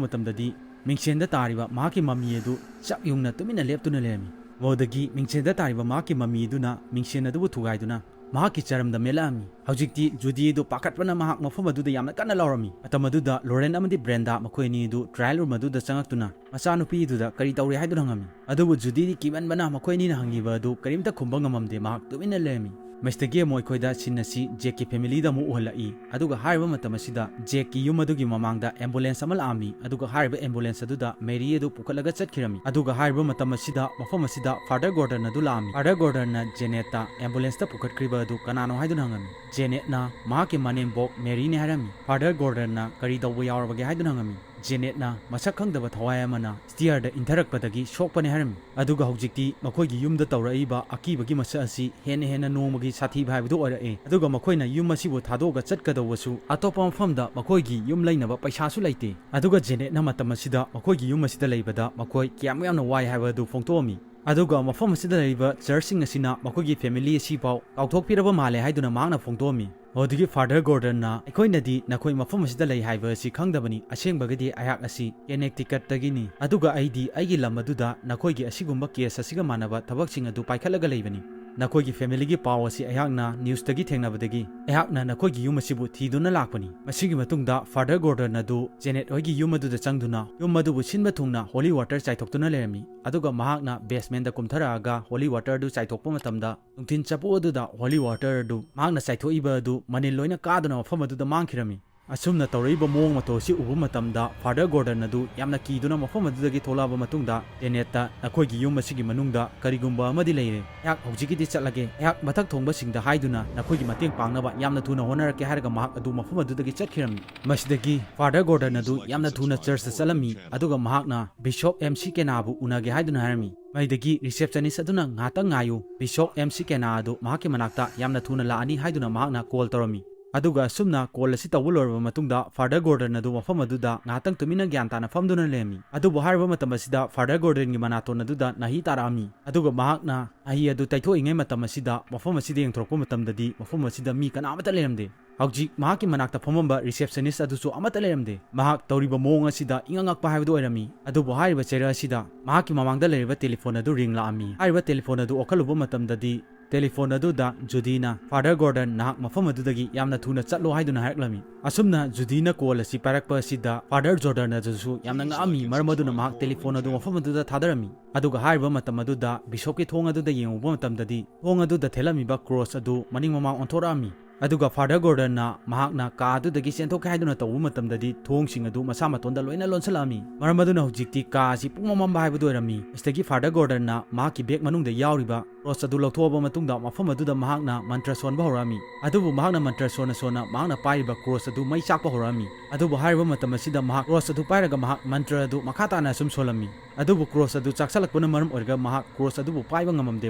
ꯃꯇꯝꯗꯗꯤ ꯃꯤꯡꯁꯦꯟꯗ ꯇꯥꯔꯤꯕ ꯃꯍꯥꯛꯀꯤ ꯃꯃꯤ ꯑꯗꯨ ꯆꯞ ꯌꯨꯡꯅ ꯇꯨꯃꯤꯟꯅ ꯂꯦꯞꯇꯨꯅ ꯂꯩꯔꯝꯃꯤ꯫ ꯃꯗꯨꯗꯒꯤ ꯃꯤꯡꯁꯦꯟꯗ ꯇꯥꯔꯤꯕ ꯃꯍꯥꯛꯀꯤ ꯃꯃꯤ ꯑꯗꯨꯅ ꯃꯤꯡꯁꯦꯟ ꯑꯗꯨꯕꯨ ꯊꯨꯒꯥꯏꯗꯨꯅ ꯃꯍꯥꯛꯀꯤ ꯆꯔꯝꯗ ꯃꯦꯠꯂꯛꯑꯝꯃꯤ꯫ ꯍꯧꯖꯤꯛꯇꯤ ꯖꯨꯗꯤ ꯑꯗꯨ ꯄꯥꯈꯠꯄꯅ ꯃꯍꯥꯛ ꯃꯐꯝ ꯑꯗꯨꯗ ꯌꯥꯝꯅ ꯀꯟꯅ ꯂꯥꯎꯔꯝꯃꯤ꯫ ꯃꯇꯝ ꯑꯗꯨꯗ ꯂꯣꯔꯦꯟ ꯑꯃꯗꯤ ꯕ꯭ꯔꯦꯟꯗꯥ ꯃꯈꯣꯏ ꯑꯅꯤ ꯑꯗꯨ ꯇ꯭ꯔꯥꯌꯦꯜ ꯔꯨꯝ ꯑꯗꯨꯗ ꯆꯪꯉꯛꯇꯨꯅ ꯃꯆꯥꯅꯨꯄꯤ ꯑꯗꯨꯗ ꯀꯔꯤ ꯇꯧꯔꯤ ꯍꯥꯏꯗꯨꯅ ꯍꯪꯉꯝꯃꯤ꯫ ꯑꯗꯨꯕꯨ ꯖꯨꯗꯤꯗꯤ ꯀꯤꯃꯟꯕꯅ ꯃꯈꯣꯏ ꯑꯅꯤꯅ ꯍꯪꯉꯤꯕ ꯑꯗꯨ ꯀꯔꯤꯝꯇ ꯈꯨꯝꯕ ꯉꯝꯃꯝꯗꯦ, ꯃꯍꯥꯛ ꯇꯨꯃꯤꯟꯅ ꯂꯩꯔꯝꯃꯤ꯫ ꯃꯁꯤꯗꯒꯤ ꯑꯃꯨꯛ ꯑꯩꯈꯣꯏꯗ ꯁꯤꯟ ꯑꯁꯤ ꯖꯦꯛꯀꯤ ꯐꯦꯃꯤꯂꯤꯗ ꯑꯃꯨꯛ ꯎꯍꯜꯂꯛꯏ꯫ ꯑꯗꯨꯒ ꯍꯥꯏꯔꯤꯕ ꯃꯇꯝ ꯑꯁꯤꯗ ꯖꯦꯛꯀꯤ ꯌꯨꯝ ꯑꯗꯨꯒꯤ ꯃꯃꯥꯡꯗ ꯑꯦꯝꯕꯨꯂꯦꯟꯁ ꯑꯃ ꯂꯥꯛꯑꯝꯃꯤ꯫ ꯑꯗꯨꯒ ꯍꯥꯏꯔꯤꯕ ꯑꯦꯝꯕꯨꯂꯦꯟꯁ ꯑꯗꯨꯗ ꯃꯦꯔꯤ ꯑꯗꯨ ꯄꯨꯈꯠꯂꯒ ꯆꯠꯈꯤꯔꯝꯃꯤ꯫ ꯑꯗꯨꯒ ꯍꯥꯏꯔꯤꯕ ꯃꯇꯝ ꯑꯁꯤꯗ ꯃꯐꯝ ꯑꯁꯤꯗ ꯐꯥꯗꯔ ꯒꯣꯔꯗꯟ ꯑꯗꯨ ꯂꯥꯛꯑꯝꯃꯤ꯫ ꯐꯥꯗꯔ ꯒꯣꯔꯗꯟꯅ ꯖꯦꯅꯦꯠꯇ ꯑꯦꯝꯕꯨꯂꯦꯟꯁꯇ ꯄꯨꯈꯠꯈ꯭ꯔꯤꯕ ꯑꯗꯨ ꯀꯅꯥꯅꯣ ꯍꯥꯏꯗꯨꯅ ꯍꯪꯉꯝꯃꯤ꯫ ꯖꯦꯅꯦꯠꯅ ꯃꯍꯥꯛꯀꯤ ꯃꯅꯦꯝꯕꯣꯛ ꯃꯦꯔꯤꯅꯦ ꯍꯥꯏꯔꯝꯃꯤ꯫ ꯐꯥꯗꯔ ꯒꯣꯔꯗꯟꯅ ꯀꯔꯤ ꯇꯧꯕ ꯌꯥꯎꯔꯕꯒꯦ ꯍꯥꯏꯗꯨꯅ ꯍꯪꯉꯝꯃꯤ꯫ ꯖꯦꯅꯦꯠꯅ ꯃꯁꯛ ꯈꯪꯗꯕ ꯊꯋꯥꯏ ꯑꯃꯅ ꯁ꯭ꯇꯤꯌꯔꯗ ꯏꯟꯊꯔꯛꯄꯗꯒꯤ ꯁꯣꯛꯄꯅꯦ ꯍꯥꯏꯔꯝꯃꯤ꯫ ꯑꯗꯨꯒ ꯍꯧꯖꯤꯛꯇꯤ ꯃꯈꯣꯏꯒꯤ ꯌꯨꯝꯗ ꯇꯧꯔꯛꯏꯕ ꯑꯀꯤꯕꯒꯤ ꯃꯁꯛ ꯑꯁꯤ ꯍꯦꯟꯅ ꯍꯦꯟꯅ ꯅꯣꯡꯃꯒꯤ ꯁꯥꯊꯤꯕ ꯍꯥꯏꯕꯗꯨ ꯑꯣꯏꯔꯛꯑꯦ꯫ ꯑꯗꯨꯒ ꯃꯈꯣꯏꯅ ꯌꯨꯝ ꯑꯁꯤꯕꯨ ꯊꯥꯗꯣꯛꯑꯒ ꯆꯠꯀꯗꯧꯕꯁꯨ ꯑꯇꯣꯞꯄ ꯃꯐꯝꯗ ꯃꯈꯣꯏꯒꯤ ꯌꯨꯝ ꯂꯩꯅꯕ ꯄꯩꯁꯥꯁꯨ ꯂꯩꯇꯦ꯫ ꯑꯗꯨꯒ ꯖꯦꯅꯦꯠꯅ ꯃꯇꯝ ꯑꯁꯤꯗ ꯃꯈꯣꯏꯒꯤ ꯌꯨꯝ ꯑꯁꯤꯗ ꯂꯩꯕꯗ ꯃꯈꯣꯏ ꯀꯌꯥꯃꯨꯛ ꯌꯥꯝꯅ ꯋꯥꯏ ꯍꯥꯏꯕ ꯑꯗꯨ ꯐꯣꯡꯗꯣꯛꯑꯝꯃꯤ꯫ ꯑꯗꯨꯒ ꯃꯐꯝ ꯑꯁꯤꯗ ꯂꯩꯔꯤꯕ ꯆꯔꯆꯁꯤꯡ ꯑꯁꯤꯅ ꯃꯈꯣꯏꯒꯤ ꯐꯦꯃꯤꯂꯤ ꯑꯁꯤꯐꯥꯎ ꯀꯥꯎꯊꯣꯛꯄꯤꯔꯕ ꯃꯥꯜꯂꯦ ꯍꯥꯏꯗꯨꯅ ꯃꯍꯥꯛꯅ ꯐꯣꯡꯗꯣꯛꯑꯝꯃꯤ꯫ ꯑꯗꯨꯗꯒꯤ ꯐꯥꯗꯔ ꯒꯣꯔꯗꯟꯅ, "ꯑꯩꯈꯣꯏꯅꯗꯤ ꯅꯈꯣꯏ ꯃꯐꯝ ꯑꯁꯤꯗ ꯂꯩ ꯍꯥꯏꯕ ꯑꯁꯤ ꯈꯪꯗꯕꯅꯤ꯫ ꯑꯁꯦꯡꯕꯒꯤꯗꯤ ꯑꯩꯍꯥꯛ ꯑꯁꯤ ꯀꯦꯅꯦꯛꯇꯤꯀꯠꯇꯒꯤꯅꯤ꯫ ꯑꯗꯨꯒ ꯑꯩꯗꯤ ꯑꯩꯒꯤ ꯂꯝ ꯑꯗꯨꯗ ꯅꯈꯣꯏꯒꯤ ꯑꯁꯤꯒꯨꯝꯕ ꯀꯦꯁ ꯑꯁꯤꯒ ꯃꯥꯟꯅꯕ ꯊꯕꯛꯁꯤꯡ ꯑꯗꯨ ꯄꯥꯏꯈꯠꯂꯒ ꯂꯩꯕꯅꯤ꯫ ꯅꯈꯣꯏꯒꯤ ꯐꯦꯃꯤꯂꯤꯒꯤ ꯄꯥꯎ ꯑꯁꯤ ꯑꯩꯍꯥꯛꯅ ꯅ꯭ꯌꯨꯁꯇꯒꯤ ꯊꯦꯡꯅꯕꯗꯒꯤ ꯑꯩꯍꯥꯛꯅ ꯅꯈꯣꯏꯒꯤ ꯌꯨꯝ ꯑꯁꯤꯕꯨ ꯊꯤꯗꯨꯅ ꯂꯥꯛꯄꯅꯤ꯫" ꯃꯁꯤꯒꯤ ꯃꯇꯨꯡꯗ ꯐꯥꯗꯔ ꯒꯣꯔꯗꯟ ꯑꯗꯨ ꯖꯦꯅꯦꯠ ꯍꯣꯏꯒꯤ ꯌꯨꯝ ꯑꯗꯨꯗ ꯆꯪꯗꯨꯅ ꯌꯨꯝ ꯑꯗꯨꯕꯨ ꯁꯤꯟꯕ ꯊꯨꯡꯅ ꯍꯣꯂꯤ ꯋꯥꯇꯔ ꯆꯥꯏꯊꯣꯛꯇꯨꯅ ꯂꯩꯔꯝꯃꯤ꯫ ꯑꯗꯨꯒ ꯃꯍꯥꯛꯅ ꯕꯦꯁꯃꯦꯟꯗ ꯀꯨꯝꯊꯔꯛꯑꯒ ꯍꯣꯂꯤ ꯋꯥꯇꯔ ꯑꯗꯨ ꯆꯥꯏꯊꯣꯛꯄ ꯃꯇꯝꯗ ꯅꯨꯡꯊꯤꯟ ꯆꯞꯄꯨ ꯑꯗꯨꯗ ꯍꯣꯂꯤ ꯋꯥꯇꯔ ꯑꯗꯨ ꯃꯍꯥꯛꯅ ꯆꯥꯏꯊꯣꯛꯏꯕ ꯑꯗꯨ ꯃꯅꯤꯜ ꯂꯣꯏꯅ ꯀꯥꯗꯨꯅ ꯃꯐꯝ ꯑꯗꯨꯗ ꯃꯥꯡꯈꯤꯔꯝꯃꯤ꯫ ꯑꯁꯨꯝꯅ ꯇꯧꯔꯛꯏꯕ ꯃꯑꯣꯡ ꯃꯇꯧ ꯑꯁꯤ ꯎꯕ ꯃꯇꯝꯗ ꯐꯥꯗꯔ ꯒꯣꯔꯗꯟ ꯑꯗꯨ ꯌꯥꯝꯅ ꯀꯤꯗꯨꯅ ꯃꯐꯝ ꯑꯗꯨꯗꯒꯤ ꯊꯣꯛꯂꯛꯑꯕ ꯃꯇꯨꯡꯗ ꯇꯦꯅꯦꯠꯇ, "ꯅꯈꯣꯏꯒꯤ ꯌꯨꯝ ꯑꯁꯤꯒꯤ ꯃꯅꯨꯡꯗ ꯀꯔꯤꯒꯨꯝꯕ ꯑꯃꯗꯤ ꯂꯩꯔꯦ꯫ ꯑꯩꯍꯥꯛ ꯍꯧꯖꯤꯛꯀꯤꯗꯤ ꯆꯠꯂꯒꯦ꯫ ꯑꯩꯍꯥꯛ ꯃꯊꯛ ꯊꯣꯡꯕꯁꯤꯡꯗ ꯍꯥꯏꯗꯨꯅ ꯅꯈꯣꯏꯒꯤ ꯃꯇꯦꯡ ꯄꯥꯡꯅꯕ ꯌꯥꯝꯅ ꯊꯨꯅ ꯍꯣꯠꯅꯔꯛꯀꯦ" ꯍꯥꯏꯔꯒ ꯃꯍꯥꯛ ꯑꯗꯨ ꯃꯐꯝ ꯑꯗꯨꯗꯒꯤ ꯆꯠꯈꯤꯔꯝꯃꯤ꯫ ꯃꯁꯤꯗꯒꯤ ꯐꯥꯗꯔ ꯒꯣꯔꯗꯟ ꯑꯗꯨ ꯌꯥꯝꯅ ꯊꯨꯅ ꯆꯔꯆꯇ ꯆꯠꯂꯝꯃꯤ, ꯑꯗꯨꯒ ꯃꯍꯥꯛꯅ ꯕꯤꯁꯣꯞ ꯑꯦꯝ ꯁꯤ ꯀꯦꯅꯥꯕꯨ ꯎꯅꯒꯦ ꯍꯥꯏꯗꯨꯅ ꯍꯥꯏꯔꯝꯃꯤ꯫ ꯃꯁꯤꯗꯒꯤ ꯔꯤꯁꯦꯞꯁꯅꯤꯁ ꯑꯗꯨꯅ "ꯉꯥꯏꯍꯥꯛꯇꯪ ꯉꯥꯏꯌꯨ, ꯕꯤꯁꯣꯞ ꯑꯦꯝ ꯁꯤ ꯀꯦꯅꯥ ꯑꯗꯨ ꯃꯍꯥꯛꯀꯤ ꯃꯅꯥꯛꯇ ꯌꯥꯝꯅ ꯊꯨꯅ ꯂꯥꯛꯑꯅꯤ" ꯍꯥꯏꯗꯨꯅ ꯃꯍꯥꯛꯅ ꯀꯣꯜ ꯇꯧꯔꯝꯃꯤ꯫ ꯑꯗꯨꯒ ꯑꯁꯨꯝꯅ ꯀꯣꯜ ꯑꯁꯤ ꯇꯧꯕ ꯂꯣꯏꯔꯕ ꯃꯇꯨꯡꯗ ꯐꯥꯗꯔ ꯒꯣꯔꯗꯟ ꯑꯗꯨ ꯃꯐꯝ ꯑꯗꯨꯗ ꯉꯥꯏꯍꯥꯛꯇꯪ ꯇꯨꯃꯤꯟꯅ ꯒ꯭ꯌꯥꯟ ꯇꯥꯅ ꯐꯝꯗꯨꯅ ꯂꯩꯔꯝꯃꯤ꯫ ꯑꯗꯨꯕꯨ ꯍꯥꯏꯔꯤꯕ ꯃꯇꯝ ꯑꯁꯤꯗ ꯐꯥꯗꯔ ꯒꯣꯔꯗꯟꯒꯤ ꯃꯅꯥꯇꯣꯟ ꯑꯗꯨꯗ ꯅꯥꯍꯤ ꯇꯥꯔꯛꯑꯝꯃꯤ꯫ ꯑꯗꯨꯒ ꯃꯍꯥꯛꯅ ꯅꯥꯍꯤ ꯑꯗꯨ ꯇꯩꯊꯣꯛꯏꯉꯩ ꯃꯇꯝ ꯑꯁꯤꯗ ꯃꯐꯝ ꯑꯁꯤꯗ ꯌꯦꯡꯊꯣꯔꯛꯄ ꯃꯇꯝꯗꯗꯤ ꯃꯐꯝ ꯑꯁꯤꯗ ꯃꯤ ꯀꯅꯥꯃꯠꯇ ꯂꯩꯔꯝꯗꯦ꯫ ꯍꯧꯖꯤꯛ ꯃꯍꯥꯛꯀꯤ ꯃꯅꯥꯛꯇ ꯐꯝꯃꯝꯕ ꯔꯤꯁꯦꯞꯁꯅꯤꯁ ꯑꯗꯨꯁꯨ ꯑꯃꯠꯇ ꯂꯩꯔꯝꯗꯦ꯫ ꯃꯍꯥꯛ ꯇꯧꯔꯤꯕ ꯃꯑꯣꯡ ꯑꯁꯤꯗ ꯏꯉꯛ ꯉꯛꯄ ꯍꯥꯏꯕꯗꯨ ꯑꯣꯏꯔꯝꯃꯤ꯫ ꯑꯗꯨꯕꯨ ꯍꯥꯏꯔꯤꯕ ꯆꯩꯔꯛ ꯑꯁꯤꯗ ꯃꯍꯥꯛꯀꯤ ꯃꯃꯥꯡꯗ ꯂꯩꯔꯤꯕ ꯇꯦꯂꯤꯐꯣꯟ ꯑꯗꯨ ꯔꯤꯡ ꯂꯥꯛꯑꯝꯃꯤ꯫ ꯍꯥꯏꯔꯤꯕ ꯇꯦꯂꯤꯐꯣꯟ ꯑꯗꯨ ꯑꯣꯛꯈꯠꯂꯨꯕ ꯃꯇꯝꯗꯗꯤ ꯇꯦꯂꯤꯐꯣꯟ ꯑꯗꯨꯗ ꯖꯨꯗꯤꯅ, "ꯐꯥꯗꯔ ꯒꯣꯔꯗꯟ, ꯅꯍꯥꯛ ꯃꯐꯝ ꯑꯗꯨꯗꯒꯤ ꯌꯥꯝꯅ ꯊꯨꯅ ꯆꯠꯂꯣ" ꯍꯥꯏꯗꯨꯅ ꯍꯥꯏꯔꯛꯂꯝꯃꯤ꯫ ꯑꯁꯨꯝꯅ ꯖꯨꯗꯤꯅ ꯀꯣꯜ ꯑꯁꯤ ꯄꯥꯏꯔꯛꯄ ꯑꯁꯤꯗ ꯐꯥꯗꯔ ꯖꯣꯔꯗꯟ ꯑꯗꯨꯁꯨ ꯌꯥꯝꯅ ꯉꯛꯑꯝꯃꯤ, ꯃꯔꯝ ꯑꯗꯨꯅ ꯃꯍꯥꯛ ꯇꯦꯂꯤꯐꯣꯟ ꯑꯗꯨ ꯃꯐꯝ ꯑꯗꯨꯗ ꯊꯥꯗꯔꯝꯃꯤ꯫ ꯑꯗꯨꯒ ꯍꯥꯏꯔꯤꯕ ꯃꯇꯝ ꯑꯗꯨꯗ ꯕꯤꯁꯣꯞꯀꯤ ꯊꯣꯡ ꯑꯗꯨꯗ ꯌꯦꯡꯉꯨꯕ ꯃꯇꯝꯗꯗꯤ ꯊꯣꯡ ꯑꯗꯨꯗ ꯊꯦꯠꯂꯝꯃꯤꯕ ꯀ꯭ꯔꯣꯁ ꯑꯗꯨ ꯃꯅꯤꯡ ꯃꯃꯥꯡ ꯑꯣꯟꯊꯣꯔꯛꯑꯝꯃꯤ꯫ ꯑꯗꯨꯒ ꯐꯥꯗꯔ ꯒꯣꯔꯗꯟꯅ ꯃꯍꯥꯛꯅ ꯀꯥ ꯑꯗꯨꯗꯒꯤ ꯆꯦꯟꯊꯣꯛꯀꯦ ꯍꯥꯏꯗꯨꯅ ꯇꯧꯕ ꯃꯇꯝꯗꯗꯤ ꯊꯣꯡꯁꯤꯡ ꯑꯗꯨ ꯃꯁꯥ ꯃꯇꯣꯟꯗ ꯂꯣꯏꯅ ꯂꯣꯟꯁꯤꯜꯂꯛꯑꯝꯃꯤ꯫ ꯃꯔꯝ ꯑꯗꯨꯅ ꯍꯧꯖꯤꯛꯇꯤ ꯀꯥ ꯑꯁꯤ ꯄꯨꯡꯃꯝ ꯃꯝꯕ ꯍꯥꯏꯕꯗꯨ ꯑꯣꯏꯔꯝꯃꯤ꯫ ꯃꯁꯤꯗꯒꯤ ꯐꯥꯗꯔ ꯒꯣꯔꯗꯟꯅ ꯃꯍꯥꯛꯀꯤ ꯕꯦꯒ ꯃꯅꯨꯡꯗ ꯌꯥꯎꯔꯤꯕ ꯀ꯭ꯔꯣꯁ ꯑꯗꯨ ꯂꯧꯊꯣꯛꯑꯕ ꯃꯇꯨꯡꯗ ꯃꯐꯝ ꯑꯗꯨꯗ ꯃꯍꯥꯛꯅ ꯃꯟꯇ꯭ꯔ ꯁꯣꯟꯕ ꯍꯧꯔꯛꯑꯝꯃꯤ꯫ ꯑꯗꯨꯕꯨ ꯃꯍꯥꯛꯅ ꯃꯟꯇ꯭ꯔ ꯁꯣꯟꯅ ꯁꯣꯟꯅ ꯃꯍꯥꯛꯅ ꯄꯥꯏꯔꯤꯕ ꯀ꯭ꯔꯣꯁ ꯑꯗꯨ ꯃꯩ ꯆꯥꯛꯄ ꯍꯧꯔꯛꯑꯝꯃꯤ꯫ ꯑꯗꯨꯕꯨ ꯍꯥꯏꯔꯤꯕ ꯃꯇꯝ ꯑꯁꯤꯗ ꯃꯍꯥꯛ ꯀ꯭ꯔꯣꯁ ꯑꯗꯨ ꯄꯥꯏꯔꯒ ꯃꯍꯥꯛ ꯃꯟꯇ꯭ꯔ ꯑꯗꯨ ꯃꯈꯥ ꯇꯥꯅ ꯑꯁꯨꯝ ꯁꯣꯜꯂꯝꯃꯤ꯫ ꯑꯗꯨꯕꯨ ꯀ꯭ꯔꯣꯁ ꯑꯗꯨ ꯆꯥꯛꯁꯜꯂꯛꯄꯅ ꯃꯔꯝ ꯑꯣꯏꯔꯒ ꯃꯍꯥꯛ ꯀ꯭ꯔꯣꯁ ꯑꯗꯨꯕꯨ ꯄꯥꯏꯕ ꯉꯝꯃꯝꯗꯦ꯫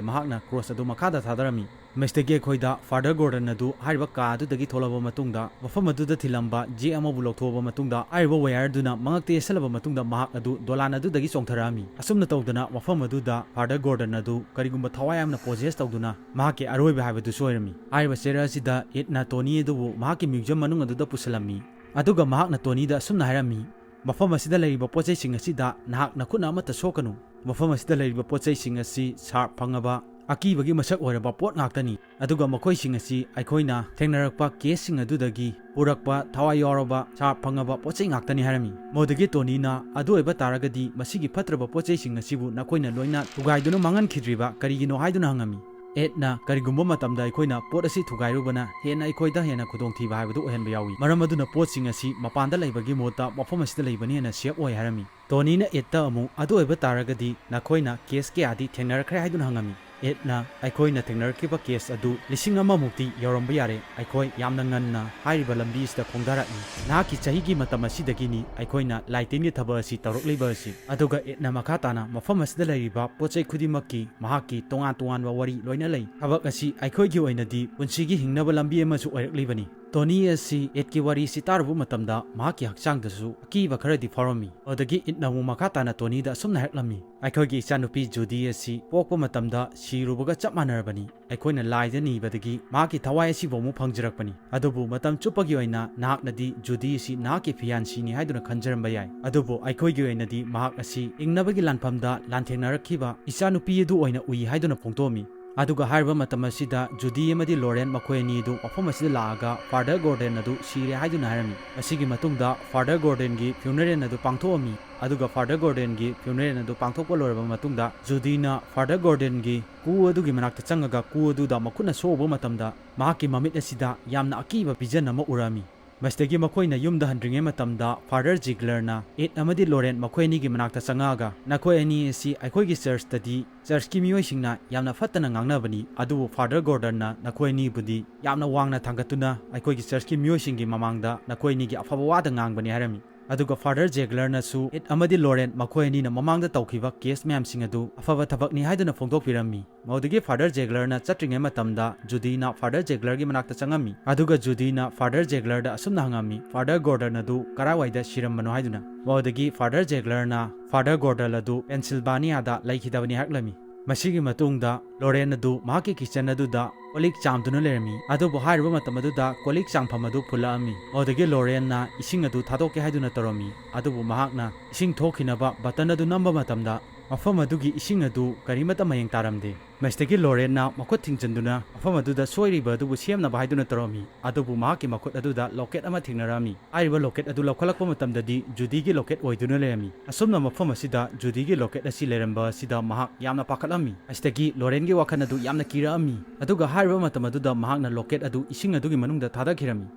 ꯃꯍꯥꯛꯅ ꯀ꯭ꯔꯣꯁ ꯑꯗꯨ ꯃꯈꯥꯗ ꯊꯥꯗꯔꯝꯃꯤ꯫ ꯃꯁꯤꯗꯒꯤ ꯑꯩꯈꯣꯏꯗ ꯐꯥꯗꯔ ꯒꯣꯔꯗꯟ ꯑꯗꯨ ꯍꯥꯏꯔꯤꯕ ꯀꯥ ꯑꯗꯨꯗꯒꯤ ꯊꯣꯛꯂꯕ ꯃꯇꯨꯡꯗ, ꯃꯐꯝ ꯑꯗꯨꯗ ꯊꯤꯜꯂꯝꯕ ꯖꯦꯛ ꯑꯃꯕꯨ ꯂꯧꯊꯣꯛꯑꯕ ꯃꯇꯨꯡꯗ, ꯍꯥꯏꯔꯤꯕ ꯋꯥꯌꯔ ꯑꯗꯨꯅ ꯃꯉꯛꯇ ꯌꯦꯠꯁꯜꯂꯕ ꯃꯇꯨꯡꯗ, ꯃꯍꯥꯛ ꯑꯗꯨ ꯗꯣꯂꯥꯟ ꯑꯗꯨꯗꯒꯤ ꯆꯣꯡꯊꯔꯛꯑꯝꯃꯤ꯫ ꯑꯁꯨꯝꯅ ꯇꯧꯗꯅ ꯃꯐꯝ ꯑꯗꯨꯗ ꯐꯥꯗꯔ ꯒꯣꯔꯗꯟ ꯑꯗꯨ ꯀꯔꯤꯒꯨꯝꯕ ꯊꯋꯥꯏ ꯌꯥꯝꯅ ꯄꯣꯖꯦꯁ ꯇꯧꯗꯨꯅ ꯃꯍꯥꯛꯀꯤ ꯑꯔꯣꯏꯕ ꯍꯥꯏꯕꯗꯨꯁꯨ ꯑꯣꯏꯔꯝꯃꯤ꯫ ꯍꯥꯏꯔꯤꯕ ꯆꯩꯔꯛ ꯑꯁꯤꯗ ꯏꯗꯅ ꯇꯣꯅꯤ ꯑꯗꯨꯕꯨ ꯃꯍꯥꯛꯀꯤ ꯃ꯭ꯌꯨꯖꯤꯌꯝ ꯃꯅꯨꯡ ꯑꯗꯨꯗ ꯄꯨꯁꯤꯜꯂꯝꯃꯤ꯫ ꯑꯗꯨꯒ ꯃꯍꯥꯛꯅ ꯇꯣꯅꯤꯗ ꯑꯁꯨꯝꯅ ꯍꯥꯏꯔꯝꯃꯤ, "ꯃꯐꯝ ꯑꯁꯤꯗ ꯂꯩꯔꯤꯕ ꯄꯣꯠ ꯆꯩꯁꯤꯡ ꯑꯁꯤꯗ ꯅꯍꯥꯛ ꯅꯈꯨꯠꯅ ꯑꯃꯠꯇ ꯁꯣꯛꯀꯅꯨ꯫ ꯃꯐꯝ ꯑꯁꯤꯗ ꯂꯩꯔꯤꯕ ꯄꯣꯠ ꯆꯩꯁꯤꯡ ꯑꯁꯤ ꯁꯥꯔꯞ ꯐꯪꯉꯕ, ꯑꯀꯤꯕꯒꯤ ꯃꯁꯛ ꯑꯣꯏꯔꯕ ꯄꯣꯠ ꯉꯥꯛꯇꯅꯤ꯫ ꯑꯗꯨꯒ ꯃꯈꯣꯏꯁꯤꯡ ꯑꯁꯤ ꯑꯩꯈꯣꯏꯅ ꯊꯦꯡꯅꯔꯛꯄ ꯀꯦꯁꯁꯤꯡ ꯑꯗꯨꯗꯒꯤ ꯄꯨꯔꯛꯄ ꯊꯋꯥꯏ ꯌꯥꯎꯔꯕ ꯁꯥꯔꯞ ꯐꯪꯉꯕ ꯄꯣꯠ ꯆꯩ ꯉꯥꯛꯇꯅꯤ" ꯍꯥꯏꯔꯝꯃꯤ꯫ ꯃꯗꯨꯗꯒꯤ ꯇꯣꯅꯤꯅ, "ꯑꯗꯨ ꯑꯣꯏꯕ ꯇꯥꯔꯒꯗꯤ ꯃꯁꯤꯒꯤ ꯐꯠꯇ꯭ꯔꯕ ꯄꯣꯠ ꯆꯩꯁꯤꯡ ꯑꯁꯤꯕꯨ ꯅꯈꯣꯏꯅ ꯂꯣꯏꯅ ꯊꯨꯒꯥꯏꯗꯨꯅ ꯃꯥꯡꯍꯟꯈꯤꯗ꯭ꯔꯤꯕ ꯀꯔꯤꯒꯤꯅꯣ?" ꯍꯥꯏꯗꯨꯅ ꯍꯪꯉꯝꯃꯤ꯫ ꯑꯦꯗꯅ ꯀꯔꯤꯒꯨꯝꯕ ꯃꯇꯝꯗ ꯑꯩꯈꯣꯏꯅ ꯄꯣꯠ ꯑꯁꯤ ꯊꯨꯒꯥꯏꯔꯨꯕꯅ ꯍꯦꯟꯅ ꯑꯩꯈꯣꯏꯗ ꯍꯦꯟꯅ ꯈꯨꯗꯣꯡꯊꯤꯕ ꯍꯥꯏꯕꯗꯨ ꯑꯣꯏꯍꯟꯕ ꯌꯥꯎꯏ꯫ ꯃꯔꯝ ꯑꯗꯨꯅ ꯄꯣꯠꯁꯤꯡ ꯑꯁꯤ ꯃꯄꯥꯟꯗ ꯂꯩꯕꯒꯤ ꯃꯍꯨꯠꯇ ꯃꯐꯝ ꯑꯁꯤꯗ ꯂꯩꯕꯅ ꯍꯦꯟꯅ ꯁꯦꯐ ꯑꯣꯏ ꯍꯥꯏꯔꯝꯃꯤ꯫ ꯇꯣꯅꯤꯅ ꯑꯦꯗꯇ ꯑꯃꯨꯛ, "ꯑꯗꯨ ꯑꯣꯏꯕ ꯇꯥꯔꯒꯗꯤ ꯅꯈꯣꯏꯅ ꯀꯦꯁ ꯀꯌꯥꯗꯤ ꯊꯦꯡꯅꯔꯛꯈ꯭ꯔꯦ?" ꯍꯥꯏꯗꯨꯅ ꯍꯪꯉꯝꯃꯤ꯫ ꯑꯦꯗꯅ, "ꯑꯩꯈꯣꯏꯅ ꯊꯦꯡꯅꯔꯛꯈꯤꯕ ꯀꯦꯁ ꯑꯗꯨ ꯂꯤꯁꯤꯡ ꯑꯃꯃꯨꯛꯇꯤ ꯌꯧꯔꯝꯕ ꯌꯥꯔꯦ꯫ ꯑꯩꯈꯣꯏ ꯌꯥꯝꯅ ꯉꯟꯅ ꯍꯥꯏꯔꯤꯕ ꯂꯝꯕꯤ ꯑꯁꯤꯗ ꯈꯣꯡꯗꯥꯔꯛꯏ꯫ ꯅꯍꯥꯛꯀꯤ ꯆꯍꯤꯒꯤ ꯃꯇꯝ ꯑꯁꯤꯗꯒꯤꯅꯤ ꯑꯩꯈꯣꯏꯅ ꯂꯥꯏꯇꯤꯟꯒꯤ ꯊꯕꯛ ꯑꯁꯤ ꯇꯧꯔꯛꯂꯤꯕ ꯑꯁꯤ꯫" ꯑꯗꯨꯒ ꯑꯦꯗꯅ ꯃꯈꯥ ꯇꯥꯅ ꯃꯐꯝ ꯑꯁꯤꯗ ꯂꯩꯔꯤꯕ ꯄꯣꯠ ꯆꯩ ꯈꯨꯗꯤꯡꯃꯛꯀꯤ ꯃꯍꯥꯛꯀꯤ ꯇꯣꯉꯥꯟ ꯇꯣꯉꯥꯟꯕ ꯋꯥꯔꯤ ꯂꯣꯏꯅ ꯂꯩ꯫ ꯊꯕꯛ ꯑꯁꯤ ꯑꯩꯈꯣꯏꯒꯤ ꯑꯣꯏꯅꯗꯤ ꯄꯨꯟꯁꯤꯒꯤ ꯍꯤꯡꯅꯕ ꯂꯝꯕꯤ ꯑꯃꯁꯨ ꯑꯣꯏꯔꯛꯂꯤꯕꯅꯤ꯫ ꯇꯣꯅꯤ ꯑꯁꯤ ꯑꯦꯗꯀꯤ ꯋꯥꯔꯤ ꯑꯁꯤ ꯇꯥꯔꯨꯕ ꯃꯇꯝꯗ ꯃꯍꯥꯛꯀꯤ ꯍꯛꯆꯥꯡꯗꯁꯨ ꯑꯀꯤꯕ ꯈꯔꯗꯤ ꯐꯥꯎꯔꯝꯃꯤ꯫ ꯑꯗꯨꯗꯒꯤ ꯑꯦꯗꯅ ꯑꯃꯨꯛ ꯃꯈꯥ ꯇꯥꯅ ꯇꯣꯅꯤꯗ ꯑꯁꯨꯝꯅ ꯍꯥꯏꯔꯛꯂꯝꯃꯤ, "ꯑꯩꯈꯣꯏꯒꯤ ꯏꯆꯥꯅꯨꯄꯤ ꯖꯨꯗꯤ ꯑꯁꯤ ꯄꯣꯛꯄ ꯃꯇꯝꯗ ꯁꯤꯔꯨꯕꯒ ꯆꯞ ꯃꯥꯟꯅꯔꯕꯅꯤ꯫ ꯑꯩꯈꯣꯏꯅ ꯂꯥꯏꯗ ꯅꯤꯕꯗꯒꯤ ꯃꯍꯥꯛꯀꯤ ꯊꯋꯥꯏ ꯑꯁꯤꯕꯨ ꯑꯃꯨꯛ ꯐꯪꯖꯔꯛꯄꯅꯤ꯫ ꯑꯗꯨꯕꯨ ꯃꯇꯝ ꯆꯨꯞꯄꯒꯤ ꯑꯣꯏꯅ ꯅꯍꯥꯛꯅꯗꯤ ꯖꯨꯗꯤ ꯑꯁꯤ ꯅꯍꯥꯛꯀꯤ ꯐꯤꯌꯥꯟꯁꯤꯅꯤ ꯍꯥꯏꯗꯨꯅ ꯈꯟꯖꯔꯝꯕ ꯌꯥꯏ꯫ ꯑꯗꯨꯕꯨ ꯑꯩꯈꯣꯏꯒꯤ ꯑꯣꯏꯅꯗꯤ ꯃꯍꯥꯛ ꯑꯁꯤ ꯍꯤꯡꯅꯕꯒꯤ ꯂꯥꯟꯐꯝꯗ ꯂꯥꯟꯊꯦꯡꯅꯔꯛꯈꯤꯕ ꯏꯆꯥꯅꯨꯄꯤ ꯑꯗꯨ ꯑꯣꯏꯅ ꯎꯏ" ꯍꯥꯏꯗꯨꯅ ꯐꯣꯡꯗꯣꯛꯑꯝꯃꯤ꯫ ꯑꯗꯨꯒ ꯍꯥꯏꯔꯤꯕ ꯃꯇꯝ ꯑꯁꯤꯗ ꯖꯨꯗꯤ ꯑꯃꯗꯤ ꯂꯣꯔꯦꯟ ꯃꯈꯣꯏ ꯑꯅꯤ ꯑꯗꯨ ꯃꯐꯝ ꯑꯁꯤꯗ ꯂꯥꯛꯑꯒ ꯐꯥꯗꯔ ꯒꯣꯔꯗꯦꯟ ꯑꯗꯨ ꯁꯤꯔꯦ ꯍꯥꯏꯗꯨꯅ ꯍꯥꯏꯔꯝꯃꯤ꯫ ꯃꯁꯤꯒꯤ ꯃꯇꯨꯡꯗ ꯐꯥꯗꯔ ꯒꯣꯔꯗꯦꯟꯒꯤ ꯐ꯭ꯌꯨꯅꯔꯦꯜ ꯑꯗꯨ ꯄꯥꯡꯊꯣꯛꯑꯝꯃꯤ꯫ ꯑꯗꯨꯒ ꯐꯥꯗꯔ ꯒꯣꯔꯗꯦꯟꯒꯤ ꯐ꯭ꯌꯨꯅꯔꯦꯜ ꯑꯗꯨ ꯄꯥꯡꯊꯣꯛꯄ ꯂꯣꯏꯔꯕ ꯃꯇꯨꯡꯗ ꯖꯨꯗꯤꯅ ꯐꯥꯗꯔ ꯒꯣꯔꯗꯦꯟꯒꯤ ꯀꯨ ꯑꯗꯨꯒꯤ ꯃꯅꯥꯛꯇ ꯆꯪꯉꯒ ꯀꯨ ꯑꯗꯨꯗ ꯃꯈꯨꯠꯅ ꯁꯣꯛꯎꯕ ꯃꯇꯝꯗ ꯃꯍꯥꯛꯀꯤ ꯃꯃꯤꯠ ꯑꯁꯤꯗ ꯌꯥꯝꯅ ꯑꯀꯤꯕ ꯚꯤꯖꯟ ꯑꯃ ꯎꯔꯛꯑꯝꯃꯤ꯫ ꯃꯁꯤꯗꯒꯤ ꯃꯈꯣꯏꯅ ꯌꯨꯝꯗ ꯍꯟꯗ꯭ꯔꯤꯉꯩ ꯃꯇꯝꯗ ꯐꯥꯗꯔ ꯖꯤꯒꯂꯔꯅ ꯑꯦꯗ ꯑꯃꯗꯤ ꯂꯣꯔꯦꯟ ꯃꯈꯣꯏ ꯑꯅꯤꯒꯤ ꯃꯅꯥꯛꯇ ꯆꯪꯉꯛꯑꯒ, "ꯅꯈꯣꯏ ꯑꯅꯤ ꯑꯁꯤ ꯑꯩꯈꯣꯏꯒꯤ ꯆꯔꯆꯇꯗꯤ ꯆꯔꯆꯀꯤ ꯃꯤꯑꯣꯏꯁꯤꯡꯅ ꯌꯥꯝꯅ ꯐꯠꯇꯅ ꯉꯥꯡꯅꯕꯅꯤ, ꯑꯗꯨꯕꯨ ꯐꯥꯗꯔ ꯒꯣꯔꯗꯟꯅ ꯅꯈꯣꯏ ꯑꯅꯤꯕꯨꯗꯤ ꯌꯥꯝꯅ ꯋꯥꯡꯅ ꯊꯥꯡꯒꯠꯇꯨꯅ ꯑꯩꯈꯣꯏꯒꯤ ꯆꯔꯆꯀꯤ ꯃꯤꯑꯣꯏꯁꯤꯡꯒꯤ ꯃꯃꯥꯡꯗ ꯅꯈꯣꯏ ꯑꯅꯤꯒꯤ ꯑꯐꯕ ꯋꯥꯗ ꯉꯥꯡꯕꯅꯤ" ꯍꯥꯏꯔꯝꯃꯤ꯫ ꯑꯗꯨꯒ ꯐꯥꯗꯔ ꯖꯦꯒꯂꯔꯅꯁꯨ ꯑꯦꯗ ꯑꯃꯗꯤ ꯂꯣꯔꯦꯟ ꯃꯈꯣꯏ ꯑꯅꯤꯅ ꯃꯃꯥꯡꯗ ꯇꯧꯈꯤꯕ ꯀꯦꯁ ꯃꯌꯥꯝꯁꯤꯡ ꯑꯗꯨ ꯑꯐꯕ ꯊꯕꯛꯅꯤ ꯍꯥꯏꯗꯨꯅ ꯐꯣꯡꯗꯣꯛꯄꯤꯔꯝꯃꯤ꯫ ꯃꯗꯨꯗꯒꯤ ꯐꯥꯗꯔ ꯖꯦꯒꯂꯔꯅ ꯆꯠꯇ꯭ꯔꯤꯉꯩ ꯃꯇꯝꯗ ꯖꯨꯗꯤꯅ ꯐꯥꯗꯔ ꯖꯦꯒꯂꯔꯒꯤ ꯃꯅꯥꯛꯇ ꯆꯪꯉꯝꯃꯤ꯫ ꯑꯗꯨꯒ ꯖꯨꯗꯤꯅ ꯐꯥꯗꯔ ꯖꯦꯒꯂꯔꯗ ꯑꯁꯨꯝꯅ ꯍꯪꯉꯝꯃꯤ, "ꯐꯥꯗꯔ ꯒꯣꯔꯗꯟ ꯑꯗꯨ ꯀꯔꯥꯏꯋꯥꯏꯗ ꯁꯤꯔꯝꯕꯅꯣ?" ꯍꯥꯏꯗꯨꯅ꯫ ꯃꯗꯨꯗꯒꯤ ꯐꯥꯗꯔ ꯖꯦꯒꯂꯔꯅ ꯐꯥꯗꯔ ꯒꯣꯔꯗꯟ ꯑꯗꯨ ꯄꯦꯟꯁꯤꯜꯚꯥꯅꯤꯌꯥꯗ ꯂꯩꯈꯤꯗꯕꯅꯤ ꯍꯥꯏꯔꯛꯂꯝꯃꯤ꯫ ꯃꯁꯤꯒꯤ ꯃꯇꯨꯡꯗ ꯂꯣꯔꯦꯟ ꯑꯗꯨ ꯃꯍꯥꯛꯀꯤ ꯀꯤꯆꯟ ꯑꯗꯨꯗ ꯀꯣꯜꯂꯤꯛ ꯆꯥꯝꯗꯨꯅ ꯂꯩꯔꯝꯃꯤ꯫ ꯑꯗꯨꯕꯨ ꯍꯥꯏꯔꯤꯕ ꯃꯇꯝ ꯑꯗꯨꯗ ꯀꯣꯜꯂꯤꯛ ꯆꯥꯝꯐꯝ ꯑꯗꯨ ꯐꯨꯜꯂꯛꯑꯝꯃꯤ꯫ ꯃꯗꯨꯗꯒꯤ ꯂꯣꯔꯦꯟꯅ ꯏꯁꯤꯡ ꯑꯗꯨ ꯊꯥꯗꯣꯛꯀꯦ ꯍꯥꯏꯗꯨꯅ ꯇꯧꯔꯝꯃꯤ꯫ ꯑꯗꯨꯕꯨ ꯃꯍꯥꯛꯅ ꯏꯁꯤꯡ ꯊꯣꯛꯈꯤꯅꯕ ꯕꯇꯟ ꯑꯗꯨ ꯅꯝꯕ ꯃꯇꯝꯗ ꯃꯐꯝ ꯑꯗꯨꯒꯤ ꯏꯁꯤꯡ ꯑꯗꯨ ꯀꯔꯤꯃꯠꯇ ꯃꯌꯦꯡ ꯇꯥꯔꯝꯗꯦ꯫ ꯃꯁꯤꯗꯒꯤ ꯂꯣꯔꯦꯟꯅ ꯃꯈꯨꯠ ꯊꯤꯡꯖꯤꯟꯗꯨꯅ ꯃꯐꯝ ꯑꯗꯨꯗ ꯁꯣꯏꯔꯤꯕ ꯑꯗꯨꯕꯨ ꯁꯦꯝꯅꯕ ꯍꯥꯏꯗꯨꯅ ꯇꯧꯔꯝꯃꯤ꯫ ꯑꯗꯨꯕꯨ ꯃꯍꯥꯛꯀꯤ ꯃꯈꯨꯠ ꯑꯗꯨꯗ ꯂꯣꯀꯦꯠ ꯑꯃ ꯊꯦꯡꯅꯔꯝꯃꯤ꯫ ꯍꯥꯏꯔꯤꯕ ꯂꯣꯀꯦꯠ ꯑꯗꯨ ꯂꯧꯈꯠꯂꯛꯄ ꯃꯇꯝꯗꯗꯤ ꯖꯨꯗꯤꯒꯤ ꯂꯣꯀꯦꯠ ꯑꯣꯏꯗꯨꯅ ꯂꯩꯔꯝꯃꯤ꯫ ꯑꯁꯨꯝꯅ ꯃꯐꯝ ꯑꯁꯤꯗ ꯖꯨꯗꯤꯒꯤ ꯂꯣꯀꯦꯠ ꯑꯁꯤ ꯂꯩꯔꯝꯕ ꯑꯁꯤꯗ ꯃꯍꯥꯛ ꯌꯥꯝꯅ ꯄꯥꯈꯠꯂꯝꯃꯤ꯫ ꯑꯁꯤꯗꯒꯤ ꯂꯣꯔꯦꯟꯒꯤ ꯋꯥꯈꯜ ꯑꯗꯨ ꯌꯥꯝꯅ ꯀꯤꯔꯛꯑꯝꯃꯤ꯫ ꯑꯗꯨꯒ ꯍꯥꯏꯔꯤꯕ ꯃꯇꯝ ꯑꯗꯨꯗ ꯃꯍꯥꯛꯅ ꯂꯣꯀꯦꯠ ꯑꯗꯨ ꯏꯁꯤꯡ ꯑꯗꯨꯒꯤ ꯃꯅꯨꯡꯗ ꯊꯥꯗꯈꯤꯔꯝꯃꯤ꯫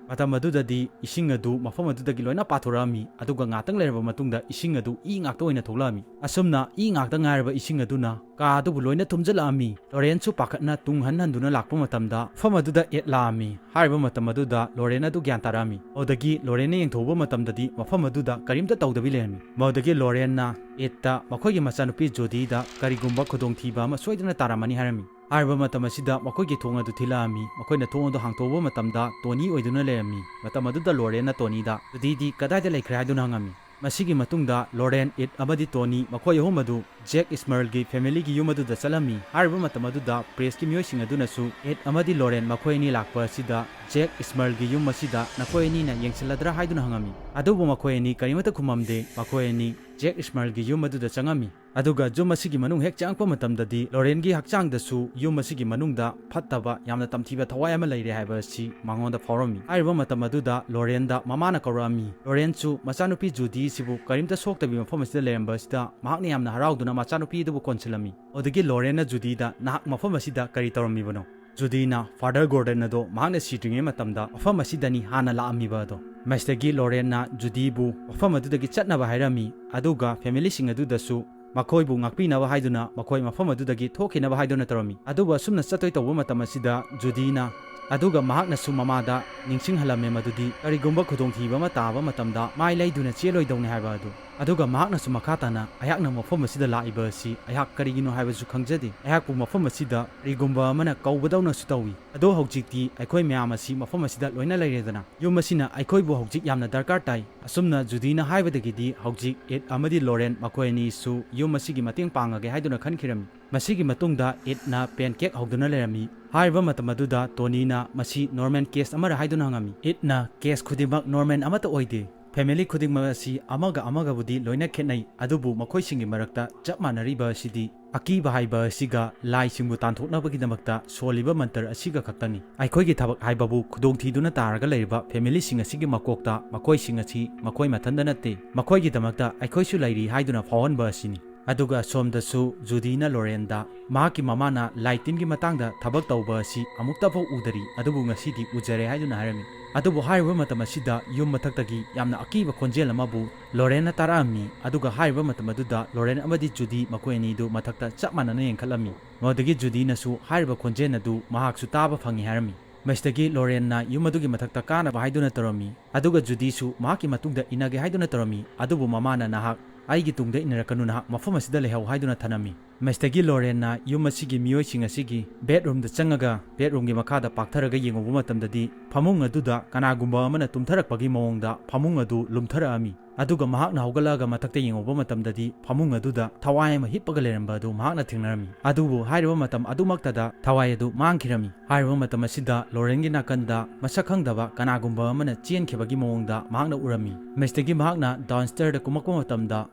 ꯃꯇꯝ ꯑꯗꯨꯗꯗꯤ ꯏꯁꯤꯡ ꯑꯗꯨ ꯃꯐꯝ ꯑꯗꯨꯗꯒꯤ ꯂꯣꯏꯅ ꯄꯥꯊꯣꯔꯛꯑꯝꯃꯤ꯫ ꯑꯗꯨꯒ ꯉꯥꯛꯇꯪ ꯂꯩꯔꯕ ꯃꯇꯨꯡꯗ ꯏꯁꯤꯡ ꯑꯗꯨ ꯏ ꯉꯥꯛꯇ ꯑꯣꯏꯅ ꯊꯣꯛꯂꯛꯑꯝꯃꯤ꯫ ꯑꯁꯨꯝꯅ ꯏ ꯉꯥꯛꯇ ꯉꯥꯏꯔꯕ ꯏꯁꯤꯡ ꯑꯗꯨꯅ ꯀꯥ ꯑꯗꯨꯕꯨ ꯂꯣꯏꯅ ꯊꯨꯝꯖꯤꯜꯂꯛꯑꯝꯃꯤ꯫ ꯂꯣꯔꯦꯟꯁꯨ ꯄꯥꯈꯠꯅ ꯇꯨꯡ ꯍꯟ ꯍꯟꯗꯨꯅ ꯂꯥꯛꯄ ꯃꯇꯝꯗ ꯃꯐꯝ ꯑꯗꯨꯗ ꯑꯦꯠ ꯂꯥꯛꯑꯝꯃꯤ꯫ ꯍꯥꯏꯔꯤꯕ ꯃꯇꯝ ꯑꯗꯨꯗ ꯂꯣꯔꯦꯟ ꯑꯗꯨ ꯒ꯭ꯌꯥꯟ ꯇꯥꯔꯛꯑꯝꯃꯤ꯫ ꯑꯗꯨꯗꯒꯤ ꯂꯣꯔꯦꯟꯅ ꯌꯦꯡꯊꯣꯛꯎꯕ ꯃꯇꯝꯗꯗꯤ ꯃꯐꯝ ꯑꯗꯨꯗ ꯀꯔꯤꯝꯇ ꯇꯧꯗꯕꯤ ꯂꯩꯔꯝꯃꯤ꯫ ꯃꯗꯨꯗꯒꯤ ꯂꯣꯔꯦꯟꯅ ꯑꯦꯠꯇ ꯃꯈꯣꯏꯒꯤ ꯃꯆꯥꯅꯨꯄꯤ ꯖꯨꯗꯤꯗ ꯀꯔꯤꯒꯨꯝꯕ ꯈꯨꯗꯣꯡꯊꯤꯕ ꯑꯃ ꯁꯣꯏꯗꯅ ꯇꯥꯔꯝꯃꯅꯤ ꯍꯥꯏꯔꯝꯃꯤ꯫ ꯍꯥꯏꯔꯤꯕ ꯃꯇꯝ ꯑꯁꯤꯗ ꯃꯈꯣꯏꯒꯤ ꯊꯣꯡ ꯑꯗꯨ ꯊꯤꯜꯂꯛꯑꯝꯃꯤ꯫ ꯃꯈꯣꯏꯅ ꯊꯣꯡ ꯑꯗꯨ ꯍꯥꯡꯇꯣꯛꯎꯕ ꯃꯇꯝꯗ ꯇꯣꯅꯤ ꯑꯣꯏꯗꯨꯅ ꯂꯩꯔꯝꯃꯤ꯫ ꯃꯇꯝ ꯑꯗꯨꯗ ꯂꯣꯔꯦꯟꯅ ꯇꯣꯅꯤꯗ, "ꯖꯨꯗꯤꯗꯤ ꯀꯗꯥꯏꯗ ꯂꯩꯈ꯭ꯔꯦ?" ꯍꯥꯏꯗꯨꯅ ꯍꯪꯉꯝꯃꯤ꯫ ꯃꯁꯤꯒꯤ ꯃꯇꯨꯡꯗ ꯂꯣꯔꯦꯟ, ꯑꯦꯠ ꯑꯃꯗꯤ ꯇꯣꯅꯤ ꯃꯈꯣꯏ ꯑꯍꯨꯝ ꯑꯗꯨ ꯖꯦꯛ ꯏꯁꯃꯔꯜꯒꯤ ꯐꯦꯃꯤꯂꯤꯒꯤ ꯌꯨꯝ ꯑꯗꯨꯗ ꯆꯠꯂꯝꯃꯤ꯫ ꯍꯥꯏꯔꯤꯕ ꯃꯇꯝ ꯑꯗꯨꯗ ꯄ꯭ꯔꯦꯁꯀꯤ ꯃꯤꯑꯣꯏꯁꯤꯡ ꯑꯗꯨꯅꯁꯨ ꯑꯦꯠ ꯑꯃꯗꯤ ꯂꯣꯔꯦꯟ ꯃꯈꯣꯏ ꯑꯅꯤ ꯂꯥꯛꯄ ꯑꯁꯤꯗ ꯖꯦꯛ ꯏꯁꯃꯔꯜꯒꯤ ꯌꯨꯝ ꯑꯁꯤꯗ ꯅꯈꯣꯏ ꯑꯅꯤꯅ ꯌꯦꯡꯁꯤꯜꯂꯗ꯭ꯔꯥ ꯍꯥꯏꯗꯨꯅ ꯍꯪꯉꯝꯃꯤ꯫ ꯑꯗꯨꯕꯨ ꯃꯈꯣꯏ ꯑꯅꯤ ꯀꯔꯤꯃꯠꯇ ꯈꯨꯝꯃꯝꯗꯦ꯫ ꯃꯈꯣꯏ ꯑꯅꯤ ꯖꯦꯛ ꯏꯁꯃꯔꯜꯒꯤ ꯌꯨꯝ ꯑꯗꯨꯗ ꯆꯪꯉꯝꯃꯤ꯫ ꯑꯗꯨꯒ ꯌꯨꯝ ꯑꯁꯤꯒꯤ ꯃꯅꯨꯡ ꯍꯦꯛ ꯆꯪꯉꯛꯄ ꯃꯇꯝꯗꯗꯤ ꯂꯣꯔꯦꯟꯒꯤ ꯍꯛꯆꯥꯡꯗꯁꯨ ꯌꯨꯝ ꯑꯁꯤꯒꯤ ꯃꯅꯨꯡꯗ ꯐꯠꯇꯕ, ꯌꯥꯝꯅ ꯇꯝꯊꯤꯕ ꯊꯋꯥꯏ ꯑꯃ ꯂꯩꯔꯦ ꯍꯥꯏꯕ ꯑꯁꯤ ꯃꯉꯣꯟꯗ ꯐꯥꯎꯔꯝꯃꯤ꯫ ꯍꯥꯏꯔꯤꯕ ꯃꯇꯝ ꯑꯗꯨꯗ ꯂꯣꯔꯦꯟꯗ ꯃꯃꯥꯅ ꯀꯧꯔꯛꯑꯝꯃꯤ꯫ ꯂꯣꯔꯦꯟꯁꯨ ꯃꯆꯥꯅꯨꯄꯤ ꯖꯨꯗꯤ ꯑꯁꯤꯕꯨ ꯀꯔꯤꯝꯇ ꯁꯣꯛꯇꯕꯤ ꯃꯐꯝ ꯑꯁꯤꯗ ꯂꯩꯔꯝꯕ ꯑꯁꯤꯗ ꯃꯍꯥꯛꯅ ꯌꯥꯝꯅ ꯍꯔꯥꯎꯗꯨꯅ ꯃꯆꯥꯅꯨꯄꯤ ꯑꯗꯨꯕꯨ ꯀꯣꯟꯁꯤꯜꯂꯝꯃꯤ꯫ ꯑꯗꯨꯗꯒꯤ ꯂꯣꯔꯦꯟꯅ ꯖꯨꯗꯤꯗ, "ꯅꯍꯥꯛ ꯃꯐꯝ ꯑꯁꯤꯗ ꯀꯔꯤ ꯇꯧꯔꯝꯃꯤꯕꯅꯣ?" ꯖꯨꯗꯤꯅ ꯐꯥꯗꯔ ꯒꯣꯔꯗꯟ ꯑꯗꯣ ꯃꯍꯥꯛꯅ ꯁꯤꯗ꯭ꯔꯤꯉꯩ ꯃꯇꯝꯗ ꯃꯐꯝ ꯑꯁꯤꯗꯅꯤ ꯍꯥꯟꯅ ꯂꯥꯛꯑꯝꯃꯤꯕ ꯑꯗꯣ꯫ ꯃꯁꯤꯗꯒꯤ ꯂꯣꯔꯦꯟꯅ ꯖꯨꯗꯤꯕꯨ ꯃꯐꯝ ꯑꯗꯨꯗꯒꯤ ꯆꯠꯅꯕ ꯍꯥꯏꯔꯝꯃꯤ꯫ ꯑꯗꯨꯒ ꯐꯦꯃꯤꯂꯤꯁꯤꯡ ꯑꯗꯨꯗꯁꯨ ꯃꯈꯣꯏꯕꯨ ꯉꯥꯛꯄꯤꯅꯕ ꯍꯥꯏꯗꯨꯅ ꯃꯈꯣꯏ ꯃꯐꯝ ꯑꯗꯨꯗꯒꯤ ꯊꯣꯛꯈꯤꯅꯕ ꯍꯥꯏꯗꯨꯅ ꯇꯧꯔꯝꯃꯤ꯫ ꯑꯗꯨꯕꯨ ꯑꯁꯨꯝꯅ ꯆꯠꯇꯣꯏ ꯇꯧꯕ ꯃꯇꯝ ꯑꯁꯤꯗ ꯖꯨꯗꯤꯅ, ꯑꯗꯨꯒ ꯃꯍꯥꯛꯅꯁꯨ ꯃꯃꯥꯗ ꯅꯤꯡꯁꯤꯡꯍꯜꯂꯝꯃꯦ ꯃꯗꯨꯗꯤ ꯀꯔꯤꯒꯨꯝꯕ ꯈꯨꯗꯣꯡꯊꯤꯕ ꯑꯃ ꯇꯥꯕ ꯃꯇꯝꯗ ꯃꯥꯏ ꯂꯩꯗꯨꯅ ꯆꯦꯜꯂꯣꯏꯗꯧꯅꯤ ꯍꯥꯏꯕ ꯑꯗꯨ꯫ ꯑꯗꯨꯒ ꯃꯍꯥꯛꯅꯁꯨ ꯃꯈꯥ ꯇꯥꯅ, "ꯑꯩꯍꯥꯛꯅ ꯃꯐꯝ ꯑꯁꯤꯗ ꯂꯥꯛꯏꯕ ꯑꯁꯤ ꯑꯩꯍꯥꯛ ꯀꯔꯤꯒꯤꯅꯣ ꯍꯥꯏꯕꯁꯨ ꯈꯪꯖꯗꯦ꯫ ꯑꯩꯍꯥꯛꯄꯨ ꯃꯐꯝ ꯑꯁꯤꯗ ꯀꯔꯤꯒꯨꯝꯕ ꯑꯃꯅ ꯀꯧꯕꯗꯧꯅꯁꯨ ꯇꯧꯏ꯫ ꯑꯗꯣ ꯍꯧꯖꯤꯛꯇꯤ ꯑꯩꯈꯣꯏ ꯃꯌꯥꯝ ꯑꯁꯤ ꯃꯐꯝ ꯑꯁꯤꯗ ꯂꯣꯏꯅ ꯂꯩꯔꯦꯗꯅ꯫ ꯌꯨꯝ ꯑꯁꯤꯅ ꯑꯩꯈꯣꯏꯕꯨ ꯍꯧꯖꯤꯛ ꯌꯥꯝꯅ ꯗꯔꯀꯥꯔ ꯇꯥꯏ꯫" ꯑꯁꯨꯝꯅ ꯖꯨꯗꯤꯅ ꯍꯥꯏꯕꯗꯒꯤꯗꯤ ꯍꯧꯖꯤꯛ ꯑꯦꯠ ꯑꯃꯗꯤ ꯂꯣꯔꯦꯟ ꯃꯈꯣꯏ ꯑꯅꯤꯁꯨ ꯌꯨꯝ ꯑꯁꯤꯒꯤ ꯃꯇꯦꯡ ꯄꯥꯡꯉꯒꯦ ꯍꯥꯏꯗꯨꯅ ꯈꯟꯈꯤꯔꯝꯃꯤ꯫ ꯃꯁꯤꯒꯤ ꯃꯇꯨꯡꯗ ꯑꯦꯠꯅ ꯄꯦꯟꯀꯦꯛ ꯍꯧꯗꯨꯅ ꯂꯩꯔꯝꯃꯤ꯫ ꯍꯥꯏꯔꯤꯕ ꯃꯇꯝ ꯑꯗꯨꯗ ꯇꯣꯅꯤꯅ, "ꯃꯁꯤ ꯅꯣꯔꯃꯦꯜ ꯀꯦꯁ ꯑꯃꯔ?" ꯍꯥꯏꯗꯨꯅ ꯍꯪꯉꯝꯃꯤ꯫ ꯑꯦꯠꯅ, "ꯀꯦꯁ ꯈꯨꯗꯤꯡꯃꯛ ꯅꯣꯔꯃꯦꯜ ꯑꯃꯠꯇ ꯑꯣꯏꯗꯦ꯫ ꯐꯦꯃꯤꯂꯤ ꯈꯨꯗꯤꯡꯃꯛ ꯑꯁꯤ ꯑꯃꯒ ꯑꯃꯒꯕꯨꯗꯤ ꯂꯣꯏꯅ ꯈꯦꯠꯅꯩ, ꯑꯗꯨꯕꯨ ꯃꯈꯣꯏꯁꯤꯡꯒꯤ ꯃꯔꯛꯇ ꯆꯞ ꯃꯥꯟꯅꯔꯤꯕ ꯑꯁꯤꯗꯤ ꯑꯀꯤꯕ ꯍꯥꯏꯕ ꯑꯁꯤꯒ ꯂꯥꯏꯁꯤꯡꯕꯨ ꯇꯥꯟꯊꯣꯛꯅꯕꯒꯤꯗꯃꯛꯇ ꯁꯣꯜꯂꯤꯕ ꯃꯟꯇꯔ ꯑꯁꯤꯒ ꯈꯛꯇꯅꯤ꯫ ꯑꯩꯈꯣꯏꯒꯤ ꯊꯕꯛ ꯍꯥꯏꯕꯕꯨ ꯈꯨꯗꯣꯡꯊꯤꯗꯨꯅ ꯇꯥꯔꯒ ꯂꯩꯔꯤꯕ ꯐꯦꯃꯤꯂꯤꯁꯤꯡ ꯑꯁꯤꯒꯤ ꯃꯀꯣꯛꯇ ꯃꯈꯣꯏꯁꯤꯡ ꯑꯁꯤ ꯃꯈꯣꯏ ꯃꯊꯟꯇ ꯅꯠꯇꯦ, ꯃꯈꯣꯏꯒꯤꯗꯃꯛꯇ ꯑꯩꯈꯣꯏꯁꯨ ꯂꯩꯔꯤ ꯍꯥꯏꯗꯨꯅ ꯐꯥꯎꯍꯟꯕ ꯑꯁꯤꯅꯤ꯫ ꯑꯗꯨꯒ ꯁꯣꯝꯗꯁꯨ ꯖꯨꯗꯤꯅ ꯂꯣꯔꯦꯟꯗ ꯃꯍꯥꯛꯀꯤ ꯃꯃꯥꯅ ꯂꯥꯏ ꯇꯤꯟꯒꯤ ꯃꯇꯥꯡꯗ ꯊꯕꯛ ꯇꯧꯕ ꯑꯁꯤ ꯑꯃꯨꯛꯇꯐꯥꯎ ꯎꯗꯔꯤ, ꯑꯗꯨꯕꯨ ꯉꯁꯤꯗꯤ ꯎꯖꯔꯦ ꯍꯥꯏꯗꯨꯅ ꯍꯥꯏꯔꯝꯃꯤ꯫ ꯑꯗꯨꯕꯨ ꯍꯥꯏꯔꯤꯕ ꯃꯇꯝ ꯑꯁꯤꯗ ꯌꯨꯝ ꯃꯊꯛꯇꯒꯤ ꯌꯥꯝꯅ ꯑꯀꯤꯕ ꯈꯣꯟꯖꯦꯜ ꯑꯃꯕꯨ ꯂꯣꯔꯦꯟꯅ ꯇꯥꯔꯛꯑꯝꯃꯤ꯫ ꯑꯗꯨꯒ ꯍꯥꯏꯔꯤꯕ ꯃꯇꯝ ꯑꯗꯨꯗ ꯂꯣꯔꯦꯟ ꯑꯃꯗꯤ ꯖꯨꯗꯤ ꯃꯈꯣꯏ ꯑꯅꯤꯗꯨ ꯃꯊꯛꯇ ꯆꯞ ꯃꯥꯟꯅꯅ ꯌꯦꯡꯈꯠꯂꯝꯃꯤ꯫ ꯃꯗꯨꯗꯒꯤ ꯖꯨꯗꯤꯅꯁꯨ ꯍꯥꯏꯔꯤꯕ ꯈꯣꯟꯖꯦꯜ ꯑꯗꯨ ꯃꯍꯥꯛꯁꯨ ꯇꯥꯕ ꯐꯪꯉꯤ ꯍꯥꯏꯔꯝꯃꯤ꯫ ꯃꯁꯤꯗꯒꯤ ꯂꯣꯔꯦꯟꯅ ꯌꯨꯝ ꯑꯗꯨꯒꯤ ꯃꯊꯛꯇ ꯀꯥꯅꯕ ꯍꯥꯏꯗꯨꯅ ꯇꯧꯔꯝꯃꯤ, ꯑꯗꯨꯒ ꯖꯨꯗꯤꯁꯨ ꯃꯍꯥꯛꯀꯤ ꯃꯇꯨꯡꯗ ꯏꯟꯅꯒꯦ ꯍꯥꯏꯗꯨꯅ ꯇꯧꯔꯝꯃꯤ, ꯑꯗꯨꯕꯨ ꯃꯃꯥꯅ "ꯅꯍꯥꯛ ꯑꯩꯒꯤ ꯇꯨꯡꯗ ꯏꯟꯅꯔꯛꯀꯅꯨ, ꯅꯍꯥꯛ ꯃꯐꯝ ꯑꯁꯤꯗ ꯂꯩꯍꯧ" ꯍꯥꯏꯗꯨꯅ ꯊꯅꯝꯃꯤ꯫ ꯃꯁꯤꯗꯒꯤ ꯂꯣꯔꯦꯟꯅ ꯌꯨꯝ ꯑꯁꯤꯒꯤ ꯃꯤꯑꯣꯏꯁꯤꯡ ꯑꯁꯤꯒꯤ ꯕꯦꯗꯔꯨꯝꯗ ꯆꯪꯉꯒ ꯕꯦꯗꯔꯨꯝꯒꯤ ꯃꯈꯥꯗ ꯄꯥꯛꯊꯔꯒ ꯌꯦꯡꯉꯨꯕ ꯃꯇꯝꯗꯗꯤ ꯐꯃꯨꯡ ꯑꯗꯨꯗ ꯀꯅꯥꯒꯨꯝꯕ ꯑꯃꯅ ꯇꯨꯝꯊꯔꯛꯄꯒꯤ ꯃꯑꯣꯡꯗ ꯐꯃꯨꯡ ꯑꯗꯨ ꯂꯨꯝꯊꯔꯛꯑꯝꯃꯤ꯫ ꯑꯗꯨꯒ ꯃꯍꯥꯛꯅ ꯍꯧꯒꯠꯂꯛꯑꯒ ꯃꯊꯛꯇ ꯌꯦꯡꯉꯨꯕ ꯃꯇꯝꯗꯗꯤ ꯐꯃꯨꯡ ꯑꯗꯨꯗ ꯊꯋꯥꯏ ꯑꯃ ꯍꯤꯞꯄꯒ ꯂꯩꯔꯝꯕ ꯑꯗꯨ ꯃꯍꯥꯛꯅ ꯊꯦꯡꯅꯔꯝꯃꯤ꯫ ꯑꯗꯨꯕꯨ ꯍꯥꯏꯔꯤꯕ ꯃꯇꯝ ꯑꯗꯨꯃꯛꯇꯗ ꯊꯋꯥꯏ ꯑꯗꯨ ꯃꯥꯡꯈꯤꯔꯝꯃꯤ꯫ ꯍꯥꯏꯔꯤꯕ ꯃꯇꯝ ꯑꯁꯤꯗ ꯂꯣꯔꯦꯟꯒꯤ ꯅꯥꯀꯟꯗ ꯃꯁꯛ ꯈꯪꯗꯕ ꯀꯅꯥꯒꯨꯝꯕ ꯑꯃꯅ ꯆꯦꯟꯈꯤꯕꯒꯤ ꯃꯑꯣꯡꯗ ꯃꯍꯥꯛꯅ ꯎꯔꯝꯃꯤ꯫ ꯃꯁꯤꯗꯒꯤ ꯃꯍꯥꯛꯅ ꯗꯥꯎꯟꯁ꯭ꯇꯦꯌꯔꯗ ꯀꯨꯝꯃꯛꯄ ꯃꯇꯝꯗ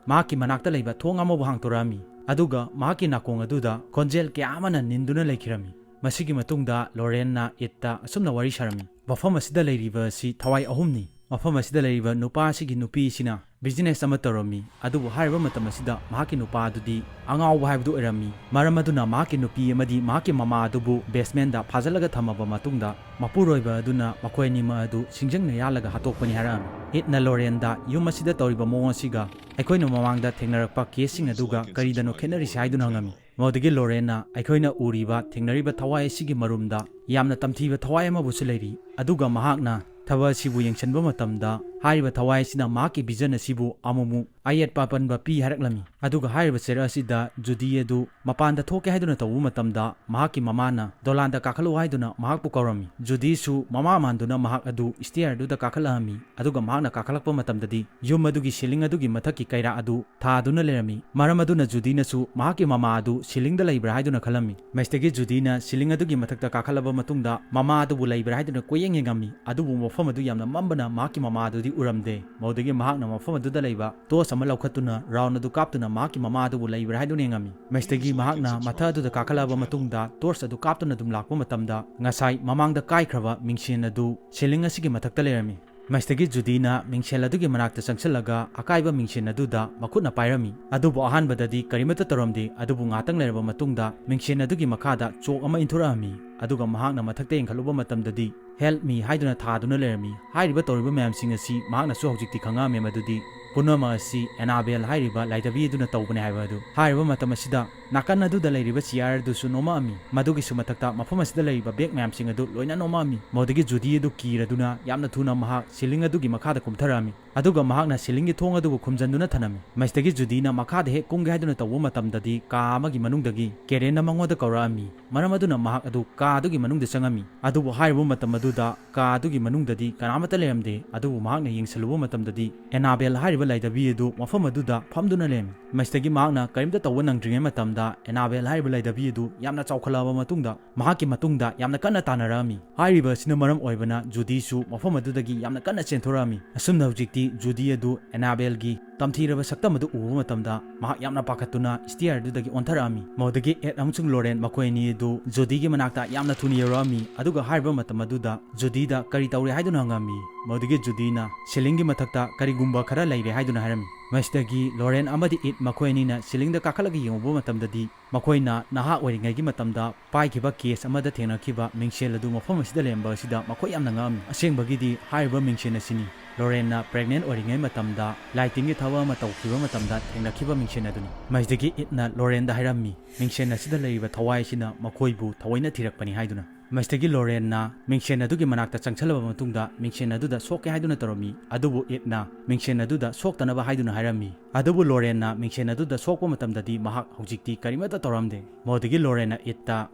ꯃꯍꯥꯛꯀꯤ ꯃꯅꯥꯛꯇ ꯂꯩꯕ ꯊꯣꯡ ꯑꯃꯕꯨ ꯍꯥꯡꯗꯣꯔꯛꯑꯝꯃꯤ꯫ ꯑꯗꯨꯒ ꯃꯍꯥꯛꯀꯤ ꯅꯥꯀꯣꯡ ꯑꯗꯨꯗ ꯈꯣꯟꯖꯦꯜ ꯀꯌꯥ ꯑꯃꯅ ꯅꯤꯟꯗꯨꯅ ꯂꯩꯈꯤꯔꯝꯃꯤ꯫ ꯃꯁꯤꯒꯤ ꯃꯇꯨꯡꯗ ꯂꯣꯔꯦꯟꯅ ꯏꯠꯇ ꯑꯁꯨꯝꯅ ꯋꯥꯔꯤ ꯁꯥꯔꯝꯃꯤ, "ꯃꯐꯝ ꯑꯁꯤꯗ ꯂꯩꯔꯤꯕ ꯑꯁꯤ ꯊꯋꯥꯏ ꯑꯍꯨꯝꯅꯤ꯫ ꯃꯐꯝ ꯑꯁꯤꯗ ꯂꯩꯔꯤꯕ ꯅꯨꯄꯥ ꯑꯁꯤꯒꯤ ꯅꯨꯄꯤ ꯑꯁꯤꯅ ꯕꯤꯖꯤꯅꯦꯁ ꯑꯃ ꯇꯧꯔꯝꯃꯤ, ꯑꯗꯨꯕꯨ ꯍꯥꯏꯔꯤꯕ ꯃꯇꯝ ꯑꯁꯤꯗ ꯃꯍꯥꯛꯀꯤ ꯅꯨꯄꯥ ꯑꯗꯨꯗꯤ ꯑꯉꯥꯎꯕ ꯍꯥꯏꯕꯗꯨ ꯑꯣꯏꯔꯝꯃꯤ꯫ ꯃꯔꯝ ꯑꯗꯨꯅ ꯃꯍꯥꯛꯀꯤ ꯅꯨꯄꯤ ꯑꯃꯗꯤ ꯃꯍꯥꯛꯀꯤ ꯃꯃꯥ ꯑꯗꯨꯕꯨ ꯕꯦꯁꯃꯦꯟꯗ ꯐꯥꯖꯤꯜꯂꯒ ꯊꯝꯃꯕ ꯃꯇꯨꯡꯗ ꯃꯄꯨꯔꯣꯏꯕ ꯑꯗꯨꯅ ꯃꯈꯣꯏ ꯑꯅꯤꯃꯛ ꯑꯗꯨ ꯁꯤꯡꯖꯪꯅ ꯌꯥꯜꯂꯒ ꯍꯥꯠꯇꯣꯛꯄꯅꯤ" ꯍꯥꯏꯔꯛꯑꯝꯃꯤ꯫ ꯏꯠꯅ ꯂꯣꯔꯦꯟꯗ ꯌꯨꯝ ꯑꯁꯤꯗ ꯇꯧꯔꯤꯕ ꯃꯑꯣꯡ ꯑꯁꯤꯒ ꯑꯩꯈꯣꯏꯅ ꯃꯃꯥꯡꯗ ꯊꯦꯡꯅꯔꯛꯄ ꯀꯦꯁꯁꯤꯡ ꯑꯗꯨꯒ ꯀꯔꯤꯗꯅꯣ ꯈꯦꯠꯅꯔꯤꯁꯤ ꯍꯥꯏꯗꯨꯅ ꯍꯪꯉꯝꯃꯤ꯫ ꯃꯗꯨꯗꯒꯤ ꯂꯣꯔꯦꯟꯅ ꯑꯩꯈꯣꯏꯅ ꯎꯔꯤꯕ ꯊꯦꯡꯅꯔꯤꯕ ꯊꯋꯥꯏ ꯑꯁꯤꯒꯤ ꯃꯔꯨꯝꯗ ꯌꯥꯝꯅ ꯇꯝꯊꯤꯕ ꯊꯋꯥꯏ ꯑꯃꯕꯨꯁꯨ ꯂꯩꯔꯤ, ꯑꯗꯨꯒ ꯃꯍꯥꯛꯅ ꯊꯕꯛ ꯑꯁꯤꯕꯨ ꯌꯦꯡꯁꯤꯟꯕ ꯃꯇꯝꯗ ꯍꯥꯏꯔꯤꯕ ꯊꯋꯥꯏ ꯑꯁꯤꯅ ꯃꯍꯥꯛꯀꯤ ꯚꯤꯖꯟ ꯑꯁꯤꯕꯨ ꯑꯃꯨꯛꯃꯨꯛ ꯑꯌꯦꯠꯄ ꯑꯄꯟꯕ ꯄꯤ ꯍꯥꯏꯔꯛꯂꯝꯃꯤ꯫ ꯑꯗꯨꯒ ꯍꯥꯏꯔꯤꯕ ꯆꯦꯔ ꯑꯁꯤꯗ ꯖꯨꯗꯤ ꯑꯗꯨ ꯃꯄꯥꯟꯗ ꯊꯣꯛꯀꯦ ꯍꯥꯏꯗꯨꯅ ꯇꯧꯕ ꯃꯇꯝꯗ ꯃꯍꯥꯛꯀꯤ ꯃꯃꯥꯅ ꯗꯣꯂꯥꯟꯗ ꯀꯥꯈꯠꯂꯛꯎ ꯍꯥꯏꯗꯨꯅ ꯃꯍꯥꯛꯄꯨ ꯀꯧꯔꯝꯃꯤ꯫ ꯖꯨꯗꯤꯁꯨ ꯃꯃꯥ ꯃꯥꯟꯗꯨꯅ ꯃꯍꯥꯛ ꯑꯗꯨ ꯁ꯭ꯇꯦꯌꯔꯗꯨꯗ ꯀꯥꯈꯠꯂꯛꯑꯝꯃꯤ, ꯑꯗꯨꯒ ꯃꯍꯥꯛꯅ ꯀꯥꯈꯠꯂꯛꯄ ꯃꯇꯝꯗꯗꯤ ꯌꯨꯝ ꯑꯗꯨꯒꯤ ꯁꯤꯂꯤꯡ ꯑꯗꯨꯒꯤ ꯃꯊꯛꯀꯤ ꯀꯩꯔꯥꯛ ꯑꯗꯨ ꯊꯥꯗꯨꯅ ꯂꯩꯔꯝꯃꯤ꯫ ꯃꯔꯝ ꯑꯗꯨꯅ ꯖꯨꯗꯤꯅꯁꯨ ꯃꯍꯥꯛꯀꯤ ꯃꯃꯥ ꯑꯗꯨ ꯁꯤꯂꯤꯡꯗ ꯂꯩꯕ꯭ꯔꯥ ꯍꯥꯏꯗꯨꯅ ꯈꯜꯂꯝꯃꯤ꯫ ꯃꯁꯤꯗꯒꯤ ꯖꯨꯗꯤꯅ ꯁꯤꯂꯤꯡ ꯑꯗꯨꯒꯤ ꯃꯊꯛꯇ ꯀꯥꯈꯠꯂꯕ ꯃꯇꯨꯡꯗ ꯃꯃꯥ ꯑꯗꯨꯕꯨ ꯂꯩꯕ꯭ꯔꯥ ꯍꯥꯏꯗꯨꯅ ꯀꯣꯏꯌꯦꯡ ꯌꯦꯡꯉꯝꯃꯤ, ꯑꯗꯨꯕꯨ ꯃꯐꯝ ꯑꯗꯨ ꯌꯥꯝꯅ ꯃꯝꯕꯅ ꯃꯍꯥꯛꯀꯤ ꯃꯃꯥ ꯑꯗꯨꯗꯤ ꯎꯔꯝꯗꯦ꯫ ꯃꯗꯨꯗꯒꯤ ꯃꯍꯥꯛꯅ ꯃꯐꯝ ꯑꯗꯨꯗ ꯂꯩꯕ ꯇꯣꯔꯆ ꯑꯃ ꯂꯧꯈꯠꯇꯨꯅ ꯔꯥꯎꯟ ꯑꯗꯨ ꯀꯥꯞꯇꯨꯅ ꯃꯍꯥꯛꯀꯤ ꯃꯃꯥ ꯑꯗꯨꯕꯨ ꯂꯩꯕ꯭ꯔꯥ ꯍꯥꯏꯗꯨꯅ ꯌꯦꯡꯉꯝꯃꯤ꯫ ꯃꯁꯤꯗꯒꯤ ꯃꯍꯥꯛꯅ ꯃꯊꯛ ꯑꯗꯨꯗ ꯀꯥꯈꯠꯂꯛꯂꯕ ꯃꯇꯨꯡꯗ ꯇꯣꯔꯆ ꯑꯗꯨ ꯀꯥꯞꯇꯨꯅ ꯑꯗꯨꯝ ꯂꯥꯛꯄ ꯃꯇꯝꯗ ꯉꯁꯥꯏ ꯃꯃꯥꯡꯗ ꯀꯥꯏꯈ꯭ꯔꯕ ꯃꯤꯡꯁꯦꯟ ꯑꯗꯨ ꯁꯤꯂꯤꯡ ꯑꯁꯤꯒꯤ ꯃꯊꯛꯇ ꯂꯩꯔꯝꯃꯤ꯫ ꯃꯁꯤꯗꯒꯤ ꯖꯨꯗꯤꯅ ꯃꯤꯡꯁꯦꯜ ꯑꯗꯨꯒꯤ ꯃꯅꯥꯛꯇ ꯆꯪꯁꯤꯜꯂꯒ ꯑꯀꯥꯏꯕ ꯃꯤꯡꯁꯦꯜ ꯑꯗꯨꯗ ꯃꯈꯨꯠꯅ ꯄꯥꯏꯔꯝꯃꯤ꯫ ꯑꯗꯨꯕꯨ ꯑꯍꯥꯟꯕꯗꯗꯤ ꯀꯔꯤꯃꯠꯇ ꯇꯧꯔꯝꯗꯦ, ꯑꯗꯨꯕꯨ ꯉꯥꯛꯇꯪ ꯂꯩꯔꯕ ꯃꯇꯨꯡꯗ ꯃꯤꯡꯁꯦꯜ ꯑꯗꯨꯒꯤ ꯃꯈꯥꯗ ꯆꯣꯛ ꯑꯃ ꯏꯟꯊꯣꯔꯛꯑꯝꯃꯤ꯫ ꯑꯗꯨꯒ ꯃꯍꯥꯛꯅ ꯃꯊꯛꯇ ꯌꯦꯡꯈꯠꯂꯨꯕ ꯃꯇꯝꯗꯗꯤ "Help me" ꯍꯥꯏꯗꯨꯅ ꯊꯥꯗꯨꯅ ꯂꯩꯔꯝꯃꯤ꯫ ꯍꯥꯏꯔꯤꯕ ꯇꯧꯔꯤꯕ ꯃꯌꯥꯝꯁꯤꯡ ꯑꯁꯤ ꯃꯍꯥꯛꯅꯁꯨ ꯍꯧꯖꯤꯛꯇꯤ ꯈꯪꯉꯛꯑꯝꯃꯦ ꯃꯗꯨꯗꯤ ꯄꯨꯝꯅꯃꯛ ꯑꯁꯤ ꯑꯦꯅꯥꯕꯦꯜ ꯍꯥꯏꯔꯤꯕ ꯂꯥꯏꯙꯕꯤ ꯑꯗꯨꯅ ꯇꯧꯕꯅꯦ ꯍꯥꯏꯕ ꯑꯗꯨ꯫ ꯍꯥꯏꯔꯤꯕ ꯃꯇꯝ ꯑꯁꯤꯗ ꯅꯥꯀꯟ ꯑꯗꯨꯗ ꯂꯩꯔꯤꯕ ꯆꯤꯌꯥꯔ ꯑꯗꯨꯁꯨ ꯅꯣꯝꯃꯛꯑꯝꯃꯤ꯫ ꯃꯗꯨꯒꯤꯁꯨ ꯃꯊꯛꯇ ꯃꯐꯝ ꯑꯁꯤꯗ ꯂꯩꯔꯤꯕ ꯕꯦꯒ ꯃꯌꯥꯝꯁꯤꯡ ꯑꯗꯨ ꯂꯣꯏꯅ ꯅꯣꯝꯃꯛꯑꯝꯃꯤ꯫ ꯃꯗꯨꯗꯒꯤ ꯖꯨꯗꯤ ꯑꯗꯨ ꯀꯤꯔꯗꯨꯅ ꯌꯥꯝꯅ ꯊꯨꯅ ꯃꯍꯥꯛ ꯁꯤꯂꯤꯡ ꯑꯗꯨꯒꯤ ꯃꯈꯥꯗ ꯀꯨꯝꯊꯔꯛꯑꯝꯃꯤ꯫ ꯑꯗꯨꯒ ꯃꯍꯥꯛꯅ ꯁꯤꯂꯤꯡꯒꯤ ꯊꯣꯡ ꯑꯗꯨꯕꯨ ꯈꯨꯝꯖꯤꯟꯗꯨꯅ ꯊꯅꯝꯃꯤ꯫ ꯃꯁꯤꯗꯒꯤ ꯖꯨꯗꯤꯅ ꯃꯈꯥꯗ ꯍꯦꯛ ꯀꯨꯝꯒꯦ ꯍꯥꯏꯗꯨꯅ ꯇꯧꯕ ꯃꯇꯝꯗꯗꯤ ꯀꯥ ꯑꯃꯒꯤ ꯃꯅꯨꯡꯗꯒꯤ ꯀꯦꯔꯦꯟꯅ ꯃꯉꯣꯟꯗ ꯀꯧꯔꯛꯑꯝꯃꯤ꯫ ꯃꯔꯝ ꯑꯗꯨꯅ ꯃꯍꯥꯛ ꯑꯗꯨ ꯀꯥ ꯑꯗꯨꯒꯤ ꯃꯅꯨꯡꯗ ꯆꯪꯉꯝꯃꯤ꯫ ꯑꯗꯨꯕꯨ ꯍꯥꯏꯔꯤꯕ ꯃꯇꯝ ꯑꯗꯨꯗ ꯀꯥ ꯑꯗꯨꯒꯤ ꯃꯅꯨꯡꯗꯗꯤ ꯀꯅꯥꯃꯠꯇ ꯂꯩꯔꯝꯗꯦ꯫ ꯑꯗꯨꯕꯨ ꯃꯍꯥꯛꯅ ꯌꯦꯡꯁꯤꯜꯂꯨꯕ ꯃꯇꯝꯗꯗꯤ ꯑꯦꯅꯥꯕꯦꯜ ꯍꯥꯏꯔꯤꯕ ꯂꯥꯏꯙꯕꯤ ꯑꯗꯨ ꯃꯐꯝ ꯑꯗꯨꯗ ꯐꯝꯗꯨꯅ ꯂꯩꯔꯝꯃꯤ꯫ ꯃꯁꯤꯗꯒꯤ ꯃꯍꯥꯛꯅ ꯀꯔꯤꯝꯇ ꯇꯧꯕ ꯅꯪꯗ꯭ꯔꯤꯉꯩ ꯃꯇꯝꯗ ꯑꯦꯅꯥꯕꯦꯜ ꯍꯥꯏꯔꯤꯕ ꯂꯥꯏꯙꯕꯤ ꯑꯗꯨ ꯌꯥꯝꯅ ꯆꯥꯎꯈꯠꯂꯛꯑꯕ ꯃꯇꯨꯡꯗ ꯃꯍꯥꯛꯀꯤ ꯃꯇꯨꯡꯗ ꯌꯥꯝꯅ ꯀꯟꯅ ꯇꯥꯟꯅꯔꯛꯑꯝꯃꯤ꯫ ꯍꯥꯏꯔꯤꯕ ꯑꯁꯤꯅ ꯃꯔꯝ ꯑꯣꯏꯕꯅ ꯖꯨꯗꯤꯁꯨ ꯃꯐꯝ ꯑꯗꯨꯗꯒꯤ ꯌꯥꯝꯅ ꯀꯟꯅ ꯆꯦꯟꯊꯣꯔꯛꯑꯝꯃꯤ꯫ ꯑꯁꯨꯝꯅ ꯍꯧꯖꯤꯛꯇꯤ ꯖꯨꯗꯤ ꯑꯗꯨ ꯑꯦꯅꯥꯕꯦꯜꯒꯤ ꯇꯝꯊꯤꯔꯕ ꯁꯛꯇꯝ ꯑꯗꯨ ꯎꯕ ꯃꯇꯝꯗ ꯃꯍꯥꯛ ꯌꯥꯝꯅ ꯄꯥꯈꯠꯇꯨꯅ ꯁ꯭ꯇꯤꯌꯔ ꯑꯗꯨꯗꯒꯤ ꯑꯣꯟꯊꯔꯛꯑꯝꯃꯤ꯫ ꯃꯗꯨꯗꯒꯤ ꯑꯦꯗ ꯑꯃꯁꯨꯡ ꯂꯣꯔꯦꯟ ꯃꯈꯣꯏ ꯑꯅꯤ ꯑꯗꯨ ꯖꯨꯗꯤꯒꯤ ꯃꯅꯥꯛꯇ ꯌꯥꯝꯅ ꯊꯨꯅ ꯌꯧꯔꯛꯑꯝꯃꯤ꯫ ꯑꯗꯨꯒ ꯍꯥꯏꯔꯤꯕ ꯃꯇꯝ ꯑꯗꯨꯗ ꯖꯨꯗꯤꯗ ꯀꯔꯤ ꯇꯧꯔꯦ ꯍꯥꯏꯗꯨꯅ ꯍꯪꯉꯝꯃꯤ꯫ ꯃꯗꯨꯗꯒꯤ ꯖꯨꯗꯤꯅ ꯁꯤꯂꯤꯡꯒꯤ ꯃꯊꯛꯇ ꯀꯔꯤꯒꯨꯝꯕ ꯈꯔ ꯂꯩꯔꯦ ꯍꯥꯏꯗꯨꯅ ꯍꯥꯏꯔꯝꯃꯤ꯫ ꯃꯁꯤꯗꯒꯤ ꯂꯣꯔꯦꯟ ꯑꯃꯗꯤ ꯏꯗ ꯃꯈꯣꯏ ꯑꯅꯤꯅ ꯁꯤꯂꯤꯡꯗ ꯀꯥꯈꯠꯂꯒ ꯌꯦꯡꯉꯨꯕ ꯃꯇꯝꯗꯗꯤ ꯃꯈꯣꯏꯅ ꯅꯍꯥ ꯑꯣꯏꯔꯤꯉꯩꯒꯤ ꯃꯇꯝꯗ ꯄꯥꯏꯈꯤꯕ ꯀꯦꯁ ꯑꯃꯗ ꯊꯦꯡꯅꯈꯤꯕ ꯃꯤꯡꯁꯦꯜ ꯑꯗꯨ ꯃꯐꯝ ꯑꯁꯤꯗ ꯂꯩꯔꯝꯕ ꯑꯁꯤꯗ ꯃꯈꯣꯏ ꯌꯥꯝꯅ ꯉꯛꯑꯝꯃꯤ꯫ ꯑꯁꯦꯡꯕꯒꯤꯗꯤ ꯍꯥꯏꯔꯤꯕ ꯃꯤꯡꯁꯦꯜ ꯑꯁꯤꯅꯤ ꯂꯣꯔꯦꯟꯅ ꯄ꯭ꯔꯦꯒꯅꯦꯟ ꯑꯣꯏꯔꯤꯉꯩ ꯃꯇꯝꯗ ꯂꯥꯏꯇꯤꯟꯒꯤ ꯊꯕꯛ ꯑꯃ ꯇꯧꯈꯤꯕ ꯃꯇꯝꯗ ꯊꯦꯡꯅꯈꯤꯕ ꯃꯤꯡꯁꯦꯜ ꯑꯗꯨꯅꯤ꯫ ꯃꯁꯤꯗꯒꯤ ꯏꯗꯅ ꯂꯣꯔꯦꯟꯗ ꯍꯥꯏꯔꯝꯃꯤ, ꯃꯤꯡꯁꯦꯜ ꯑꯁꯤꯗ ꯂꯩꯔꯤꯕ ꯊꯋꯥꯏ ꯑꯁꯤꯅ ꯃꯈꯣꯏꯕꯨ ꯊꯑꯣꯏꯅ ꯊꯤꯔꯛꯄꯅꯤ ꯍꯥꯏꯗꯨꯅ꯫ ꯃꯁꯤꯗꯒꯤ ꯂꯣꯔꯦꯟꯅ ꯃꯤꯡꯁꯦꯜ ꯑꯗꯨꯒꯤ ꯃꯅꯥꯛꯇ ꯆꯪꯁꯤꯜꯂꯕ ꯃꯇꯨꯡꯗ ꯃꯤꯡꯁꯦꯜ ꯑꯗꯨꯗ ꯁꯣꯛꯀꯦ ꯍꯥꯏꯗꯨꯅ ꯇꯧꯔꯝꯃꯤ꯫ ꯑꯗꯨꯕꯨ ꯏꯗꯅ ꯃꯤꯡꯁꯦꯜ ꯑꯗꯨꯗ ꯁꯣꯛꯇꯅꯕ ꯍꯥꯏꯗꯨꯅ ꯍꯥꯏꯔꯝꯃꯤ꯫ ꯑꯗꯨꯕꯨ ꯂꯣꯔꯦꯟꯅ ꯃꯤꯡꯁꯦꯜ ꯑꯗꯨꯗ ꯁꯣꯛꯄ ꯃꯇꯝꯗꯗꯤ ꯃꯍꯥꯛ ꯍꯧꯖꯤꯛꯇꯤ ꯀꯔꯤꯃꯠꯇ ꯇꯧꯔꯝꯗꯦ꯫ ꯃꯗꯨꯗꯒꯤ ꯂꯣꯔꯦꯟꯅ ꯏꯗꯇ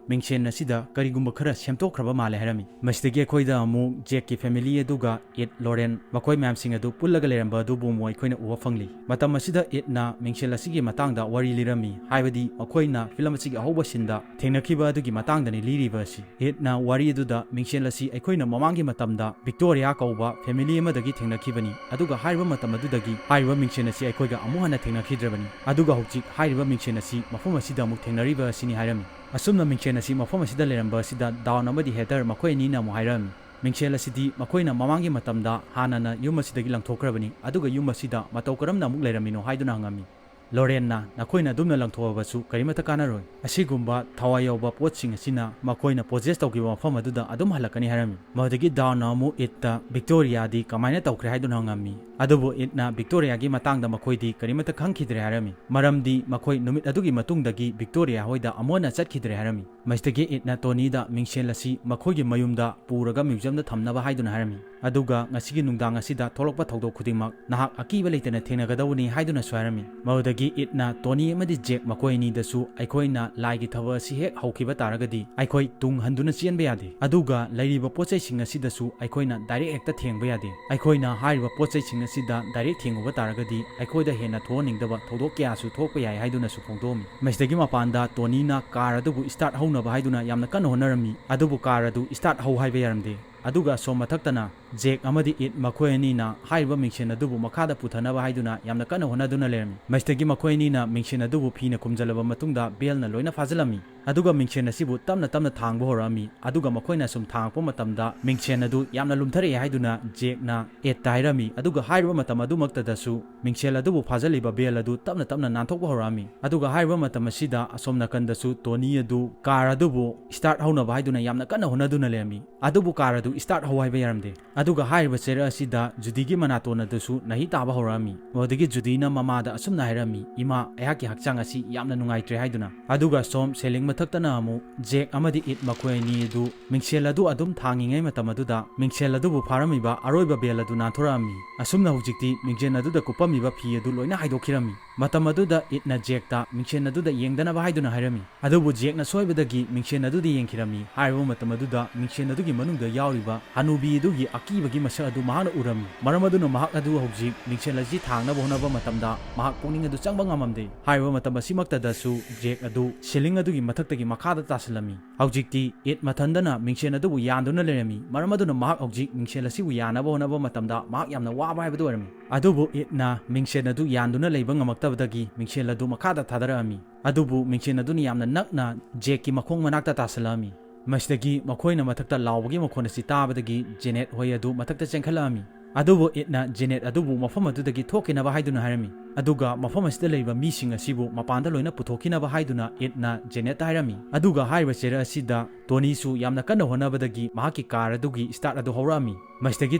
ꯃꯤꯡꯁꯦꯜ ꯑꯁꯤꯗ ꯀꯔꯤꯒꯨꯝꯕ ꯈꯔ ꯁꯦꯝꯗꯣꯛꯈ꯭ꯔꯕ ꯃꯥꯜꯂꯦ ꯍꯥꯏꯔꯝꯃꯤ꯫ ꯃꯁꯤꯗꯒꯤ ꯑꯩꯈꯣꯏꯗ ꯑꯃꯨꯛ ꯖꯦꯛꯀꯤ ꯐꯦꯃꯤꯂꯤ ꯑꯗꯨꯒ ꯏꯗ, ꯂꯣꯔꯦꯟ ꯃꯈꯣꯏ ꯃꯌꯥꯝꯁꯤꯡ ꯑꯗꯨ ꯄꯨꯜꯂꯒ ꯂꯩꯔꯝꯕ ꯑꯗꯨꯕꯨ ꯑꯃꯨꯛ ꯑꯩꯈꯣꯏꯅ ꯎꯕ ꯐꯪꯂꯤ꯫ ꯃꯇꯝ ꯑꯁꯤꯗ ꯏꯗꯅ ꯃꯤꯡꯁꯦꯜ ꯑꯁꯤꯒꯤ ꯃꯇꯥꯡꯗ ꯋꯥꯔꯤ ꯂꯤꯔꯝꯃꯤ, ꯍꯥꯏꯕꯗꯤ ꯃꯈꯣꯏꯅ ꯐꯤꯂꯝ ꯑꯁꯤꯒꯤ ꯑꯍꯧꯕ ꯁꯤꯟꯗ ꯊꯦꯡꯅꯈꯤꯕ ꯑꯗꯨꯒꯤ ꯃꯇꯥꯡꯗꯅꯤ ꯂꯤꯔꯤꯕ ꯑꯁꯤ꯫ ꯏꯗꯅ ꯋꯥꯔꯤ ꯑꯗꯨꯗ ꯃꯤꯡꯁꯦꯜ ꯑꯁꯤ ꯑꯩꯈꯣꯏꯅ ꯃꯃꯥꯡꯒꯤ ꯃꯇꯝꯗ ꯚꯤꯛꯇꯣꯔꯤꯌꯥ ꯀꯧꯕ family ꯑꯃꯗꯒꯤ ꯊꯦꯡꯅꯈꯤꯕꯅꯤ, ꯑꯗꯨꯒ ꯍꯥꯏꯔꯤꯕ ꯃꯇꯝ ꯑꯗꯨꯗꯒꯤ ꯍꯥꯏꯔꯤꯕ ꯃꯤꯡꯁꯦꯜ ꯑꯁꯤ ꯑꯩꯈꯣꯏꯒ ꯑꯃꯨꯛ ꯍꯟꯅ ꯊꯦꯡꯅꯈꯤꯗ꯭ꯔꯕꯅꯤ꯫ ꯑꯗꯨꯒ ꯍꯧꯖꯤꯛ ꯍꯥꯏꯔꯤꯕ ꯃꯤꯡꯁꯦꯜ ꯑꯁꯤ ꯃꯐꯝ ꯑꯁꯤꯗ ꯑꯃꯨꯛ ꯊꯦꯡꯅꯔꯤꯕ ꯑꯁꯤꯅꯤ ꯍꯥꯏꯔꯝꯃꯤ꯫ ꯑꯁꯨꯝꯅ ꯃꯤꯡꯁꯦꯜ ꯑꯁꯤ ꯃꯐꯝ ꯑꯁꯤꯗ ꯂꯩꯔꯝꯕ ꯑꯁꯤꯗ ꯗꯥꯎꯟ ꯑꯃꯗꯤ ꯍꯦꯊꯔ ꯃꯈꯣꯏ ꯑꯅꯤꯅ ꯑꯃꯨꯛ ꯍꯥꯏꯔꯝꯃꯤ, ꯃꯤꯡꯁꯦꯜ ꯑꯁꯤꯗꯤ ꯃꯈꯣꯏꯅ ꯃꯃꯥꯡꯒꯤ ꯃꯇꯝꯗ ꯍꯥꯟꯅꯅ ꯌꯨꯝ ꯑꯁꯤꯗꯒꯤ ꯂꯪꯊꯣꯛꯈ꯭ꯔꯕꯅꯤ, ꯑꯗꯨꯒ ꯌꯨꯝ ꯑꯁꯤꯗ ꯃꯇꯧ ꯀꯔꯝꯅ ꯑꯃꯨꯛ ꯂꯩꯔꯝꯃꯤꯅꯣ ꯍꯥꯏꯗꯨꯅ ꯍꯪꯉꯝꯃꯤ꯫ ꯂꯣꯔꯦꯟꯅ, "ꯅꯈꯣꯏꯅ ꯑꯗꯨꯝꯅ ꯂꯪꯊꯣꯛꯑꯕꯁꯨ ꯀꯔꯤꯃꯠꯇ ꯀꯥꯟꯅꯔꯣꯏ꯫ ꯑꯁꯤꯒꯨꯝꯕ ꯊꯋꯥꯏ ꯌꯥꯎꯕ ꯄꯣꯠꯁꯤꯡ ꯑꯁꯤꯅ ꯃꯈꯣꯏꯅ possess ꯇꯧꯈꯤꯕ ꯃꯐꯝ ꯑꯗꯨꯗ ꯑꯗꯨꯝ ꯍꯜꯂꯛꯀꯅꯤ" ꯍꯥꯏꯔꯝꯃꯤ꯫ ꯃꯗꯨꯗꯒꯤ ꯗꯥꯎꯟꯅ ꯑꯃꯨꯛ ꯏꯠꯇ ꯚꯤꯛꯇꯣꯔꯤꯌꯥꯗꯤ ꯀꯃꯥꯏꯅ ꯇꯧꯈ꯭ꯔꯦ ꯍꯥꯏꯗꯨꯅ ꯍꯪꯉꯝꯃꯤ꯫ ꯑꯗꯨꯕꯨ ꯏꯠꯅ ꯚꯤꯛꯇꯣꯔꯤꯌꯥꯒꯤ ꯃꯇꯥꯡꯗ ꯃꯈꯣꯏꯗꯤ ꯀꯔꯤꯃꯠꯇ ꯈꯪꯈꯤꯗ꯭ꯔꯦ ꯍꯥꯏꯔꯝꯃꯤ, ꯃꯔꯝꯗꯤ ꯃꯈꯣꯏ ꯅꯨꯃꯤꯠ ꯑꯗꯨꯒꯤ ꯃꯇꯨꯡꯗꯒꯤ ꯚꯤꯛꯇꯣꯔꯤꯌꯥ ꯍꯣꯏꯗ ꯑꯃꯨꯛ ꯍꯟꯅ ꯆꯠꯈꯤꯗ꯭ꯔꯦ ꯍꯥꯏꯔꯝꯃꯤ꯫ ꯃꯁꯤꯗꯒꯤ ꯏꯠꯅ ꯇꯣꯅꯤꯗ ꯃꯤꯡꯁꯦꯜ ꯑꯁꯤ ꯃꯈꯣꯏꯒꯤ ꯃꯌꯨꯝꯗ ꯄꯨꯔꯒ museumꯗ ꯊꯝꯅꯕ ꯍꯥꯏꯗꯨꯅ ꯍꯥꯏꯔꯝꯃꯤ, ꯑꯗꯨꯒ ꯉꯁꯤꯒꯤ ꯅꯨꯡꯗꯥꯡ ꯑꯁꯤꯗ ꯊꯣꯛꯂꯛꯄ ꯊꯧꯗꯣꯛ ꯈꯨꯗꯤꯡꯃꯛ ꯅꯍꯥꯛ ꯑꯀꯤꯕ ꯂꯩꯇꯅ ꯊꯦꯡꯅꯒꯗꯧꯕꯅꯤ ꯍꯥꯏꯗꯨꯅꯁꯨ ꯍꯥꯏꯔꯝꯃꯤ꯫ ꯃꯗꯨꯗꯒꯤ ꯏꯠꯅ ꯇꯣꯅꯤ ꯑꯃꯗꯤ ꯖꯦꯛ ꯃꯈꯣꯏ ꯑꯅꯤꯗꯁꯨ, "ꯑꯩꯈꯣꯏꯅ ꯂꯥꯏꯒꯤ ꯊꯕꯛ ꯑꯁꯤ ꯍꯦꯛ ꯍꯧꯈꯤꯕ ꯇꯥꯔꯒꯗꯤ ꯑꯩꯈꯣꯏ ꯇꯨꯡ ꯍꯟꯗꯨꯅ ꯆꯦꯟꯕ ꯌꯥꯗꯦ, ꯑꯗꯨꯒ ꯂꯩꯔꯤꯕ ꯄꯣꯠꯆꯩꯁꯤꯡ ꯑꯁꯤꯗꯁꯨ ꯑꯩꯈꯣꯏꯅ direct ꯍꯦꯛꯇ ꯊꯦꯡꯕ ꯌꯥꯗꯦ꯫ ꯑꯩꯈꯣꯏꯅ ꯍꯥꯏꯔꯤꯕ ꯄꯣꯠꯆꯩꯁꯤꯡ ꯑꯁꯤꯗ direct ꯊꯦꯡꯉꯨꯕ ꯇꯥꯔꯒꯗꯤ ꯑꯩꯈꯣꯏꯗ ꯍꯦꯟꯅ ꯊꯣꯛꯍꯟꯅꯤꯡꯗꯕ ꯊꯧꯗꯣꯛ ꯀꯌꯥꯁꯨ ꯊꯣꯛꯄ ꯌꯥꯏ" ꯍꯥꯏꯗꯨꯅꯁꯨ ꯐꯣꯡꯗꯣꯛꯑꯝꯃꯤ꯫ ꯃꯁꯤꯗꯒꯤ ꯃꯄꯥꯟꯗ ꯇꯣꯅꯤꯅ car ꯑꯗꯨꯕꯨ start ꯍꯧꯅꯕ ꯍꯥꯏꯗꯨꯅ ꯌꯥꯝꯅ ꯀꯟꯅ ꯍꯣꯠꯅꯔꯝꯃꯤ, ꯑꯗꯨꯕꯨ car ꯑꯗꯨ start ꯍꯧ ꯍꯥꯏꯕ ꯌꯥꯔꯝꯗꯦ꯫ ꯑꯗꯨꯒ ꯑꯁꯣꯝ ꯃꯊꯛꯇꯅ ꯖꯦꯛ ꯑꯃꯗꯤ ꯏꯠ ꯃꯈꯣꯏ ꯑꯅꯤꯅ ꯍꯥꯏꯔꯤꯕ ꯃꯤꯡꯁꯦꯟ ꯑꯗꯨꯕꯨ ꯃꯈꯥꯗ ꯄꯨꯊꯅꯕ ꯍꯥꯏꯗꯨꯅ ꯌꯥꯝꯅ ꯀꯟꯅ ꯍꯣꯠꯅꯗꯨꯅ ꯂꯩꯔꯝꯃꯤ꯫ ꯃꯁꯤꯗꯒꯤ ꯃꯈꯣꯏ ꯑꯅꯤꯅ ꯃꯤꯡꯁꯦꯟ ꯑꯗꯨꯕꯨ ꯐꯤꯅ ꯈꯨꯝꯖꯤꯜꯂꯕ ꯃꯇꯨꯡꯗ ꯕꯦꯜꯅ ꯂꯣꯏꯅ ꯐꯥꯖꯤꯜꯂꯝꯃꯤ꯫ ꯑꯗꯨꯒ ꯃꯤꯡꯁꯦꯟ ꯑꯁꯤꯕꯨ ꯇꯞꯅ ꯇꯞꯅ ꯊꯥꯡꯕ ꯍꯧꯔꯛꯑꯝꯃꯤ꯫ ꯑꯗꯨꯒ ꯃꯈꯣꯏꯅ ꯁꯨꯝ ꯊꯥꯡꯉꯛꯄ ꯃꯇꯝꯗ ꯃꯤꯡꯁꯦꯟ ꯑꯗꯨ ꯌꯥꯝꯅ ꯂꯨꯝꯊꯔꯛꯑꯦ ꯍꯥꯏꯗꯨꯅ ꯖꯦꯛꯅ ꯏꯠꯇ ꯍꯥꯏꯔꯝꯃꯤ꯫ ꯑꯗꯨꯒ ꯍꯥꯏꯔꯤꯕ ꯃꯇꯝ ꯑꯗꯨꯃꯛꯇꯗꯁꯨ ꯃꯤꯡꯁꯦꯜ ꯑꯗꯨꯕꯨ ꯐꯥꯖꯤꯜꯂꯤꯕ ꯕꯦꯜ ꯑꯗꯨ ꯇꯞꯅ ꯇꯞꯅ ꯅꯥꯟꯊꯣꯛꯄ ꯍꯧꯔꯛꯑꯝꯃꯤ꯫ ꯑꯗꯨꯒ ꯍꯥꯏꯔꯤꯕ ꯃꯇꯝ ꯑꯁꯤꯗ ꯑꯁꯣꯝ ꯅꯥꯀꯟꯗꯁꯨ ꯇꯣꯅꯤ ꯑꯗꯨ car ꯑꯗꯨꯕꯨ start ꯍꯧꯅꯕ ꯍꯥꯏꯗꯨꯅ ꯌꯥꯝꯅ ꯀꯟꯅ ꯍꯣꯠꯅꯗꯨꯅ ꯂꯩꯔꯝꯃꯤ꯫ ꯑꯗꯨꯕꯨ car ꯑꯗꯨ start ꯍꯧ ꯍꯥꯏꯕ ꯌꯥꯔꯝꯗꯦ꯫ ꯑꯗꯨꯒ ꯍꯥꯏꯔꯤꯕ ꯆꯩꯔꯛ ꯑꯁꯤꯗ ꯖꯨꯗꯤꯒꯤ ꯃꯅꯥꯇꯣꯟ ꯑꯗꯨꯁꯨ ꯅꯥꯍꯤ ꯇꯥꯕ ꯍꯧꯔꯛꯑꯝꯃꯤ꯫ ꯃꯗꯨꯗꯒꯤ ꯖꯨꯗꯤꯅ ꯃꯃꯥꯗ ꯑꯁꯨꯝꯅ ꯍꯥꯏꯔꯝꯃꯤ, "ꯏꯃꯥ, ꯑꯩꯍꯥꯛꯀꯤ ꯍꯛꯆꯥꯡ ꯑꯁꯤ ꯌꯥꯝꯅ ꯅꯨꯡꯉꯥꯏꯇ꯭ꯔꯦ" ꯍꯥꯏꯗꯨꯅ꯫ ꯑꯗꯨꯒ ꯁꯣꯝ ceiling ꯃꯊꯛꯇꯅ ꯑꯃꯨꯛ ꯖꯦꯛ ꯑꯃꯗꯤ ꯏꯠ ꯃꯈꯣꯏ ꯑꯅꯤ ꯑꯗꯨ ꯃꯤꯡꯁꯦꯜ ꯑꯗꯨ ꯑꯗꯨꯝ ꯊꯥꯡꯉꯤꯉꯩ ꯃꯇꯝ ꯑꯗꯨꯗ ꯃꯤꯡꯁꯦꯜ ꯑꯗꯨꯕꯨ ꯐꯥꯔꯝꯃꯤꯕ ꯑꯔꯣꯏꯕ ꯕꯦꯜ ꯑꯗꯨ ꯅꯥꯟꯊꯣꯔꯛꯑꯝꯃꯤ꯫ ꯑꯁꯨꯝꯅ ꯍꯧꯖꯤꯛꯇꯤ ꯃꯤꯡꯁꯦꯜ ꯑꯗꯨꯗ ꯀꯨꯞꯄꯝꯃꯤꯕ ꯐꯤ ꯑꯗꯨ ꯂꯣꯏꯅ ꯍꯥꯏꯗꯣꯛꯈꯤꯔꯝꯃꯤ꯫ ꯃꯇꯝ ꯑꯗꯨꯗ ꯏꯠꯅ ꯖꯦꯛꯇ ꯃꯤꯡꯁꯦꯜ ꯑꯗꯨꯗ ꯌꯦꯡꯗꯅꯕ ꯍꯥꯏꯗꯨꯅ ꯍꯥꯏꯔꯝꯃꯤ꯫ ꯑꯗꯨꯕꯨ ꯖꯦꯛꯅ ꯁꯣꯏꯕꯗꯒꯤ ꯃꯤꯡꯁꯦꯜ ꯑꯗꯨꯗ ꯌꯦꯡꯈꯤꯔꯝꯃꯤ꯫ ꯍꯥꯏꯔꯤꯕ ꯃꯇꯝ ꯑꯗꯨꯗ ꯃꯤꯡꯁꯦꯜ ꯑꯗꯨꯒꯤ ꯃꯅꯨꯡꯗ ꯌꯥꯎꯔꯤꯕ ꯍꯅꯨꯕꯤ ꯑꯗꯨꯒꯤ ꯑꯀꯤ ꯑꯀꯤꯕꯒꯤ ꯃꯁꯛ ꯑꯗꯨ ꯃꯍꯥꯛꯅ ꯎꯔꯝꯃꯤ꯫ ꯃꯔꯝ ꯑꯗꯨꯅ ꯃꯍꯥꯛ ꯑꯗꯨ ꯍꯧꯖꯤꯛ ꯃꯤꯡꯁꯦꯜ ꯑꯁꯤ ꯊꯥꯡꯅꯕ ꯍꯣꯠꯅꯕ ꯃꯇꯝꯗ ꯃꯍꯥꯛ ꯄꯨꯛꯅꯤꯡ ꯑꯗꯨ ꯆꯪꯕ ꯉꯝꯃꯝꯗꯦ꯫ ꯍꯥꯏꯔꯤꯕ ꯃꯇꯝ ꯑꯁꯤꯃꯛꯇꯗꯁꯨ ꯖꯦꯛ ꯑꯗꯨ ceiling ꯑꯗꯨꯒꯤ ꯃꯊꯛꯇꯒꯤ ꯃꯈꯥꯗ ꯇꯥꯁꯤꯜꯂꯝꯃꯤ꯫ ꯍꯧꯖꯤꯛꯇꯤ ꯏꯗ ꯃꯊꯟꯗꯅ ꯃꯤꯡꯁꯦꯜ ꯑꯗꯨꯕꯨ ꯌꯥꯟꯗꯨꯅ ꯂꯩꯔꯝꯃꯤ꯫ ꯃꯔꯝ ꯑꯗꯨꯅ ꯃꯍꯥꯛ ꯍꯧꯖꯤꯛ ꯃꯤꯡꯁꯦꯜ ꯑꯁꯤꯕꯨ ꯌꯥꯟꯅꯕ ꯍꯣꯠꯅꯕ ꯃꯇꯝꯗ ꯃꯍꯥꯛ ꯌꯥꯝꯅ ꯋꯥꯕ ꯍꯥꯏꯕꯗꯨ ꯑꯣꯏꯔꯝꯃꯤ꯫ ꯑꯗꯨꯕꯨ ꯏꯗꯅ ꯃꯤꯡꯁꯦꯜ ꯑꯗꯨ ꯌꯥꯟꯗꯨꯅ ꯂꯩꯕ ꯉꯝꯃꯛꯇꯕꯗꯒꯤ ꯃꯤꯡꯁꯦꯜ ꯑꯗꯨ ꯃꯈꯥꯗ ꯊꯥꯗꯔꯛꯑꯝꯃꯤ꯫ ꯑꯗꯨꯕꯨ ꯃꯤꯡꯁꯦꯜ ꯑꯗꯨꯅ ꯌꯥꯝꯅ ꯅꯛꯅ ꯖꯦꯛꯀꯤ ꯃꯈꯣꯡ ꯃꯅꯥꯛꯇ ꯇꯥꯁꯤꯜꯂꯛꯑꯝꯃꯤ꯫ ꯃꯁꯤꯗꯒꯤ ꯃꯈꯣꯏꯅ ꯃꯊꯛꯇ ꯂꯥꯎꯕꯒꯤ ꯃꯈꯣꯟ ꯑꯁꯤ ꯇꯥꯕꯗꯒꯤ ꯖꯦꯅꯦꯠ ꯍꯣꯏ ꯑꯗꯨ ꯃꯊꯛꯇ ꯆꯦꯟꯈꯠꯂꯛꯑꯝꯃꯤ꯫ ꯑꯗꯨꯕꯨ ꯏꯗꯅ ꯖꯦꯅꯦꯠ ꯑꯗꯨꯕꯨ ꯃꯐꯝ ꯑꯗꯨꯗꯒꯤ ꯊꯣꯛꯈꯤꯅꯕ ꯍꯥꯏꯗꯨꯅ ꯍꯥꯏꯔꯝꯃꯤ꯫ ꯑꯗꯨꯒ ꯃꯐꯝ ꯑꯁꯤꯗ ꯂꯩꯔꯤꯕ ꯃꯤꯁꯤꯡ ꯑꯁꯤꯕꯨ ꯃꯄꯥꯟꯗ ꯂꯣꯏꯅ ꯄꯨꯊꯣꯛꯈꯤꯅꯕ ꯍꯥꯏꯗꯨꯅ ꯏꯗꯅ ꯖꯦꯅꯦꯠꯇ ꯍꯥꯏꯔꯝꯃꯤ꯫ ꯑꯗꯨꯒ ꯍꯥꯏꯔꯤꯕ ꯆꯩꯔꯛ ꯑꯁꯤꯗ ꯇꯣꯅꯤꯁꯨ ꯌꯥꯝꯅ ꯀꯟꯅ ꯍꯣꯠꯅꯕꯗꯒꯤ ꯃꯍꯥꯛꯀꯤ ꯀꯥꯔ ꯑꯗꯨꯒꯤ start ꯑꯗꯨ ꯍꯧꯔꯛꯑꯝꯃꯤ꯫ ꯃꯁꯤꯗꯒꯤ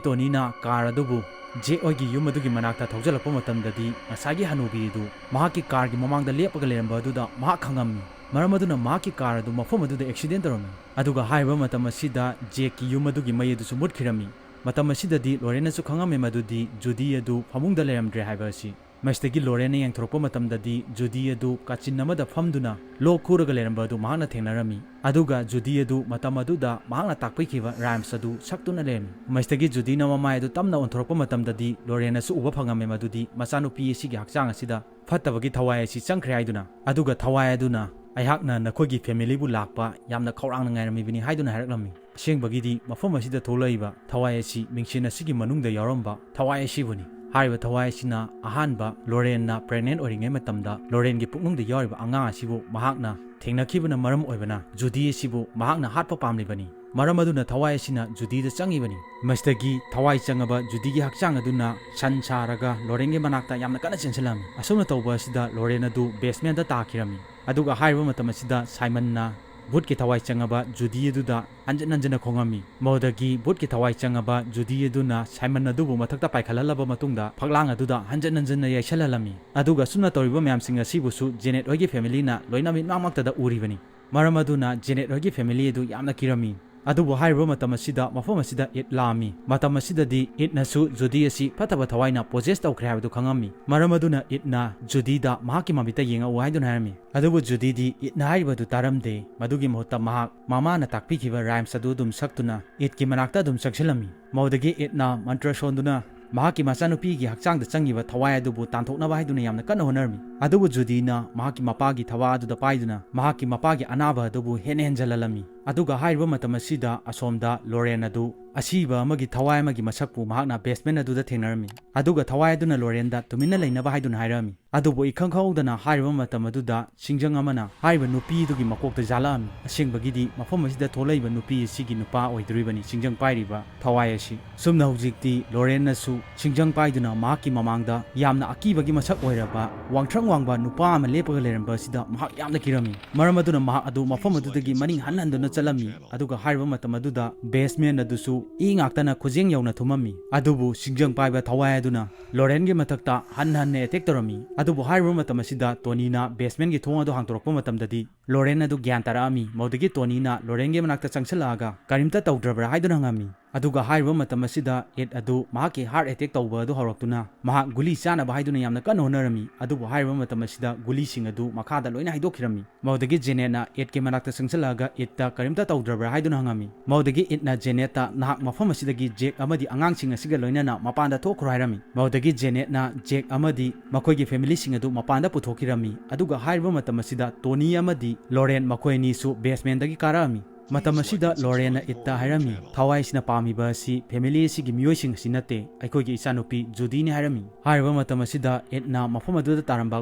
ꯇꯣꯅꯤꯅ ꯀꯥꯔ ꯑꯗꯨꯕꯨ ꯖꯦꯛ ꯍꯣꯏꯒꯤ ꯌꯨꯝ ꯑꯗꯨꯒꯤ ꯃꯅꯥꯛꯇ ꯊꯧꯖꯤꯜꯂꯛꯄ ꯃꯇꯝꯗꯗꯤ ꯉꯁꯥꯏꯒꯤ ꯍꯅꯨꯕꯤ ꯑꯗꯨ ꯃꯍꯥꯛꯀꯤ ꯀꯥꯔꯒꯤ ꯃꯃꯥꯡꯗ ꯂꯦꯞꯄꯒ ꯂꯩꯔꯝꯕ ꯑꯗꯨꯗ ꯃꯍꯥꯛ ꯈꯪꯉꯝꯃꯤ꯫ ꯃꯔꯝ ꯑꯗꯨꯅ ꯃꯍꯥꯛꯀꯤ ꯀꯥꯔ ꯑꯗꯨ ꯃꯐꯝ ꯑꯗꯨꯗ accident ꯇꯧꯔꯝꯃꯤ꯫ ꯑꯗꯨꯒ ꯍꯥꯏꯔꯤꯕ ꯃꯇꯝ ꯑꯁꯤꯗ ꯖꯦꯛꯀꯤ ꯌꯨꯝ ꯑꯗꯨꯒꯤ ꯃꯩ ꯑꯗꯨꯁꯨ ꯃꯨꯠꯈꯤꯔꯝꯃꯤ꯫ ꯃꯇꯝ ꯑꯁꯤꯗꯗꯤ ꯂꯣꯔꯦꯟꯅꯁꯨ ꯈꯪꯉꯝꯃꯦ ꯃꯗꯨꯗꯤ ꯖꯨꯗꯤ ꯑꯗꯨ ꯐꯃꯨꯡꯗ ꯂꯩꯔꯝꯗ꯭ꯔꯦ ꯍꯥꯏꯕ ꯑꯁꯤ꯫ ꯃꯁꯤꯗꯒꯤ ꯂꯣꯔꯦꯟꯅ ꯌꯦꯡꯊꯣꯔꯛꯄ ꯃꯇꯝꯗꯗꯤ ꯖꯨꯗꯤ ꯑꯗꯨ ꯀꯥꯆꯤꯟ ꯑꯃꯗ ꯐꯝꯗꯨꯅ ꯂꯣꯛ ꯈꯨꯔꯒ ꯂꯩꯔꯝꯕ ꯑꯗꯨ ꯃꯍꯥꯛꯅ ꯊꯦꯡꯅꯔꯝꯃꯤ꯫ ꯑꯗꯨꯒ ꯖꯨꯗꯤ ꯑꯗꯨ ꯃꯇꯝ ꯑꯗꯨꯗ ꯃꯍꯥꯛꯅ ꯇꯥꯛꯄꯤꯈꯤꯕ rhymes ꯑꯗꯨ ꯁꯛꯇꯨꯅ ꯂꯩꯔꯝꯃꯤ꯫ ꯃꯁꯤꯗꯒꯤ ꯖꯨꯗꯤꯅ ꯃꯃꯥꯏ ꯑꯗꯨ ꯇꯞꯅ ꯑꯣꯟꯊꯣꯔꯛꯄ ꯃꯇꯝꯗꯗꯤ ꯂꯣꯔꯦꯟꯅꯁꯨ ꯎꯕ ꯐꯪꯉꯝꯃꯦ ꯃꯗꯨꯗꯤ ꯃꯆꯥꯅꯨꯄꯤ ꯑꯁꯤꯒꯤ ꯍꯛꯆꯥꯡ ꯑꯁꯤꯗ ꯐꯠꯇꯕꯒꯤ ꯊꯋꯥꯏ ꯑꯁꯤ ꯆꯪꯈ꯭ꯔꯦ ꯍꯥꯏꯗꯨꯅ꯫ ꯑꯗꯨꯒ ꯊꯋꯥꯏ ꯑꯗꯨꯅ ꯑꯩꯍꯥꯛꯅ ꯅꯈꯣꯏꯒꯤ family ꯕꯨ ꯂꯥꯛꯄ ꯌꯥꯝꯅ ꯈꯧꯔꯥꯡꯅ ꯉꯥꯏꯔꯝꯃꯤꯕꯅꯤ ꯍꯥꯏꯗꯨꯅ ꯍꯥꯏꯔꯛꯂꯝꯃꯤ꯫ ꯑꯁꯦꯡꯕꯒꯤꯗꯤ ꯃꯐꯝ ꯑꯁꯤꯗ ꯊꯣꯛꯂꯛꯏꯕ ꯊꯋꯥꯏ ꯑꯁꯤ ꯃꯤꯡꯁꯦꯟ ꯑꯁꯤꯒꯤ ꯃꯅꯨꯡꯗ ꯌꯥꯎꯔꯝꯕ ꯊꯋꯥꯏ ꯑꯁꯤꯕꯨꯅꯤ꯫ ꯍꯥꯏꯔꯤꯕ ꯊꯋꯥꯏ ꯑꯁꯤꯅ ꯑꯍꯥꯟꯕ ꯂꯣꯔꯦꯟꯅ pregnant ꯑꯣꯏꯔꯤꯉꯩ ꯃꯇꯝꯗ ꯂꯣꯔꯦꯟꯒꯤ ꯄꯨꯛꯅꯨꯡꯗ ꯌꯥꯎꯔꯤꯕ ꯑꯉꯥꯡ ꯑꯁꯤꯕꯨ ꯃꯍꯥꯛꯅ ꯊꯦꯡꯅꯈꯤꯕꯅ ꯃꯔꯝ ꯑꯣꯏꯕꯅ ꯖꯨꯗꯤ ꯑꯁꯤꯕꯨ ꯃꯍꯥꯛꯅ ꯍꯥꯠꯄ ꯄꯥꯝꯂꯤꯕꯅꯤ꯫ ꯃꯔꯝ ꯑꯗꯨꯅ ꯊꯋꯥꯏ ꯑꯁꯤꯅ ꯖꯨꯗꯤꯗ ꯆꯪꯉꯤꯕꯅꯤ꯫ ꯃꯁꯤꯗꯒꯤ ꯊꯋꯥꯏ ꯆꯪꯉꯕ ꯖꯨꯗꯤꯒꯤ ꯍꯛꯆꯥꯡ ꯑꯗꯨꯅ ꯁꯟ ꯁꯥꯔꯒ ꯂꯣꯔꯦꯟꯒꯤ ꯃꯅꯥꯛꯇ ꯌꯥꯝꯅ ꯀꯟꯅ ꯆꯦꯟꯁꯤꯜꯂꯝꯃꯤ꯫ ꯑꯁꯨꯝꯅ ꯇꯧꯕ ꯑꯁꯤꯗ ꯂꯣꯔꯦꯟ ꯑꯗꯨ basement ꯇꯥꯈꯤꯔꯝꯃꯤ꯫ ꯑꯗꯨꯒ ꯍꯥꯏꯔꯤꯕ ꯃꯇꯝ ꯑꯁꯤꯗ ꯁꯥꯏꯃꯟꯅ ꯚꯨꯠꯀꯤ ꯊꯋꯥꯏ ꯆꯪꯉꯕ ꯖꯨꯗꯤ ꯑꯗꯨꯗ ꯍꯟꯖꯤꯟ ꯍꯟꯖꯤꯟꯅ ꯈꯣꯡꯉꯝꯃꯤ꯫ ꯃꯗꯨꯗꯒꯤ ꯚꯨꯠꯀꯤ ꯊꯋꯥꯏ ꯆꯪꯉꯕ ꯖꯨꯗꯤ ꯑꯗꯨꯅ ꯁꯥꯏꯃꯟ ꯑꯗꯨꯕꯨ ꯃꯊꯛꯇ ꯄꯥꯏꯈꯠꯍꯜꯂꯕ ꯃꯇꯨꯡꯗ ꯐꯛꯂꯥꯡ ꯑꯗꯨꯗ ꯍꯟꯖꯤꯟ ꯍꯟꯖꯤꯟꯅ ꯌꯩꯁꯜꯍꯜꯂꯝꯃꯤ꯫ ꯑꯗꯨꯒ ꯑꯁꯨꯝꯅ ꯇꯧꯔꯤꯕ ꯃꯌꯥꯝꯁꯤꯡ ꯑꯁꯤꯕꯨꯁꯨ ꯖꯦꯅꯦꯠ ꯍꯣꯏꯒꯤ family ꯅ ꯂꯣꯏꯅ ꯃꯤꯠꯃꯛꯃꯛꯇꯗ ꯎꯔꯤꯕꯅꯤ꯫ ꯃꯔꯝ ꯑꯗꯨꯅ ꯖꯦꯅꯦꯠ ꯍꯣꯏꯒꯤ family ꯑꯗꯨ ꯌꯥꯝꯅ ꯀꯤꯔꯝꯃꯤ꯫ ꯑꯗꯨꯕꯨ ꯍꯥꯏꯔꯤꯕ ꯃꯇꯝ ꯑꯁꯤꯗ ꯃꯐꯝ ꯑꯁꯤꯗ ꯏꯠ ꯂꯥꯛꯑꯝꯃꯤ꯫ ꯃꯇꯝ ꯑꯁꯤꯗꯗꯤ ꯏꯠꯅꯁꯨ ꯖꯨꯗꯤ ꯑꯁꯤ ꯐꯠꯇꯕ ꯊꯋꯥꯏꯅ possess ꯇꯧꯈ꯭ꯔꯦ ꯍꯥꯏꯕꯗꯨ ꯈꯪꯉꯝꯃꯤ꯫ ꯃꯔꯝ ꯑꯗꯨꯅ ꯏꯠꯅ ꯖꯨꯗꯤꯗ ꯃꯍꯥꯛꯀꯤ ꯃꯃꯤꯠꯇ ꯌꯦꯡꯉꯛꯎ ꯍꯥꯏꯗꯨꯅ ꯍꯥꯏꯔꯝꯃꯤ꯫ ꯑꯗꯨꯕꯨ ꯖꯨꯗꯤꯗꯤ ꯏꯠꯅ ꯍꯥꯏꯔꯤꯕꯗꯨ ꯇꯥꯔꯝꯗꯦ꯫ ꯃꯗꯨꯒꯤ ꯃꯍꯨꯠꯇ ꯃꯍꯥꯛ ꯃꯃꯥꯅ ꯇꯥꯛꯄꯤꯈꯤꯕ rhymes ꯑꯗꯨ ꯑꯗꯨꯝ ꯁꯛꯇꯨꯅ ꯏꯠꯀꯤ ꯃꯅꯥꯛꯇ ꯑꯗꯨꯝ ꯆꯪꯁꯤꯜꯂꯝꯃꯤ꯫ ꯃꯗꯨꯗꯒꯤ ꯏꯠꯅ ꯃꯟꯇ꯭ꯔ ꯁꯣꯟꯗꯨꯅ ꯃꯍꯥꯛꯀꯤ ꯃꯆꯥꯅꯨꯄꯤꯒꯤ ꯍꯛꯆꯥꯡꯗ ꯆꯪꯉꯤꯕ ꯊꯋꯥꯏ ꯑꯗꯨꯕꯨ ꯇꯥꯟꯊꯣꯛꯅꯕ ꯍꯥꯏꯗꯨꯅ ꯌꯥꯝꯅ ꯀꯟꯅ ꯍꯣꯠꯅꯔꯝꯃꯤ꯫ ꯑꯗꯨꯕꯨ ꯖꯨꯗꯤꯅ ꯃꯍꯥꯛꯀꯤ ꯃꯄꯥꯒꯤ ꯊꯋꯥ ꯑꯗꯨꯗ ꯄꯥꯏꯗꯨꯅ ꯃꯍꯥꯛꯀꯤ ꯃꯄꯥꯒꯤ ꯑꯅꯥꯕ ꯑꯗꯨꯕꯨ ꯍꯦꯟꯅ ꯍꯦꯟꯖꯜꯍꯜꯂꯝꯃꯤ꯫ ꯑꯗꯨꯒ ꯍꯥꯏꯔꯤꯕ ꯃꯇꯝ ꯑꯁꯤꯗ ꯑꯁꯣꯝꯗ ꯂꯣꯔꯦꯟ ꯑꯗꯨ ꯑꯁꯤꯕ ꯑꯃꯒꯤ ꯊꯋꯥꯏ ꯑꯃꯒꯤ ꯃꯁꯛꯄꯨ ꯃꯍꯥꯛꯅ basement ꯑꯗꯨꯗ ꯊꯦꯡꯅꯔꯝꯃꯤ꯫ ꯑꯗꯨꯒ ꯊꯋꯥꯏ ꯑꯗꯨꯅ ꯂꯣꯔꯦꯟꯗ ꯇꯨꯃꯤꯟꯅ ꯂꯩꯅꯕ ꯍꯥꯏꯗꯨꯅ ꯍꯥꯏꯔꯝꯃꯤ꯫ ꯑꯗꯨꯕꯨ ꯏꯈꯪ ꯈꯪꯍꯧꯗꯅ ꯍꯥꯏꯔꯤꯕ ꯃꯇꯝ ꯑꯗꯨꯗ ꯁꯤꯡꯖꯪ ꯑꯃꯅ ꯍꯥꯏꯔꯤꯕ ꯅꯨꯄꯤ ꯑꯗꯨꯒꯤ ꯃꯀꯣꯛꯇ ꯌꯥꯜꯂꯛꯑꯝꯃꯤ꯫ ꯑꯁꯦꯡꯕꯒꯤꯗꯤ ꯃꯐꯝ ꯑꯁꯤꯗ ꯊꯣꯛꯂꯛꯏꯕ ꯅꯨꯄꯤ ꯑꯁꯤꯒꯤ ꯅꯨꯄꯥ ꯑꯣꯏꯗꯣꯔꯤꯕꯅꯤ ꯁꯤꯡꯖꯪ ꯄꯥꯏꯔꯤꯕ ꯊꯋꯥꯏ ꯑꯁꯤ꯫ ꯁꯨꯝꯅ ꯍꯧꯖꯤꯛꯇꯤ ꯂꯣꯔꯦꯟꯅꯁꯨ ꯁꯤꯡꯖꯪ ꯄꯥꯏꯗꯨꯅ ꯃꯍꯥꯛꯀꯤ ꯃꯃꯥꯡꯗ ꯌꯥꯝꯅ ꯑꯀꯤꯕꯒꯤ ꯃꯁꯛ ꯑꯣꯏꯔꯕ ꯋꯥꯡꯊ꯭ꯔꯪ ꯋꯥꯡꯕ ꯅꯨꯄꯥ ꯑꯃ ꯂꯦꯞꯄꯒ ꯂꯩꯔꯝꯕ ꯑꯁꯤꯗ ꯃꯍꯥꯛ ꯌꯥꯝꯅ ꯀꯤꯔꯝꯃꯤ꯫ ꯃꯔꯝ ꯑꯗꯨꯅ ꯃꯍꯥꯛ ꯑꯗꯨ ꯃꯐꯝ ꯑꯗꯨꯗꯒꯤ ꯃꯅꯤꯡ ꯍꯟ ꯍꯟꯗꯨꯅ ꯆꯠꯂꯝꯃꯤ꯫ ꯑꯗꯨꯒ ꯍꯥꯏꯔꯤꯕ ꯃꯇꯝ ꯑꯗꯨꯗ basement ꯑꯗꯨꯁꯨ ꯏ ꯉꯥꯛꯇꯅ ꯈꯨꯖꯦꯡ ꯌꯧꯅ ꯊꯨꯝꯃꯝꯃꯤ꯫ ꯑꯗꯨꯕꯨ ꯁꯤꯡꯖꯪ ꯄꯥꯏꯕ ꯊꯋꯥꯏ ꯑꯗꯨꯅ ꯂꯣꯔꯦꯟꯒꯤ ꯃꯊꯛꯇ ꯍꯟꯅ ꯍꯟꯅ attack ꯇꯧꯔꯝꯃꯤ꯫ ꯑꯗꯨꯕꯨ ꯍꯥꯏꯔꯤꯕ ꯃꯇꯝ ꯑꯁꯤꯗ ꯇꯣꯅꯤꯅ basementꯀꯤ ꯊꯣꯡ ꯑꯗꯨ ꯍꯥꯡꯗꯣꯔꯛꯄ ꯃꯇꯝꯗꯗꯤ ꯂꯣꯔꯦꯟ ꯑꯗꯨ ꯒ꯭ꯌꯥꯟ ꯇꯥꯔꯛꯑꯝꯃꯤ꯫ ꯃꯗꯨꯗꯒꯤ ꯇꯣꯅꯤꯅ ꯂꯣꯔꯦꯟꯒꯤ ꯃꯅꯥꯛꯇ ꯆꯪꯁꯤꯜꯂꯛꯑꯒ ꯀꯔꯤꯝꯇ ꯇꯧꯗ꯭ꯔꯕ꯭ꯔꯥ ꯍꯥꯏꯗꯨꯅ ꯍꯪꯉꯝꯃꯤ꯫ ꯑꯗꯨꯒ ꯍꯥꯏꯔꯤꯕ ꯃꯇꯝ ꯑꯁꯤꯗ ꯏꯠ ꯑꯗꯨ ꯃꯍꯥꯛꯀꯤ heart attack ꯇꯧꯕ ꯑꯗꯨ ꯍꯧꯔꯛꯇꯨꯅ ꯃꯍꯥꯛ ꯒꯨꯂꯤ ꯆꯥꯅꯕ ꯍꯥꯏꯗꯨꯅ ꯌꯥꯝꯅ ꯀꯟꯅ ꯍꯣꯠꯅꯔꯝꯃꯤ꯫ ꯑꯗꯨꯕꯨ ꯍꯥꯏꯔꯤꯕ ꯃꯇꯝ ꯑꯁꯤꯗ ꯒꯨꯂꯤꯁꯤꯡ ꯑꯗꯨ ꯃꯈꯥꯗ ꯂꯣꯏꯅ ꯍꯩꯗꯣꯛꯈꯤꯔꯝꯃꯤ꯫ ꯃꯗꯨꯗꯒꯤ ꯖꯦꯅꯦꯠꯅ ꯏꯠꯀꯤ ꯃꯅꯥꯛꯇ ꯆꯪꯁꯤꯜꯂꯛꯑꯒ ꯏꯠꯇ ꯀꯔꯤꯝꯇ ꯇꯧꯗ꯭ꯔꯕ꯭ꯔꯥ ꯍꯥꯏꯗꯨꯅ ꯍꯪꯉꯝꯃꯤ꯫ ꯃꯗꯨꯗꯒꯤ ꯏꯠꯅ ꯖꯦꯅꯦꯠꯇ ꯅꯍꯥꯛ ꯃꯐꯝ ꯑꯁꯤꯗꯒꯤ ꯖꯦꯛ ꯑꯃꯗꯤ ꯑꯉꯥꯡꯁꯤꯡ ꯑꯁꯤꯒ ꯂꯣꯏꯅꯅ ꯃꯄꯥꯟꯗ ꯊꯣꯛꯈ꯭ꯔꯣ ꯍꯥꯏꯔꯝꯃꯤ꯫ ꯃꯗꯨꯗꯒꯤ ꯖꯦꯅꯦꯠꯅ ꯖꯦꯛ ꯑꯃꯗꯤ ꯃꯈꯣꯏꯒꯤ familyꯁꯤꯡ ꯑꯗꯨ ꯃꯄꯥꯟꯗ ꯄꯨꯊꯣꯛꯈꯤꯔꯝꯃꯤ꯫ ꯑꯗꯨꯒ ꯍꯥꯏꯔꯤꯕ ꯃꯇꯝ ꯑꯁꯤꯗ ꯇꯣꯅꯤ ꯑꯃꯗꯤ ꯂꯣꯔꯦꯟ ꯃꯈꯣꯏ ꯑꯅꯤꯁꯨ basementꯗꯒꯤ ꯀꯥꯔꯛꯑꯝꯃꯤ꯫ ꯃꯇꯝ ꯑꯁꯤꯗ ꯂꯣꯔꯦꯟꯅ ꯏꯠꯇ ꯍꯥꯏꯔꯝꯃꯤ, "ꯊꯋꯥꯏꯁꯤꯅ ꯄꯥꯝꯃꯤꯕ ꯑꯁꯤ family ꯑꯁꯤꯒꯤ ꯃꯤꯑꯣꯏꯁꯤꯡ ꯑꯁꯤ ꯅꯠꯇꯦ, ꯑꯩꯈꯣꯏꯒꯤ ꯏꯆꯥꯅꯨꯄꯤ ꯖꯨꯗꯤꯅꯤ" ꯍꯥꯏꯔꯝꯃꯤ꯫ ꯍꯥꯏꯔꯤꯕ ꯃꯇꯝ ꯑꯁꯤꯗ ꯏꯠꯅ ꯃꯐꯝ ꯑꯗꯨꯗ ꯇꯥꯔꯝꯕ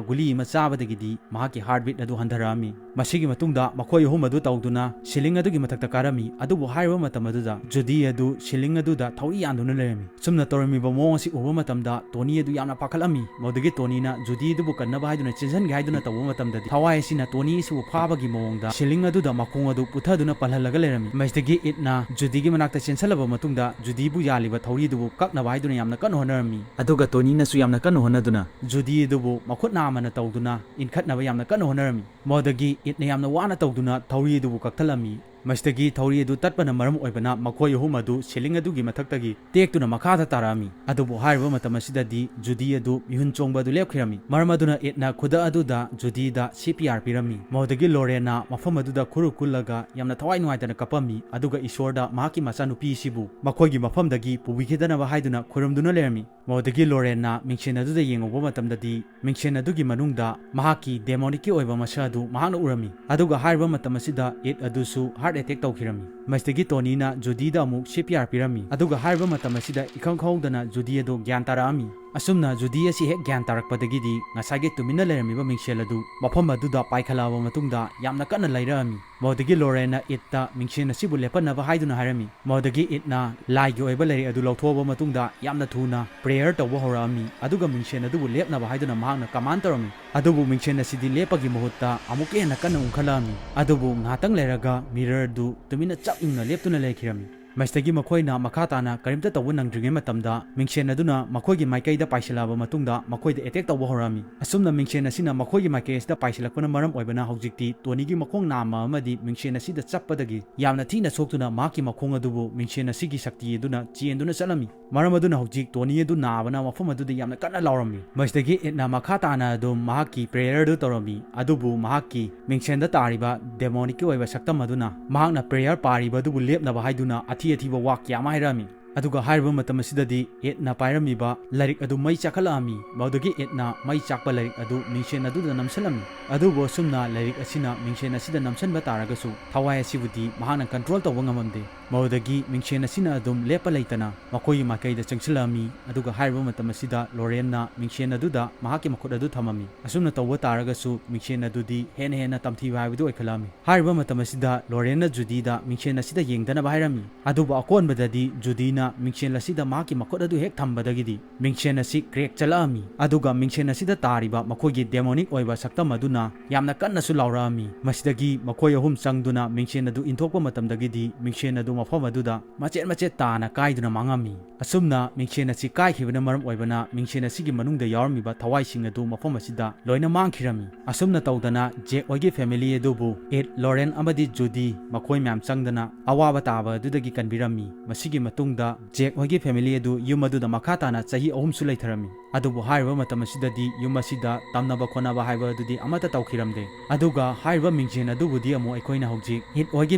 ꯒꯨꯂꯤ ꯑꯃ ꯆꯥꯕꯗꯒꯤꯗꯤ ꯃꯍꯥꯛꯀꯤ heartbeat ꯑꯗꯨ ꯍꯟꯊꯔꯛꯑꯝꯃꯤ꯫ ꯃꯁꯤꯒꯤ ꯃꯇꯨꯡꯗ ꯃꯈꯣꯏ ꯑꯍꯨꯝ ꯑꯗꯨ ꯇꯧꯗꯨꯅ ceiling ꯑꯗꯨꯒꯤ ꯃꯊꯛꯇ ꯀꯥꯔꯝꯃꯤ꯫ ꯑꯗꯨꯕꯨ ꯍꯥꯏꯔꯤꯕ ꯃꯇꯝ ꯑꯗꯨꯗ ꯖꯨꯗꯤ ꯑꯗꯨ ceiling ꯑꯗꯨꯗ ꯊꯧꯔꯤ ꯌꯥꯟꯗꯨꯅ ꯂꯩꯔꯝꯃꯤ꯫ ꯁꯨꯝꯅ ꯇꯧꯔꯝꯃꯤꯕ ꯃꯑꯣꯡ ꯑꯁꯤ ꯎꯕ ꯃꯇꯝꯗ ꯇꯣꯅꯤ ꯑꯗꯨ ꯌꯥꯝꯅ ꯄꯥꯈꯠꯂꯝꯃꯤ꯫ ꯃꯗꯨꯗꯒꯤ ꯇꯣꯅꯤꯅ ꯖꯨꯗꯤ ꯑꯗꯨꯕꯨ ꯀꯟꯅꯕ ꯍꯥꯏꯗꯨꯅ ꯆꯦꯟꯁꯤꯟꯒꯦ ꯍꯥꯏꯗꯨꯅ ꯇꯧꯕ ꯃꯇꯝꯗꯗꯤ ꯊꯋꯥꯏ ꯑꯁꯤꯅ ꯇꯣꯅꯤ ꯑꯁꯤꯕꯨ ꯐꯥꯕꯒꯤ ꯃꯑꯣꯡꯗ ceiling ꯑꯗꯨꯗ ꯃꯈꯣꯡ ꯑꯗꯨ ꯄꯨꯊꯗꯨꯅ ꯄꯜꯍꯜꯂꯒ ꯂꯩꯔꯝꯃꯤ꯫ ꯃꯁꯤꯗꯒꯤ ꯏꯠꯅ ꯖꯨꯗꯤꯒꯤ ꯃꯅꯥꯛꯇ ꯆꯦꯟꯁꯤꯜꯂꯕ ꯃꯇꯨꯡꯗ ꯖꯨꯗꯤꯕꯨ ꯌꯥꯜꯂꯤꯕ ꯊꯧꯔꯤꯗꯨꯕꯨ ꯀꯛꯅꯕ ꯍꯥꯏꯗꯨꯅ ꯌꯥꯝꯅ ꯀꯟꯅ ꯍꯣꯠꯅꯔꯝꯃꯤ꯫ ꯑꯗꯨꯒ ꯇꯣꯅꯤꯅꯁꯨ ꯌꯥꯝꯅ ꯀꯟꯅ ꯍꯣꯠꯅꯗꯨꯅ ꯖꯨꯗꯤ ꯑꯗꯨꯕꯨ ꯃꯈꯨꯠ ꯅꯥꯝꯃꯅ ꯇꯧꯗꯨꯅ ꯏꯟꯈꯠꯅꯕ ꯌꯥꯝꯅ ꯀꯟꯅ ꯍꯣꯠꯅꯔꯝꯃꯤ꯫ ꯃꯗꯨꯗꯒꯤ ꯏꯠꯅ ꯌꯥꯝꯅ ꯋꯥꯅ ꯇꯧꯗꯨꯅ ꯊꯧꯔꯤ ꯑꯗꯨꯕꯨ ꯀꯛꯊꯠꯂꯝꯃꯤ꯫ ꯃꯁꯤꯗꯒꯤ ꯊꯧꯔꯤ ꯑꯗꯨ ꯇꯠꯄꯅ ꯃꯔꯝ ꯑꯣꯏꯕꯅ ꯃꯈꯣꯏ ꯑꯍꯨꯝ ꯑꯗꯨ ceiling ꯑꯗꯨꯒꯤ ꯃꯊꯛꯇꯒꯤ ꯇꯦꯛꯇꯨꯅ ꯃꯈꯥꯗ ꯇꯥꯔꯛꯑꯝꯃꯤ꯫ ꯑꯗꯨꯕꯨ ꯍꯥꯏꯔꯤꯕ ꯃꯇꯝ ꯑꯁꯤꯗꯗꯤ ꯖꯨꯗꯤ ꯑꯗꯨ ꯃꯤꯍꯨꯟ ꯆꯣꯡꯕ ꯑꯗꯨ ꯂꯦꯞꯈꯤꯔꯝꯃꯤ꯫ ꯃꯔꯝ ꯑꯗꯨꯅ ꯏꯗꯅ ꯈꯨꯗꯛ ꯑꯗꯨꯗ ꯖꯨꯗꯤꯗ C P R ꯄꯤꯔꯝꯃꯤ꯫ ꯃꯗꯨꯗꯒꯤ ꯂꯣꯔꯦꯟꯅ ꯃꯐꯝ ꯑꯗꯨꯗ ꯈꯨꯔꯨ ꯀꯨꯜꯂꯒ ꯌꯥꯝꯅ ꯊꯋꯥꯏ ꯅꯨꯡꯉꯥꯏꯇꯅ ꯀꯞꯄꯝꯃꯤ, ꯑꯗꯨꯒ ꯏꯁꯣꯔꯗ ꯃꯍꯥꯛꯀꯤ ꯃꯆꯥꯅꯨꯄꯤ ꯑꯁꯤꯕꯨ ꯃꯈꯣꯏꯒꯤ ꯃꯐꯝꯗꯒꯤ ꯄꯨꯕꯤꯈꯤꯗꯅꯕ ꯍꯥꯏꯗꯨꯅ ꯈꯨꯔꯨꯝꯗꯨꯅ ꯂꯩꯔꯝꯃꯤ꯫ ꯃꯗꯨꯗꯒꯤ ꯂꯣꯔꯦꯟꯅ ꯃꯤꯡꯁꯦꯟ ꯑꯗꯨꯗ ꯌꯦꯡꯉꯨꯕ ꯃꯇꯝꯗꯗꯤ, ꯃꯤꯡꯁꯦꯟ ꯑꯗꯨꯒꯤ ꯃꯅꯨꯡꯗ ꯃꯍꯥꯛꯀꯤ demonicꯀꯤ ꯑꯣꯏꯕ ꯃꯁꯛ ꯑꯗꯨ ꯃꯍꯥꯛꯅ ꯎꯔꯝꯃꯤ꯫ ꯑꯗꯨꯒ ꯍꯥꯏꯔꯤꯕ ꯃꯇꯝ ꯑꯁꯤꯗ ꯏꯗ ꯑꯗꯨꯁꯨ heart attack ꯇꯧꯈꯤꯔꯝꯃꯤ꯫ ꯃꯁꯤꯗꯒꯤ ꯇꯣꯅꯤꯅ ꯖꯨꯗꯤꯗ ꯑꯃꯨꯛ C P R ꯄꯤꯔꯝꯃꯤ꯫ ꯑꯗꯨꯒ ꯍꯥꯏꯔꯤꯕ ꯃꯇꯝ ꯑꯁꯤꯗ ꯏꯈꯪ ꯈꯪꯍꯧꯗꯅ ꯖꯨꯗꯤ ꯑꯗꯨ ꯒ꯭ꯌꯥꯟ ꯇꯥꯔꯛꯑꯝꯃꯤ꯫ ꯑꯁꯨꯝꯅ ꯖꯨꯗꯤ ꯑꯁꯤ ꯍꯦꯛ ꯒ꯭ꯌꯥꯟ ꯇꯥꯔꯛꯄꯗꯒꯤꯗꯤ ꯉꯁꯥꯏꯒꯤ ꯇꯨꯃꯤꯟꯅ ꯂꯩꯔꯝꯃꯤꯕ ꯃꯤꯡꯁꯦꯜ ꯑꯗꯨ ꯃꯐꯝ ꯑꯗꯨꯗ ꯄꯥꯏꯈꯠꯂꯛꯑꯕ ꯃꯇꯨꯡꯗ ꯌꯥꯝꯅ ꯀꯟꯅ ꯂꯩꯔꯛꯑꯝꯃꯤ꯫ ꯃꯗꯨꯗꯒꯤ ꯂꯣꯔꯦꯟꯅ ꯏꯗꯇ ꯃꯤꯡꯁꯦꯟ ꯑꯁꯤꯕꯨ ꯂꯦꯞꯍꯟꯅꯕ ꯍꯥꯏꯗꯨꯅ ꯍꯥꯏꯔꯝꯃꯤ꯫ ꯃꯗꯨꯗꯒꯤ ꯏꯗꯅ ꯂꯥꯏꯒꯤ ꯑꯣꯏꯕ ꯂꯥꯏꯔꯤꯛ ꯑꯗꯨ ꯂꯧꯊꯣꯛꯑꯕ ꯃꯇꯨꯡꯗ ꯌꯥꯝꯅ ꯊꯨꯅ prayer ꯇꯧꯕ ꯍꯧꯔꯛꯑꯝꯃꯤ, ꯑꯗꯨꯒ ꯃꯤꯡꯁꯦꯟ ꯑꯗꯨꯕꯨ ꯂꯦꯞꯅꯕ ꯍꯥꯏꯗꯨꯅ ꯃꯍꯥꯛꯅ command ꯇꯧꯔꯝꯃꯤ꯫ ꯑꯗꯨꯕꯨ ꯃꯤꯡꯁꯦꯟ ꯑꯁꯤꯗꯤ ꯂꯦꯞꯄꯒꯤ ꯃꯍꯨꯠꯇ ꯑꯃꯨꯛꯀ ꯍꯦꯟꯅ ꯀꯟꯅ ꯎꯪꯈꯠꯂꯛꯑꯝꯃꯤ꯫ ꯑꯗꯨꯕꯨ ꯉꯥꯏꯍꯥꯛꯇꯪ ꯂꯩꯔꯒ mirrorꯗꯨ ꯇꯨꯃꯤꯟꯅ ꯆꯞ ꯌꯨꯡꯅ ꯂꯦꯞꯇꯨꯅ ꯂꯩꯈꯤꯔꯝꯃꯤ꯫ ꯃꯁꯤꯗꯒꯤ ꯃꯈꯣꯏꯅ ꯃꯈꯥ ꯇꯥꯅ ꯀꯔꯤꯝꯇ ꯇꯧꯕ ꯅꯪꯗ꯭ꯔꯤꯉꯩ ꯃꯇꯝꯗ ꯃꯤꯡꯁꯦꯟ ꯑꯗꯨꯅ ꯃꯈꯣꯏꯒꯤ ꯃꯥꯏꯀꯩꯗ ꯄꯥꯏꯁꯤꯜꯂꯛꯑꯕ ꯃꯇꯨꯡꯗ ꯃꯈꯣꯏꯗ attack ꯇꯧꯕ ꯍꯧꯔꯛꯑꯝꯃꯤ꯫ ꯑꯁꯨꯝꯅ ꯃꯤꯡꯁꯦꯟ ꯑꯁꯤꯅ ꯃꯈꯣꯏꯒꯤ ꯃꯥꯏꯀꯩ ꯑꯁꯤꯗ ꯄꯥꯏꯁꯤꯜꯂꯛꯄꯅ ꯃꯔꯝ ꯑꯣꯏꯕꯅ ꯍꯧꯖꯤꯛꯇꯤ ꯇꯣꯅꯤꯒꯤ ꯃꯈꯣꯡ ꯅꯥꯝꯃ ꯑꯃꯗꯤ ꯃꯤꯡꯁꯦꯟ ꯑꯁꯤꯗ ꯆꯞꯄꯗꯒꯤ ꯌꯥꯝꯅ ꯊꯤꯅ ꯁꯣꯛꯇꯨꯅ ꯃꯍꯥꯛꯀꯤ ꯃꯈꯣꯡ ꯑꯗꯨꯕꯨ ꯃꯤꯡꯁꯦꯟ ꯑꯁꯤꯒꯤ ꯁꯛꯇꯤ ꯑꯗꯨꯅ ꯆꯦꯟꯗꯨꯅ ꯆꯠꯂꯝꯃꯤ꯫ ꯃꯔꯝ ꯑꯗꯨꯅ ꯍꯧꯖꯤꯛ ꯇꯣꯅꯤ ꯑꯗꯨ ꯅꯥꯕꯅ ꯃꯐꯝ ꯑꯗꯨꯗ ꯌꯥꯝꯅ ꯀꯟꯅ ꯂꯥꯎꯔꯝꯃꯤ꯫ ꯃꯁꯤꯗꯒꯤ ꯏꯗꯅ ꯃꯈꯥ ꯇꯥꯅ ꯑꯗꯨꯝ ꯃꯍꯥꯛꯀꯤ prayer ꯑꯗꯨ ꯇꯧꯔꯝꯃꯤ, ꯑꯗꯨꯕꯨ ꯃꯍꯥꯛꯀꯤ ꯃꯤꯡꯁꯦꯟꯗ ꯇꯥꯔꯤꯕ demonicꯀꯤ ꯑꯣꯏꯕ ꯁꯛꯇꯝ ꯑꯗꯨꯅ ꯃꯍꯥꯛꯅ prayer ꯄꯥꯔꯤꯕ ꯑꯗꯨꯕꯨ ꯂꯦꯞꯅꯕ ꯍꯥꯏꯗꯨꯅ ꯑꯊꯤ ꯑꯊꯤꯕ ꯋꯥ ꯀꯌꯥ ꯑꯃ ꯍꯥꯏꯔꯛꯑꯝꯃꯤ꯫ ꯑꯗꯨꯒ ꯍꯥꯏꯔꯤꯕ ꯃꯇꯝ ꯑꯁꯤꯗꯗꯤ ꯏꯗꯅ ꯄꯥꯏꯔꯝꯃꯤꯕ ꯂꯥꯏꯔꯤꯛ ꯑꯗꯨ ꯃꯩ ꯆꯥꯛꯈꯠꯂꯛꯑꯝꯃꯤ꯫ ꯃꯗꯨꯗꯒꯤ ꯏꯗꯅ ꯃꯩ ꯆꯥꯛꯄ ꯂꯥꯏꯔꯤꯛ ꯑꯗꯨ ꯃꯤꯡꯁꯦꯟ ꯑꯗꯨꯗ ꯅꯝꯁꯤꯜꯂꯝꯃꯤ꯫ ꯑꯗꯨꯕꯨ ꯑꯁꯨꯝꯅ ꯂꯥꯏꯔꯤꯛ ꯑꯁꯤꯅ ꯃꯤꯡꯁꯦꯟ ꯑꯁꯤꯗ ꯅꯝꯁꯤꯟꯕ ꯇꯥꯔꯒꯁꯨ ꯊꯋꯥꯏ ꯑꯁꯤꯕꯨꯗꯤ ꯃꯍꯥꯛꯅ control ꯇꯧꯕ ꯉꯝꯃꯝꯗꯦ꯫ ꯃꯗꯨꯗꯒꯤ ꯃꯤꯡꯁꯦꯟ ꯑꯁꯤꯅ ꯑꯗꯨꯝ ꯂꯦꯞꯄ ꯂꯩꯇꯅ ꯃꯈꯣꯏꯒꯤ ꯃꯥꯏꯀꯩꯗ ꯆꯪꯁꯤꯜꯂꯛꯑꯝꯃꯤ, ꯑꯗꯨꯒ ꯍꯥꯏꯔꯤꯕ ꯃꯇꯝ ꯑꯁꯤꯗ ꯂꯣꯔꯦꯟꯅ ꯃꯤꯡꯁꯦꯟ ꯑꯗꯨꯗ ꯃꯍꯥꯛꯀꯤ ꯃꯈꯨꯠ ꯑꯗꯨ ꯊꯝꯃꯝꯃꯤ꯫ ꯑꯁꯨꯝꯅ ꯇꯧꯕ ꯇꯥꯔꯒꯁꯨ ꯃꯤꯡꯁꯦꯟ ꯑꯗꯨꯗꯤ ꯍꯦꯟꯅ ꯍꯦꯟꯅ ꯇꯝꯊꯤꯕ ꯍꯥꯏꯕꯗꯨ ꯑꯣꯏꯈꯠꯂꯛꯑꯝꯃꯤ꯫ ꯍꯥꯏꯔꯤꯕ ꯃꯇꯝ ꯑꯁꯤꯗ ꯂꯣꯔꯦꯟꯅ ꯖꯨꯗꯤꯗ ꯃꯤꯡꯁꯦꯟ ꯑꯁꯤꯗ ꯌꯦꯡꯗꯅꯕ ꯍꯥꯏꯔꯝꯃꯤ, ꯑꯗꯨꯕꯨ ꯑꯀꯣꯟꯕꯗꯗꯤ ꯖꯨꯗꯤꯅ ꯃꯤꯡꯁꯦꯜ ꯑꯁꯤꯗ ꯃꯍꯥꯛꯀꯤ ꯃꯈꯨꯠ ꯑꯗꯨ ꯍꯦꯛ ꯊꯝꯕꯗꯒꯤꯗꯤ ꯃꯤꯡꯁꯦꯜ ꯑꯁꯤ ꯀ꯭ꯔꯦꯛ ꯆꯠꯂꯛꯑꯝꯃꯤ꯫ ꯑꯗꯨꯒ ꯃꯤꯡꯁꯦꯜ ꯑꯁꯤꯗ ꯇꯥꯔꯤꯕ ꯃꯈꯣꯏꯒꯤ ꯗꯦꯃꯣꯅꯤꯛ ꯑꯣꯏꯕ ꯁꯛꯇꯝ ꯑꯗꯨꯅ ꯌꯥꯝꯅ ꯀꯟꯅꯁꯨ ꯂꯥꯎꯔꯛꯑꯝꯃꯤ꯫ ꯃꯁꯤꯗꯒꯤ ꯃꯈꯣꯏ ꯑꯍꯨꯝ ꯆꯪꯗꯨꯅ ꯃꯤꯡꯁꯦꯜ ꯑꯗꯨ ꯏꯟꯊꯣꯛꯄ ꯃꯇꯝꯗꯒꯤꯗꯤ ꯃꯤꯡꯁꯦꯜ ꯑꯗꯨ ꯃꯐꯝ ꯑꯗꯨꯗ ꯃꯆꯦꯠ ꯃꯆꯦꯠ ꯇꯥꯅ ꯀꯥꯏꯗꯨꯅ ꯃꯥꯡꯉꯝꯃꯤ꯫ ꯑꯁꯨꯝꯅ ꯃꯤꯡꯁꯦꯜ ꯑꯁꯤ ꯀꯥꯏꯈꯤꯕꯅ ꯃꯔꯝ ꯑꯣꯏꯕꯅ ꯃꯤꯡꯁꯦꯜ ꯑꯁꯤꯒꯤ ꯃꯅꯨꯡꯗ ꯌꯥꯎꯔꯝꯃꯤꯕ ꯊꯋꯥꯏꯁꯤꯡ ꯑꯗꯨ ꯃꯐꯝ ꯑꯁꯤꯗ ꯂꯣꯏꯅ ꯃꯥꯡꯈꯤꯔꯝꯃꯤ꯫ ꯑꯁꯨꯝꯅ ꯇꯧꯗꯅ ꯖꯦꯛ ꯍꯣꯏꯒꯤ ꯐꯦꯃꯤꯂꯤ ꯑꯗꯨꯕꯨ ꯏꯠ, ꯂꯣꯔꯦꯟ ꯑꯃꯗꯤ ꯖꯨꯗꯤ ꯃꯈꯣꯏ ꯃꯌꯥꯝ ꯆꯪꯗꯅ ꯑꯋꯥꯕ ꯇꯥꯕ ꯑꯗꯨꯗꯒꯤ ꯀꯟꯕꯤꯔꯝꯃꯤ꯫ ꯃꯁꯤꯒꯤ ꯃꯇꯨꯡꯗ ꯖꯦꯛ ꯍꯣꯏꯒꯤ ꯐꯦꯃꯤꯂꯤ ꯑꯗꯨ ꯌꯨꯝ ꯑꯗꯨꯗ ꯃꯈꯥ ꯇꯥꯅ ꯆꯍꯤ ꯑꯍꯨꯝꯁꯨ ꯂꯩꯊꯔꯝꯃꯤ꯫ ꯑꯗꯨꯕꯨ ꯍꯥꯏꯔꯤꯕ ꯃꯇꯝ ꯑꯁꯤꯗꯗꯤ ꯌꯨꯝ ꯑꯁꯤꯗ ꯇꯝꯅꯕ ꯈꯣꯠꯅꯕ ꯍꯥꯏꯕ ꯑꯗꯨꯗꯤ ꯑꯃꯠꯇ ꯇꯧꯈꯤꯔꯝꯗꯦ꯫ ꯑꯗꯨꯒ ꯍꯥꯏꯔꯤꯕ ꯃꯤꯡꯁꯦꯜ ꯑꯗꯨꯕꯨꯗꯤ ꯑꯃꯨꯛ ꯑꯩꯈꯣꯏꯅ ꯍꯧꯖꯤꯛ ꯏꯠ ꯍꯣꯏꯒꯤ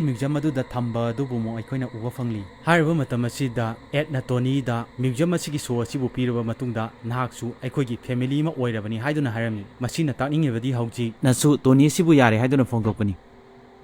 ꯃ꯭ꯌꯨꯖꯤꯌꯝ ꯑꯗꯨꯗ ꯊꯝꯕ ꯑꯗꯨꯕꯨ ꯑꯃꯨꯛ ꯑꯩꯈꯣꯏꯅ ꯎꯕ ꯐꯪꯂꯤ꯫ ꯍꯥꯏꯔꯤꯕ ꯃꯇꯝ ꯑꯁꯤꯗ ꯏꯠꯅ ꯇꯣꯅꯤꯗ ꯃ꯭ꯌꯨꯖꯤꯌꯝ ꯑꯁꯤꯒꯤ ꯁꯣ ꯑꯁꯤꯕꯨ ꯄꯤꯔꯕ ꯃꯇꯨꯡꯗ ꯅꯍꯥꯛꯁꯨ ꯑꯩꯈꯣꯏꯒꯤ ꯐꯦꯃꯤꯂꯤ ꯑꯃ ꯑꯣꯏꯔꯕꯅꯤ ꯍꯥꯏꯗꯨꯅ ꯍꯥꯏꯔꯝꯃꯤ꯫ ꯃꯁꯤꯅ ꯇꯥꯛꯅꯤꯡꯉꯤꯕꯗꯤ ꯍꯧꯖꯤꯛ ꯅꯁꯨ ꯇꯣꯅꯤ ꯑꯁꯤꯕꯨ ꯌꯥꯔꯦ ꯍꯥꯏꯗꯨꯅ ꯐꯣꯡꯗꯣꯛꯄꯅꯤ꯫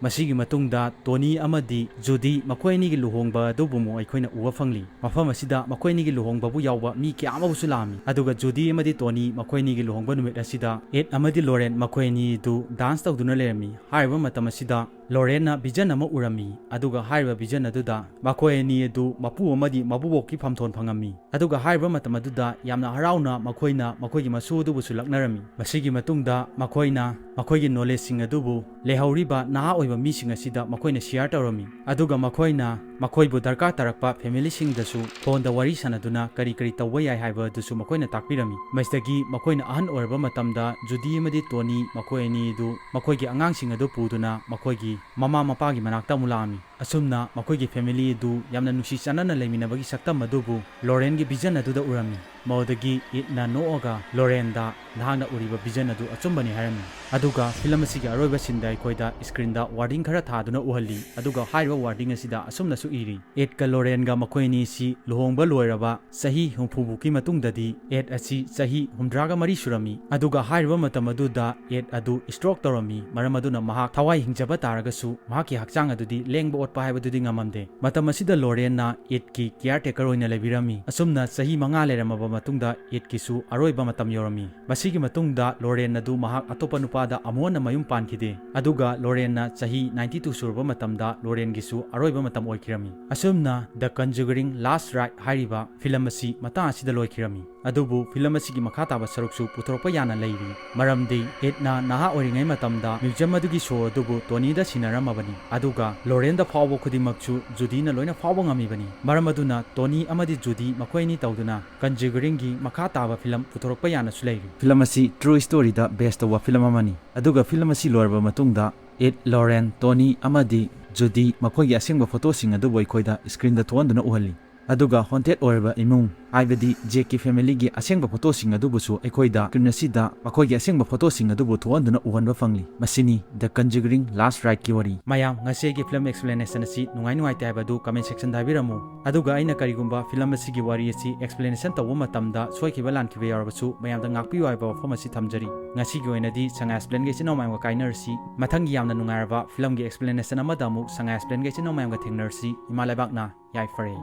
ꯃꯁꯤꯒꯤ ꯃꯇꯨꯡꯗ ꯇꯣꯅꯤ ꯑꯃꯗꯤ ꯖꯨꯗꯤ ꯃꯈꯣꯏ ꯑꯅꯤꯒꯤ ꯂꯨꯍꯣꯡꯕ ꯑꯗꯨꯕꯨ ꯑꯃꯨꯛ ꯑꯩꯈꯣꯏꯅ ꯎꯕ ꯐꯪꯂꯤ꯫ ꯃꯐꯝ ꯑꯁꯤꯗ ꯃꯈꯣꯏ ꯑꯅꯤꯒꯤ ꯂꯨꯍꯣꯡꯕꯕꯨ ꯌꯥꯎꯕ ꯃꯤ ꯀꯌꯥ ꯑꯃꯕꯨꯁꯨ ꯂꯥꯛꯑꯝꯃꯤ꯫ ꯑꯗꯨꯒ ꯖꯨꯗꯤ ꯑꯃꯗꯤ ꯇꯣꯅꯤ ꯃꯈꯣꯏ ꯑꯅꯤꯒꯤ ꯂꯨꯍꯣꯡꯕ ꯅꯨꯃꯤꯠ ꯑꯁꯤꯗ ꯏꯠ ꯑꯃꯗꯤ ꯂꯣꯔꯦꯟ ꯃꯈꯣꯏ ꯑꯅꯤꯗꯨ ꯗꯥꯟꯁ ꯇꯧꯗꯨꯅ ꯂꯩꯔꯝꯃꯤ꯫ ꯍꯥꯏꯔꯤꯕ ꯃꯇꯝ ꯑꯁꯤꯗ ꯂꯣꯔꯦꯟꯅ ꯚꯤꯖꯟ ꯑꯃ ꯎꯔꯝꯃꯤ꯫ ꯑꯗꯨꯒ ꯍꯥꯏꯔꯤꯕ ꯚꯤꯖꯟ ꯑꯗꯨꯗ ꯃꯈꯣꯏ ꯑꯅꯤ ꯑꯗꯨ ꯃꯄꯨ ꯑꯃꯗꯤ ꯃꯕꯨꯕꯣꯛꯀꯤ ꯐꯝꯊꯣꯟ ꯐꯪꯉꯝꯃꯤ꯫ ꯑꯗꯨꯒ ꯍꯥꯏꯔꯤꯕ ꯃꯇꯝ ꯑꯗꯨꯗ ꯌꯥꯝꯅ ꯍꯔꯥꯎꯅ ꯃꯈꯣꯏꯅ ꯃꯈꯣꯏꯒꯤ ꯃꯁꯨ ꯑꯗꯨꯕꯨꯁꯨ ꯂꯛꯅꯔꯝꯃꯤ꯫ ꯃꯁꯤꯒꯤ ꯃꯇꯨꯡꯗ ꯃꯈꯣꯏꯅ ꯃꯈꯣꯏꯒꯤ ꯅꯣꯂꯦꯖꯁꯤꯡ ꯑꯗꯨꯕꯨ ꯂꯩꯍꯧꯔꯤꯕ ꯅꯍꯥ ꯑꯣꯏꯕ ꯃꯤꯁꯤꯡ ꯑꯁꯤꯗ ꯃꯈꯣꯏꯅ ꯁꯤꯌꯥꯔ ꯇꯧꯔꯝꯃꯤ꯫ ꯑꯗꯨꯒ ꯃꯈꯣꯏꯅ ꯃꯈꯣꯏꯕꯨ ꯗꯔꯀꯥꯔ ꯇꯥꯔꯛꯄ ꯐꯦꯃꯤꯂꯤꯁꯤꯡꯗꯁꯨ ꯐꯣꯟꯗ ꯋꯥꯔꯤ ꯁꯥꯟꯅꯗꯨꯅ ꯀꯔꯤ ꯀꯔꯤ ꯇꯧꯕ ꯌꯥꯏ ꯍꯥꯏꯕ ꯑꯗꯨꯁꯨ ꯃꯈꯣꯏꯅ ꯇꯥꯛꯄꯤꯔꯝꯃꯤ꯫ ꯃꯁꯤꯗꯒꯤ ꯃꯈꯣꯏꯅ ꯑꯍꯟ ꯑꯣꯏꯔꯕ ꯃꯇꯝꯗ ꯖꯨꯗꯤ ꯑꯃꯗꯤ ꯇꯣꯅꯤ ꯃꯈꯣꯏ ꯑꯅꯤ ꯑꯗꯨ ꯃꯈꯣꯏꯒꯤ ꯑꯉꯥꯡꯁꯤꯡ ꯑꯗꯨ ꯄꯨꯗꯨꯅ ꯃꯈꯣꯏꯒꯤ ꯃꯃꯥ ꯃꯄꯥꯒꯤ ꯃꯅꯥꯛꯇ ꯑꯃꯨꯛ ꯂꯥꯛꯑꯝꯃꯤ꯫ ꯑꯁꯨꯝꯅ ꯃꯈꯣꯏꯒꯤ ꯐꯦꯃꯤꯂꯤ ꯑꯗꯨ ꯌꯥꯝꯅ ꯅꯨꯡꯁꯤ ꯆꯥꯟꯅꯅ ꯂꯩꯃꯤꯟꯅꯕꯒꯤ ꯁꯛꯇꯝ ꯑꯗꯨꯕꯨ ꯂꯣꯔꯦꯟꯒꯤ ꯚꯤꯖꯟ ꯑꯗꯨꯗ ꯎꯔꯝꯃꯤ꯫ ꯃꯗꯨꯗꯒꯤ ꯏꯠꯅ ꯅꯣꯛꯑꯒ ꯂꯣꯔꯦꯟꯗ ꯅꯍꯥꯛꯅ ꯎꯔꯤꯕ ꯚꯤꯖꯟ ꯑꯗꯨ ꯑꯆꯨꯝꯕꯅꯤ ꯍꯥꯏꯔꯝꯃꯤ꯫ ꯑꯗꯨꯒ ꯐꯤꯂꯝ ꯑꯁꯤꯒꯤ ꯑꯔꯣꯏꯕ ꯁꯤꯟꯗ ꯑꯩꯈꯣꯏꯗ ꯁ꯭ꯀ꯭ꯔꯤꯟꯗ ꯋꯥꯔꯗꯤꯡ ꯈꯔ ꯊꯥꯗꯨꯅ ꯎꯍꯜꯂꯤ꯫ ꯑꯗꯨꯒ ꯍꯥꯏꯔꯤꯕ ꯋꯥꯔꯗꯤꯡ ꯑꯁꯤꯗ ꯑꯁꯨꯝꯅꯁꯨ ꯏꯔꯤ, ꯏꯠꯀ ꯂꯣꯔꯦꯟꯒ ꯃꯈꯣꯏ ꯑꯅꯤꯁꯤ ꯂꯨꯍꯣꯡꯕ ꯂꯣꯏꯔꯕ ꯆꯍꯤ ꯍꯨꯝꯐꯨ ꯃꯨꯛꯀꯤ ꯃꯇꯨꯡꯗꯗꯤ ꯏꯠ ꯑꯁꯤ ꯆꯍꯤ ꯍꯨꯝꯗ꯭ꯔꯥꯒ ꯃꯔꯤ ꯁꯨꯔꯝꯃꯤ꯫ ꯑꯗꯨꯒ ꯍꯥꯏꯔꯤꯕ ꯃꯇꯝ ꯑꯗꯨꯗ ꯏꯠ ꯑꯗꯨ ꯁ꯭ꯇ꯭ꯔꯣꯛ ꯇꯧꯔꯝꯃꯤ꯫ ꯃꯔꯝ ꯑꯗꯨꯅ ꯃꯍꯥꯛ ꯊꯋꯥꯏ ꯍꯤꯡꯖꯕ ꯇꯥꯔꯒꯁꯨ ꯃꯍꯥꯛꯀꯤ ꯍꯛꯆꯥꯡ ꯑꯗꯨꯗꯤ ꯂꯦꯡꯕ ꯑꯣꯠꯄ ꯍꯥꯏꯕꯗꯨꯗꯤ ꯉꯝꯃꯝꯗꯦ꯫ ꯃꯇꯝ ꯑꯁꯤꯗ ꯂꯣꯔꯦꯟꯅ ꯏꯠꯀꯤ ꯀꯤꯌꯥꯔ ꯇꯦꯀꯔ ꯑꯣꯏꯅ ꯂꯩꯕꯤꯔꯝꯃꯤ꯫ ꯑꯁꯨꯝꯅ ꯆꯍꯤ ꯃꯉꯥ ꯂꯩꯔꯝꯃꯕ ꯃꯇꯨꯡꯗ ꯏꯗꯀꯤꯁꯨ ꯑꯔꯣꯏꯕ ꯃꯇꯝ ꯌꯧꯔꯝꯃꯤ꯫ ꯃꯁꯤꯒꯤ ꯃꯇꯨꯡꯗ ꯂꯣꯔꯦꯟ ꯑꯗꯨ ꯃꯍꯥꯛ ꯑꯇꯣꯞꯄ ꯅꯨꯄꯥꯗ ꯑꯃꯨꯛ ꯍꯟꯅ ꯃꯌꯨꯝ ꯄꯥꯟꯈꯤꯗꯦ꯫ ꯑꯗꯨꯒ ꯂꯣꯔꯦꯟꯅ ꯆꯍꯤ ninety two ꯁꯨꯔꯕ ꯃꯇꯝꯗ ꯂꯣꯔꯦꯟꯒꯤꯁꯨ ꯑꯔꯣꯏꯕ ꯃꯇꯝ ꯑꯣꯏꯈꯤꯔꯝꯃꯤ꯫ ꯑꯁꯨꯝꯅ The Conjuring Last Ride ꯍꯥꯏꯔꯤꯕ ꯐꯤꯂꯝ ꯑꯁꯤ ꯃꯇꯥꯡ ꯑꯁꯤꯗ ꯂꯣꯏꯈꯤꯔꯝꯃꯤ꯫ ꯑꯗꯨꯕꯨ ꯐꯤꯂꯝ ꯑꯁꯤꯒꯤ ꯃꯈꯥ ꯇꯥꯕ ꯁꯔꯨꯛꯁꯨ ꯄꯨꯊꯣꯔꯛꯄ ꯌꯥꯅ ꯂꯩꯔꯤ, ꯃꯔꯝꯗꯤ ꯏꯗꯅ ꯅꯍꯥ ꯑꯣꯏꯔꯤꯉꯩ ꯃꯇꯝꯗ ꯃ꯭ꯌꯨꯖꯤꯌꯝ ꯑꯗꯨꯒꯤ ꯁꯣ ꯑꯗꯨꯕꯨ ꯇꯣꯅꯤꯗ ꯁꯤꯟꯅꯔꯝꯃꯕꯅꯤ꯫ ꯑꯗꯨꯒ ꯂꯣꯔꯦꯟꯗ ꯐꯥꯎꯕ ꯈꯨꯗꯤꯡꯃꯛꯁꯨ ꯖꯨꯗꯤꯅ ꯂꯣꯏꯅ ꯐꯥꯎꯕ ꯉꯝꯃꯤꯕꯅꯤ꯫ ꯃꯔꯝ ꯑꯗꯨꯅ ꯇꯣꯅꯤ ꯑꯃꯗꯤ ꯖꯨꯗꯤ ꯃꯈꯣꯏ ꯑꯅꯤ ꯇꯧꯗꯨꯅ Conjuringꯒꯤ ꯃꯈꯥ ꯇꯥꯕ ꯐꯤꯂꯝ ꯄꯨꯊꯣꯔꯛꯄ ꯌꯥꯅꯁꯨ ꯂꯩꯔꯤ꯫ ꯐꯤꯂꯝ ꯑꯁꯤ true storyꯗ base ꯇꯧꯕ ꯐꯤꯂꯝ ꯑꯃꯅꯤ꯫ ꯑꯗꯨꯒ ꯐꯤꯂꯝ ꯑꯁꯤ ꯂꯣꯏꯔꯕ ꯃꯇꯨꯡꯗ ꯏꯗ, ꯂꯣꯔꯦꯟ, ꯇꯣꯅꯤ ꯑꯃꯗꯤ ꯖꯨꯗꯤ ꯃꯈꯣꯏꯒꯤ ꯑꯁꯦꯡꯕ ꯐꯣꯇꯣꯁꯤꯡ ꯑꯗꯨꯕꯨ ꯑꯩꯈꯣꯏꯗ screenꯗ ꯊꯣꯛꯍꯟꯗꯨꯅ ꯎꯍꯜꯂꯤ꯫ ꯑꯗꯨꯒ haunted ꯑꯣꯏꯔꯕ ꯏꯃꯨꯡ, ꯍꯥꯏꯕꯗꯤ ꯖꯦꯛꯀꯤ familyꯒꯤ ꯑꯁꯦꯡꯕ ꯐꯣꯇꯣꯁꯤꯡ ꯑꯗꯨꯕꯨꯁꯨ ꯑꯩꯈꯣꯏꯗ screen ꯑꯁꯤꯗ ꯃꯈꯣꯏꯒꯤ ꯑꯁꯦꯡꯕ ꯐꯣꯇꯣꯁꯤꯡ ꯑꯗꯨꯕꯨ ꯊꯣꯛꯍꯟꯗꯨꯅ ꯎꯍꯟꯕ ꯐꯪꯂꯤ꯫ ꯃꯁꯤꯅꯤ The Conjuring Last Rideꯀꯤ ꯋꯥꯔꯤ꯫ ꯃꯌꯥꯝ, ꯉꯁꯤ ꯑꯩꯒꯤ ꯐꯤꯂꯝ explanation ꯑꯁꯤ ꯅꯨꯡꯉꯥꯏ ꯅꯨꯡꯉꯥꯏꯇꯦ ꯍꯥꯏꯕ ꯑꯗꯨ comment sectionꯗ ꯍꯥꯏꯕꯤꯔꯝꯃꯨ꯫ ꯑꯗꯨꯒ ꯑꯩꯅ ꯀꯔꯤꯒꯨꯝꯕ ꯐꯤꯂꯝ ꯑꯁꯤꯒꯤ ꯋꯥꯔꯤ ꯑꯁꯤ explanation ꯇꯧꯕ ꯃꯇꯝꯗ ꯁꯣꯏꯈꯤꯕ ꯂꯥꯟꯈꯤꯕ ꯌꯥꯎꯔꯕꯁꯨ ꯃꯌꯥꯝꯗ ꯉꯥꯛꯄꯤꯌꯨ ꯍꯥꯏꯕ ꯋꯥꯐꯝ ꯑꯁꯤ ꯊꯝꯖꯔꯤ꯫ ꯉꯁꯤꯒꯤ ꯑꯣꯏꯅꯗꯤ ꯁꯉꯥꯏ ꯑꯦꯛꯁꯄ꯭ꯂꯦꯟꯒ ꯏꯆꯤꯟ ꯏꯅꯥꯎ ꯃꯌꯥꯝꯒ ꯀꯥꯏꯅꯔꯁꯤ꯫ ꯃꯊꯪꯒꯤ ꯌꯥꯝꯅ ꯅꯨꯡꯉꯥꯏꯔꯕ ꯐꯤꯂꯝꯒꯤ explanation ꯑꯃꯗ ꯑꯃꯨꯛ ꯁꯉꯥꯏ ꯑꯦꯛꯁꯄ꯭ꯂꯦꯟꯒ ꯏꯆꯤꯟ ꯏꯅꯥꯎ ꯃꯌꯥꯝꯒ ꯊꯦꯡꯅꯔꯁꯤ꯫ ꯏꯃꯥ ꯂꯩꯕꯥꯛꯅ ꯌꯥꯏꯐꯔꯦ꯫